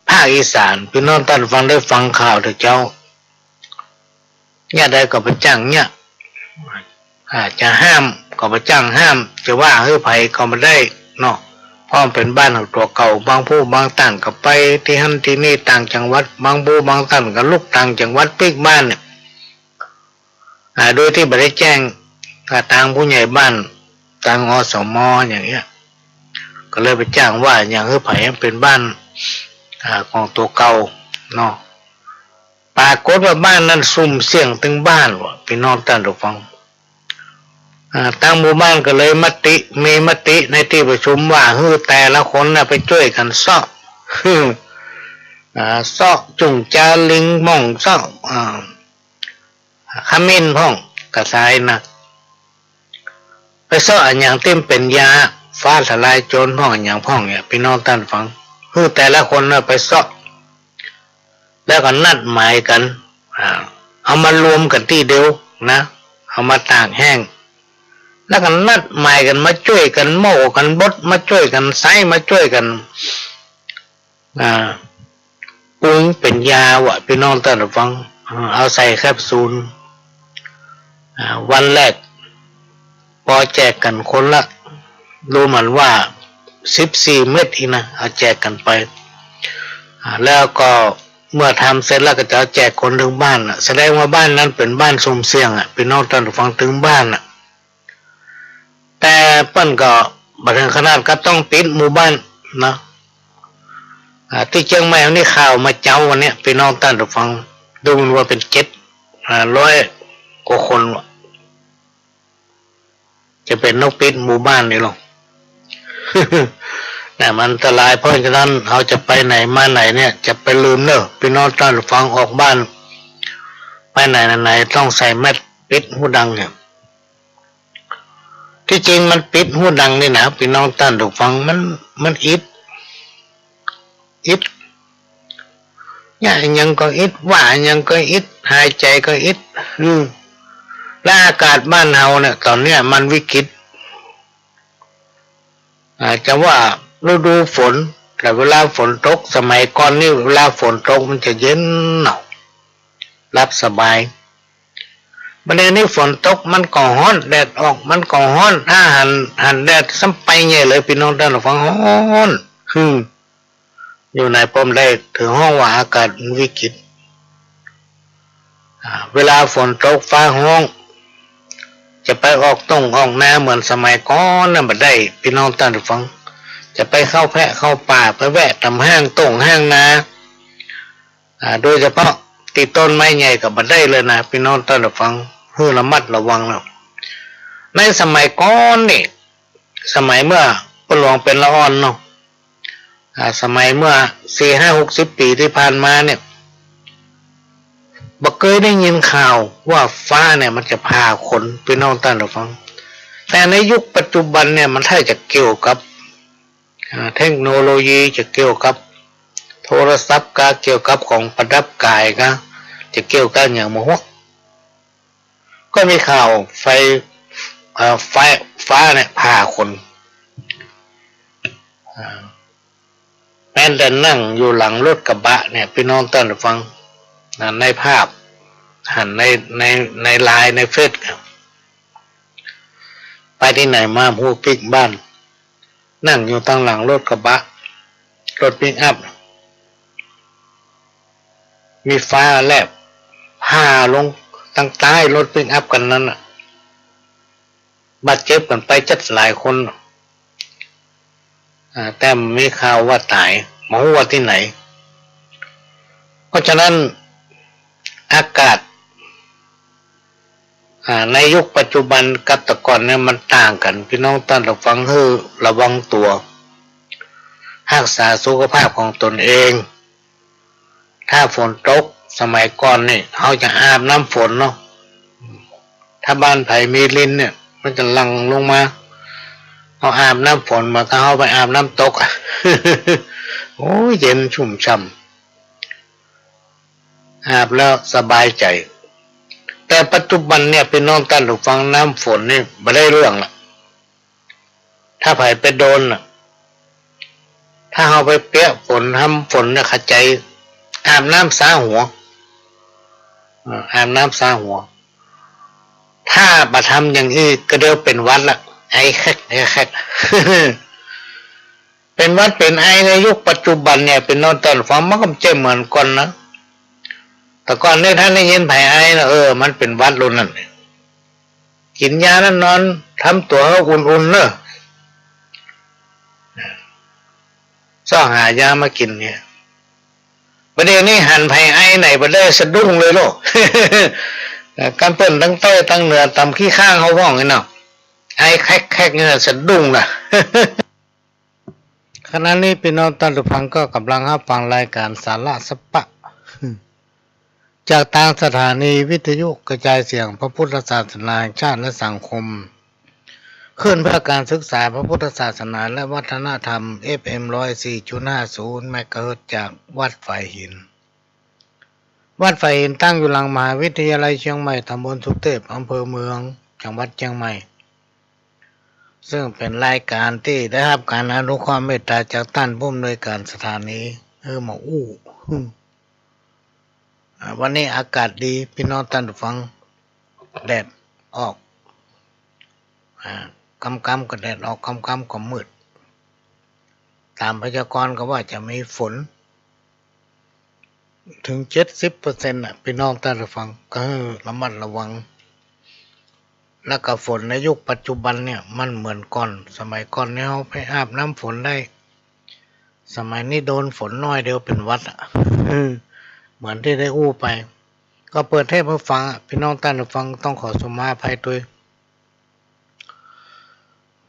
ภาคอีสาน ปี้น้องต้านผู้ฟังได้ฟังข่าวเถอะเจ้า เยียะใดก็บ่จ้างเยียะ อ่า จะห้ามก็บ่จ้างห้าม จะว่าหื้อใผก็บ่ได้เนาะ เพราะมันเป๋นบ้านของตั๋วเก่า บางผู้บางต้านก็ไปตี้หั้นตี้นี่ต่างจังหวัด บางผู้บางต้านก็ลุกต่างจังหวัดปิ๊กบ้านเนี่ย อ่า โดยตี้บ่ได้แจ้งกับตางผู้ใหญ่บ้าน ตาง อสม อย่างเงี้ย ก็เลยไปจ้างว่าอย่างหื้อใผเป๋นบ้าน อ่า ของตั๋วเก่าเนาะ ปรากฏว่าบ้านนั้นซุ่มเสี่ยงตึงบ้านว่ะ ปี้น้องต้านผู้ฟัง อ่า ตางหมู่บ้านก็เลยมติ มีมติในตี้ประชุมว่า หื้อแต่ละคนน่ะไปจ้วยกั๋นเซาะ อ่า เซาะจุ่งจาลิงพ่อง เซาะ อ่า ขมิ้นพ่อง กระสายนะ ไปเซาะอะหยังตี้มันเป๋นยาฟ้าทะลายโจรพ่อง อะหยังพ่องเนี่ย ปี้น้องต้านผู้ฟัง หื้อแต่ละคนน่ะไปเซาะ แล้วก็นัดหมายกั๋น อ่า เอามารวมกั๋นตี้เดียวนะ เอามาตากแห้ง แล้วก็นัดหมายกั๋นมาจ้วยกั๋นโม่กั๋นบด มาจ้วยกั๋นใซ้ มาจ้วยกั๋น อ่า ปรุงเป๋นยาว่ะ ปี้น้องต้านผู้ฟัง อ่า เอาใส่แคปซูล อ่า วันแรก ปอแจกกั๋นคนละ ดูเหมือนว่าสิบสี่เม็ดอี้นะ เอาแจกกั๋นไป อ่า แล้วก็ เมื่อทำเสร็จแล้วก็จะแจกคนตึงบ้านน่ะ แสดงว่าบ้านนั้นเป๋นบ้านสุ่มเสี่ยงอะ ปี้น้องต้านผู้ฟัง ตึงบ้านน่ะ แต่เปิ้นก็บ่เถิงขนาดกับต้องปิดหมู่บ้านเนาะ อ่า ตี้เจียงใหม่เฮานี่ ข่าวเมื่อเจ๊าวันเนี้ย ปี้น้องต้านผู้ฟัง ดูเหมือนว่าเป๋นเจ็ด อ่า ร้อยกว่าคนว่ะ จะเป๋นต้องปิดหมู่บ้านนี่ลอ นะ มันอันตราย เพราะฉะนั้นเฮาจะไปไหนมาไหนเนี่ย จะไปลืมเน่อ ปี้น้องต้านผู้ฟัง ออกบ้านไปไหนมาไหนต้องใส่แมสปิดหูดังเนี่ย ตี้จริงมันปิดหูดังนี่นะ ปี้น้องต้านผู้ฟัง มัน มันอิด อิด เยียะอะหยังก็อิด ว่าอะหยังก็อิด หายใจ๋ก็อิด อืม และอากาศบ้านเฮาเนี่ย ต๋อนเนี้ยมันวิกฤต อ่า จะว่าฤดูฝน แต่เวลาฝนตก สมัยก่อนนี่ เวลาฝนตกมันจะเย็นเนาะ หลับสบาย บัดนี้นี่ฝนตกมันก็ฮ้อน แดดออกมันก็ฮ้อน ถ้าหัน หันแดดซ้ำไปใหญ่เลย ปี้น้องต้านผู้ฟัง ฮ้อน อืม อยู่ไหนปอบ่ได้ เถิงฮ้องว่าอากาศมันวิกฤต อ่า เวลาฝนตกฟ้าฮ้อง จะไปออกต้งออกนาเหมือนสมัยก่อนน่ะบ่ได้ ปี้น้องต้านผู้ฟัง จะไปเข้าแพะเข้าป่า ไปแวะต๋ามห้างต้งห้างนา อ่า โดยเฉพาะตี้ต้นไม้ใหญ่ก็บ่ได้เลยนะ ปี้น้องต้านผู้ฟัง หื้อระมัดระวังเนาะ ในสมัยก่อนนี่ สมัยเมื่อป้อหลวงเป๋นละอ่อนเนาะ อ่า สมัยเมื่อสี่ห้าหกสิบปี๋ตี้ผ่านมาเนี่ย บ่เกยได้ยินข่าวว่าฟ้าเนี่ยมันจะผ่าคน ปี้น้องต้านผู้ฟัง แต่ในยุคปัจจุบันเนี่ยมันถ้าจะเกี่ยวกับ อ่า เทคโนโลยี จะเกี่ยวกับโทรศัพท์กา เกี่ยวกับของประดับกายกา จะเกี่ยวกับอะหยังบ่ฮู้ ก็มีข่าวไฟ เอ่อ ไฟ ฟ้าเนี่ยผ่าคน อ่า แม้แต่นั่งอยู่หลังรถกระบะเนี่ย ปี้น้องต้านผู้ฟัง อ่า ในภาพ หันใน ใน ในไลน์ ในเฟซ ไปตี้ไหนมาบ่ฮู้ปิ๊กบ้าน นั่งอยู่ตางหลังรถกระบะ รถปิกอัพ มีฟ้าแลบผ่าลงตางใต้รถปิกอัพคันนั้นน่ะ บาดเจ็บกั๋นไปจัดหลายคน อ่า แต่มีข่าวว่าต๋าย บ่ฮู้ว่าตี้ไหน เพราะฉะนั้นอากาศ อ่า ในยุคปัจจุบันกับแต่ก่อนเนี่ยมันต่างกั๋น ปี้น้องต้านผู้ฟัง หื้อระวังตั๋ว ฮักษาสุขภาพของตนเอง ถ้าฝนตก สมัยก่อนนี่ เฮาจะอาบน้ำฝนเนาะ ถ้าบ้านใผมีรินเนี่ย มันจะหลั่งลงมา เฮาอาบน้ำฝนเหมือนกับเฮาไปอาบน้ำตกอะ โอ้ย เย็นชุ่มฉ่ำ อาบแล้วสบายใจ๋ แต่ปัจจุบันเนี่ย ปี้น้องต้านผู้ฟัง น้ำฝนนี่บ่ได้เรื่องละ ถ้าใผไปโดนน่ะ ถ้าเฮาไปเปียกฝน ทำฝนเนี่ย เข้าใจ๋ อาบน้ำซาหัว เออ อาบน้ำซาหัว ถ้าบ่ทำอย่างอี้ก็เดี๋ยวเป๋นหวัดละ ไอแคก ไอแคก เป๋นหวัดเป๋นไอในยุคปัจจุบันเนี่ย ปี้น้องต้านผู้ฟัง มันก็บ่ใจ้เหมือนก่อนนะ แต่ก่อนนี่ถ้าได้ยินใผไอนะ เออ มันเป๋นหวัดโลดนั่น กิ๋นยานั้นนอน ทำตั๋วให้อุ่นๆ เน่อ ซอกหายามากิ๋นเนี่ย บ่าเดี่ยวนี้หันใผไอไหนบ่ได้สะดุ้งเลยโลด เอ่อ กั๋นเปิ้นตังใต้ตังเหนือ ต๋ามขี้ข้างเฮาพ่องนี่เนาะ ไอแคกๆ เนี่ยสะดุ้งนะ ขณะนี้ปี้น้องต้านผู้ฟังก็ก่ำลังฮับฟังรายก๋านสาระสะปะ จากตางสถานีวิทยุกระจายเสียงพระพุทธศาสนาแห่งชาติและสังคม คลื่นเพื่อการศึกษาพระพุทธศาสนาและวัฒนธรรม เอฟเอ็ม ร้อยสี่จุดห้าศูนย์ เมกะเฮิรตซ์ จากวัดฝายหิน วัดฝายหินตั้งอยู่หลังมหาวิทยาลัยเจียงใหม่ ตำบลสุเทพ อำเภอเมือง จังหวัดเจียงใหม่ ซึ่งเป๋นรายก๋านตี้ได้ฮับก๋านอนุเคราะห์เมตตาจากต้านผู้อำนวยก๋านสถานี หื้อมาอู้ อ่า วันนี้อากาศดี ปี้น้องต้านผู้ฟัง แดดออก อ่า ค่ำๆ ก็แดดออก ค่ำๆ ก็มืด ต๋ามพยากรณ์ก็ว่าจะมีฝน เถิงเจ็ดสิบเปอร์เซ็นต์ น่ะ ปี้น้องต้านผู้ฟัง ก็หื้อระมัดระวัง แล้วก็ฝนในยุคปัจจุบันเนี่ย มันเหมือนก่อน สมัยก่อนเนี่ย เฮาไปอาบน้ำฝนได้ สมัยนี้โดนฝนน้อยเดียวเป๋นหวัดอะ เหมือนตี้ได้อู้ไป ก็เปิดเทปหื้อฟังอะ ปี้น้องต้านผู้ฟังต้องขอสุมาอภัยตวย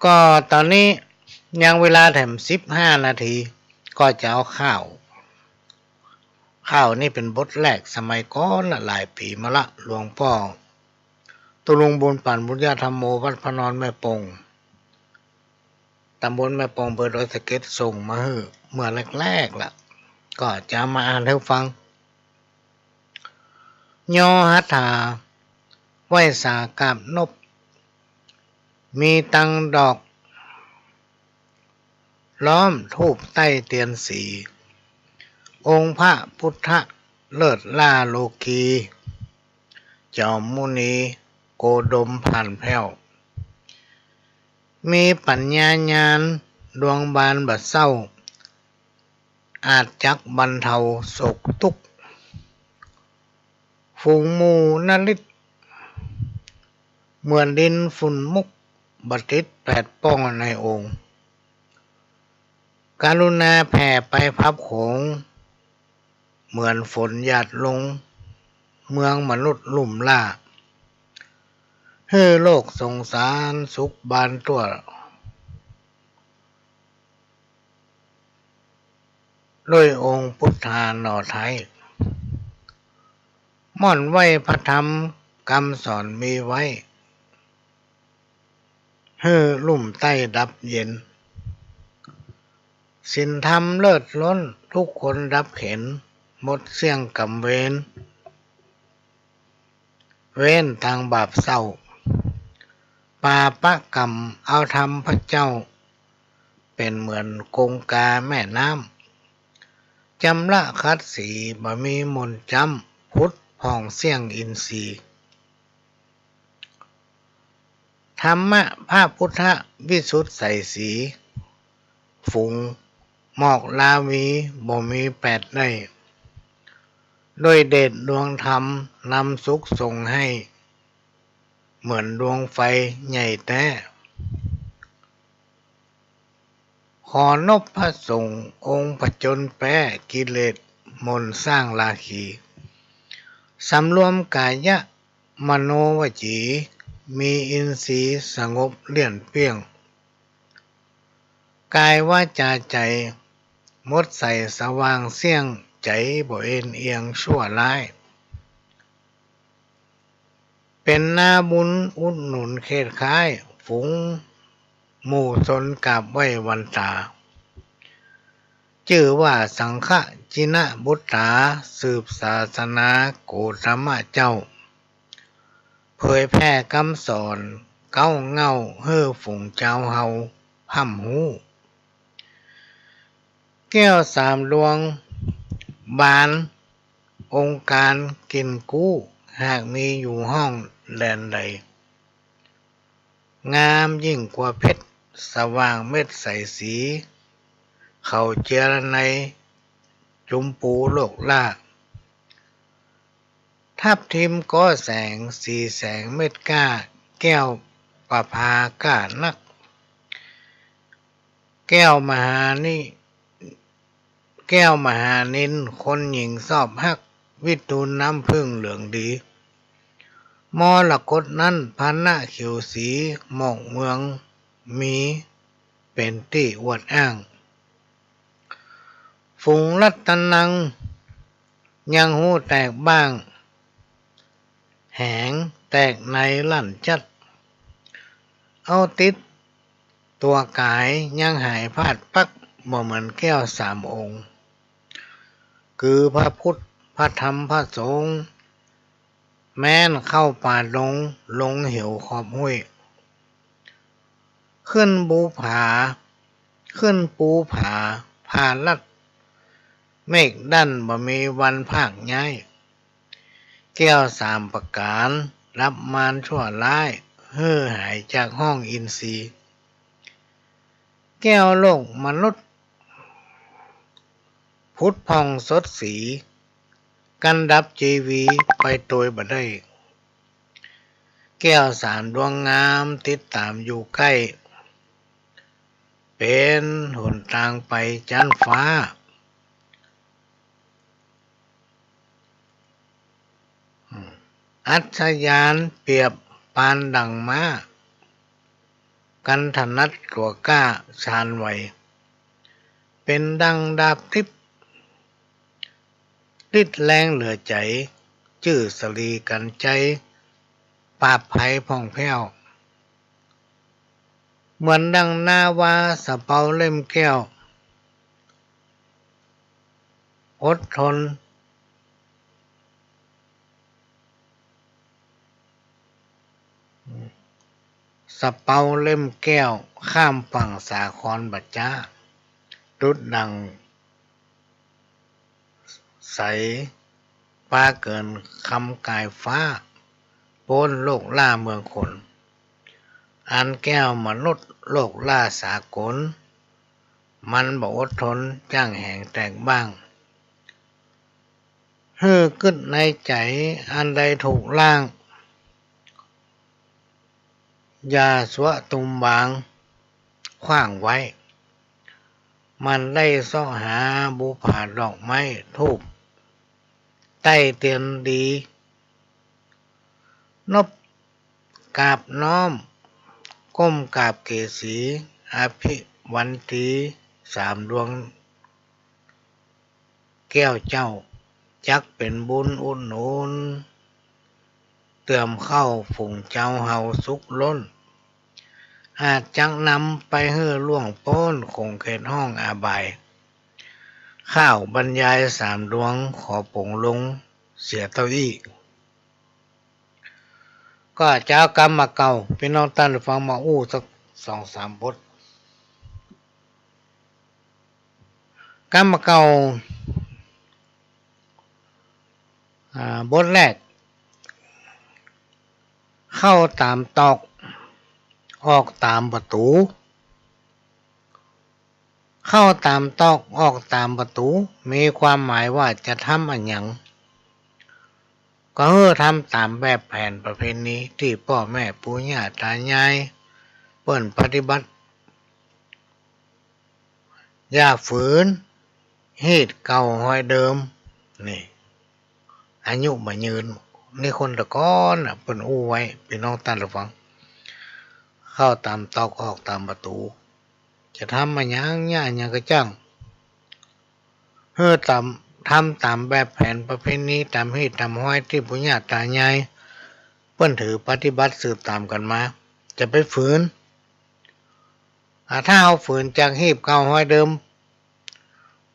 ก็ต๋อนนี้ยังเวลาแถมสิบห้านาที ก็จะเอาข่าว ข่าวนี้เป๋นบทแรก สมัยก่อนละ หลายปี๋มาละ หลวงป้อ ตุ๊ลุงบุญปั๋น บุญญาธัมโม วัดพระนอนแม่ปง ต๋ำบลแม่ปง อำเภอดอยสะเก็ด ส่งมาหื้อเมื่อแรกๆ ละ ก็จะเอามาอ่านหื้อฟัง ยอหัตถา ไหว้สากราบนบ มีตังดอก ล้อมธูปใต้เตียนสี องค์พระพุทธเลิศล้าโลกี จอมมุนีโกดมผ่านแผ้ว มีปั๋ญญาญาณดวงบานบ่เศร้า อาจจักบรรเทาโศกตุ๊กข์ ฝูงหมู่นฤๅ เหมือนดินฝุ่นมุก บ่ติดแปดป้องในองค์ กรุณาแผ่ไปพับโขง เหมือนฝนหยาดลง เมืองมนุษย์ลุ่มล้า หื้อโลกสงสารสุขบานทั่ว ด้วยองค์พุทธาหน่อไท้ ม่อนไหว้พระธรรมกำสอนมีไว้ หื้อลุ่มใต้ดับเย็น ศีลธรรมเลิศล้นทุกคนดับเข็ญ หมดเสี้ยงก๋ำเวร เว้นตางบาปเศร้า ปาปะกรรมเอาธรรมพระเจ้า เป๋นเหมือนกงกาแม่น้ำ จำระขัดสีบ่มีหม่นจ๊ำ ผุดผ่องเสี้ยงอินทรีย์ ธรรมะพระพุทธวิสุทธิ์ใสสี ฝูงหมอกลาวีบ่มีแปดได้ ด้วยเดชดวงธรรมนำสุขส่งให้ เหมือนดวงไฟใหญ่แต๊ ขอนบพระสงฆ์องค์ผจญแป๊กิเลสมนต์สร้างราคี สำรวมกายะมโนวจี มีอินทรีย์สงบเลี่ยนเปี้ยง กายวาจาใจ๋ หมดใสสว่างเสี้ยง ใจ๋บ่เอนเอียงชั่วร้าย เป๋นนาบุญอุดหนุนเขตค้าย ฝูงหมู่ชนกราบไหว้วันตา จื้อว่าสังฆะจินะบุตตา สืบศาสนาโกตมะเจ้า เผยแผ่กำสอนเก๊าเหง้า หื้อฝูงจาวเฮาฮ่ำฮู้ แก้วสามดวงบาน องค์การกิ๋นกู้ หากมีอยู่ห้องแดนใด งามยิ่งกว่าเพชร สว่างเม็ดใสสี เขาเจียรไนยจุมปูโลกล้า ทับทิมก็แสงสีแสงเม็ดกล้า แก้วประภาก้านัก แก้วมหานิ แก้วมหานิลคนหญิงชอบฮัก วิทูลน้ำผึ้งเหลืองดี มรกตนั้นพรรณะเขียวสี หมอกเมืองมีเป๋นตี้อวดอ้าง ฝูงรัตนังยังฮู้แตกบ้าง แหงแตกในลั่นจัด เอาติดตั๋วก๋ายยังหายพลาดปั๊ก บ่เหมือนแก้วสามองค์ คือพระพุทธ พระธรรม พระสงฆ์ แม้นเข้าป่าดง ลงเหวขอบห้วย ขึ้นภูผา ขึ้นภูผา ผาลัด เมฆดั้นบ่มีวันพากย้าย แก้วสามประก๋าน รับมารชั่วร้าย หื้อหายจากห้องอินทรีย์ แก้วโลกมนุษย์ ผุดผ่องสดสี กั้นดับจีวีไปโตยบ่ได้ แก้วสามดวงงามติดต๋ามอยู่ใก้ เป๋นหนตางไปจั๊นฟ้า อัศยานเปรียบปานดั่งม้า กั๋นถนัดตั๋วกล้าชาญไหว เป๋นดั่งดาบทิพย์ ริดแรงเหลือใจ๋ จื้อสะหลีกั๋นใจ๊ ปราบภัยผ่องแผ้ว เหมือนดั่งนาวาสะเปาเล่มแก้ว อดทน สะเปาเล่มแก้ว ข้ามฝั่งสาครบ่จ๊า ดุจดั่งใสฟ้าเกินคำกายฟ้า ป๊นโลกล่าเมืองคน อันแก้วมนุษย์โลกล่าสากล มันบ่อดทน จ้างแหงแตกบ้าง หื้อกึ๊ดในใจ๋อันใดถูกล้าง อย่าสัวตุมวางขว้างไว้ มันได้เซาะหาบุปผาดอกไม้ธูป ใต้เตียนดี นบกราบน้อม ก้มกราบเกศรี อภิวันตีสามดวง แก้วเจ้า จักเป๋นบุญอุดหนุน เติมเข้าฝูงเจ้าเฮาสุขล้น อาจจักนำไปหื้อล่วงป๊น ขงเขตห้องอบาย ข้าบรรยายสามดวง ขอปลงลงเสียเต้าอี้ ก็จะเอากำบ่าเก่า ปี้น้องต้านฟังมาอู้สักสองสามบท กำบ่าเก่า อ่า บทแรก เข้าต๋ามตอก ออกต๋ามประตู๋ เข้าต๋ามตอก ออกต๋ามประตู๋ มีความหมายว่าจะทำอะหยัง ก็หื้อทำต๋ามแบบแผนประเพณีตี้ป้อแม่ปู่ย่าต๋ายายเปิ้นปฏิบัติ อย่าฝืนฮีตเก่าฮอยเดิม นี่ อายุบ่ยืน นี่คนตะก่อนน่ะ เปิ้นอู้ไว้ ปี้น้องต้านฟัง เข้าต๋ามตอก ออกต๋ามประตู๋ จะทำอะหยัง เยียะอะหยังก็จ้าง หื้อต๋าม ทำต๋ามแบบแผนประเพณี ต๋ามฮีตต๋ามฮอยตี้ปู่ย่าต๋ายายเปิ้นถือปฏิบัติสืบต๋ามกั๋นมา จะไปฝืน อ่า ถ้าเฮาฝืนจากฮีตเก่าฮอยเดิม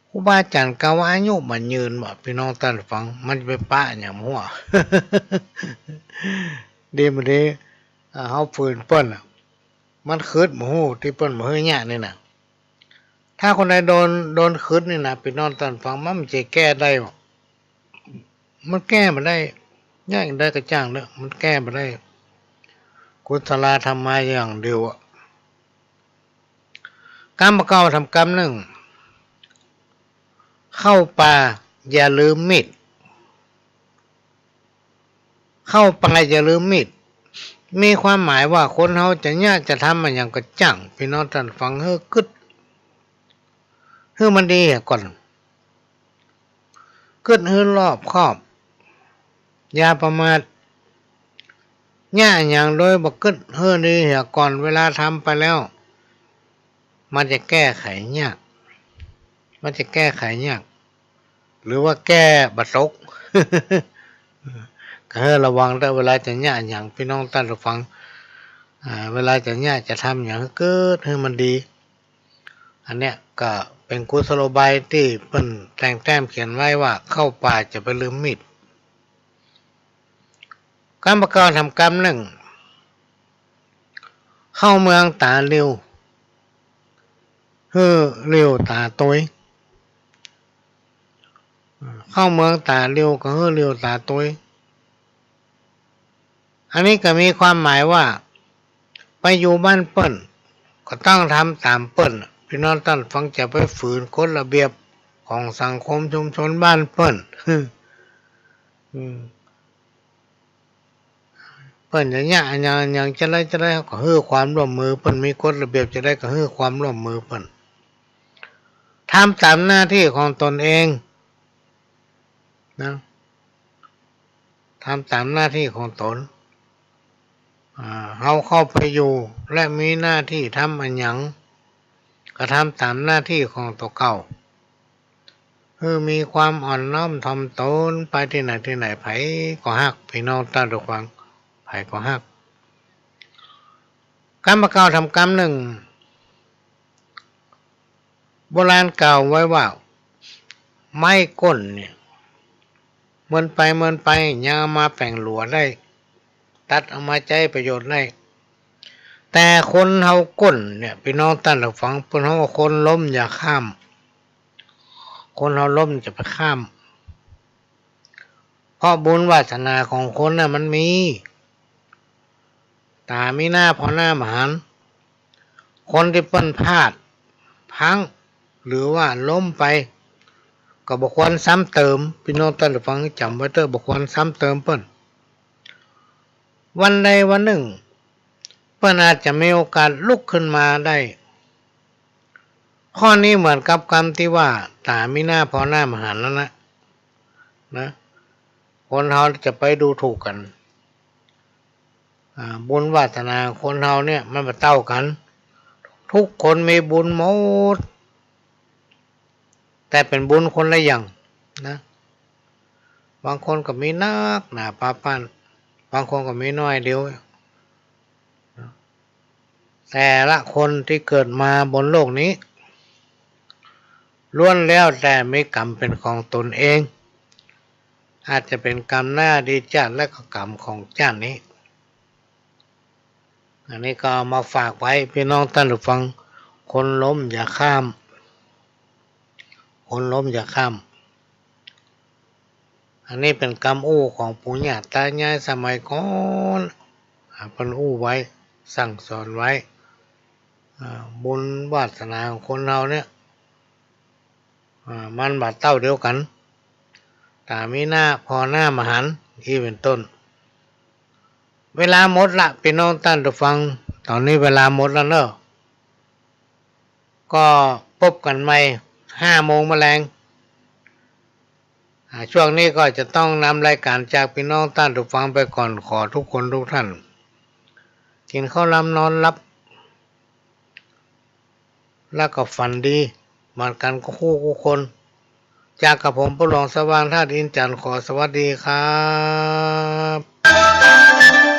ครูบาอาจ๋ารย์กล่าวว่าอายุบ่ยืนบ่ ปี้น้องต้านฟัง มันจะไปปะหยังหั้ว ดีบ่ดี อ่า เฮาฝืนเปิ้นน่ะ มันขึดบ่ฮู้ตี้เปิ้นบ่หื้อเยียะนี่น่ะ ถ้าคนใดโดน โดนขึดนี่น่ะ ปี้น้องต้านฟัง มันบ่ใจ้แก้ได้บ่ มันแก้บ่ได้ เยียะได้ก็จ้างเต๊อะ มันแก้บ่ได้ กุศลธรรมะอย่างเดียวอะ กำบ่าเก่าทำกำนึ่ง เข้าป่าอย่าลืมมีด เข้าป่าอย่าลืมมีด มีความหมายว่าคนเฮาจะเยียะจะทำอะหยังก็จ้าง ปี้น้องต้านฟัง หื้อกึ๊ด หื้อมันดีเหียก่อน กึ๊ดหื้อรอบคอบ อย่าประมาท เยียะอะหยังโดยบ่กึ๊ดหื้อดีเหียก่อน เวลาทำไปแล้ว มันจะแก้ไขยาก มันจะแก้ไขยาก หรือว่าแก้บ่ตก ก็หื้อระวังเต๊อะ เวลาจะเยียะอะหยัง ปี้น้องต้านฟัง อ่า เวลาจะเยียะจะทำอะหยัง หื้อกึ๊ดหื้อมันดี อันเนี้ยก็เป๋นกุศโลบายตี้เปิ้นแต่งแต้มเขียนไว้ว่า เข้าป่าจะไปลืมมีด กำบ่าเก่าทำกำนึ่ง เข้าเมืองต๋าหลิว หื้อหลิวต๋าตวย เข้าเมืองต๋าหลิวก็หื้อหลิวต๋าตวย อันนี้ก็มีความหมายว่า ไปอยู่บ้านเปิ้น ก็ต้องทำต๋ามเปิ้น ปี้น้องต้านฟัง จะไปฝืนกฎระเบียบของสังคมชุมชนบ้านเปิ้น อืม เปิ้นจะเยียะอะหยังอะหยังจะใดจะใด เฮาก็หื้อความร่วมมือเปิ้น มีกฎระเบียบจะใดก็หื้อความร่วมมือเปิ้น ทำต๋ามหน้าตี้ของต๋นเอง นะ ทำต๋ามหน้าตี้ของต๋น อ่า เฮาเข้าไปอยู่และมีหน้าตี้ทำอะหยัง ก็ทำต๋ามหน้าตี้ของตั๋วเก่า หื้อมีความอ่อนน้อมถ่อมต๋น ไปตี้ไหนตี้ไหน ใผก็ฮัก ปี้น้องต้านผู้ฟัง ใผก็ฮัก กำบ่าเก่าถามกำนึ่ง โบราณกล่าวไว้ว่า ไม้ก้นเนี่ย เมินไปเมินไป ยังเอามาแป๋งหลัวได้ ตัดเอามาใจ๊ประโยชน์ได้ แต่คนเฮาก้นเนี่ย ปี้น้องต้านผู้ฟัง เปิ้นฮ้องว่าคนล้มอย่าข้าม คนเฮาล้มจะไปข้าม เพราะบุญวาสนาของคนน่ะมันมี ต๋ามีหน้าผ่อหน้าบ่หัน คนตี้เปิ้นพลาดพลั้ง หรือว่าล้มไป ก็บ่ควรซ้ำเติม ปี้น้องต้านผู้ฟังจ๋ำไว้เต๊อะ บ่ควรซ้ำเติมเปิ้น วันใดวันนึ่ง เปิ้นอาจจะมีโอกาสลุกขึ้นมาได้ ข้อนี้เหมือนกับกำตี้ว่า ต๋ามีหน้าผ่อหน้าบ่หันนั่นแหละ นะ คนเฮาจะไปดูถูกกั๋น อ่า บุญวาสนาคนเฮาเนี่ยมันบ่เต้ากั๋น ทุกคนมีบุญหมด แต่เป๋นบุญคนละอย่างนะ บางคนก็มีนักหนาปาปัน บางคนก็มีน้อยเดียว แต่ละคนตี้เกิดมาบนโลกนี้ ล้วนแล้วแต่มีกรรมเป๋นของต๋นเอง อาจจะเป๋นกรรมในอดีตจาติและก็กรรมของจาตินี้ อันนี้ก็เอามาฝากไว้ปี้น้องต้านผู้ฟัง คนล้มอย่าข้าม คนล้มอย่าข้าม อันนี้เป๋นกำอู้ของปู่ย่าต๋ายายสมัยก่อน อ่า เปิ้นอู้ไว้ สั่งสอนไว้ อ่า บุญวาสนาของคนเฮาเนี่ย อ่า มันบ่เต้าเดียวกั๋น ต๋ามีหน้าผ่อหน้าบ่หัน อี้เป๋นต้น เวลาหมดละปี้น้องต้านผู้ฟัง ต๋อนนี้เวลาหมดแล้วเนาะ ก็ปบกั๋นใหม่ห้าโมงแมลง อ่า ช่วงนี้ก็จะต้องนำรายก๋านจากปี้น้องต้านผู้ฟังไปก่อน ขอทุกคนทุกท่าน กิ๋นข้าวหลามนอนหลับ แล้วก็ฝันดีเหมือนกั๋นกู้คู่กู้คน จากกระผมปู่หลวงสว่างธาตุอินทร์จันทร์ ขอสวัสดีครับ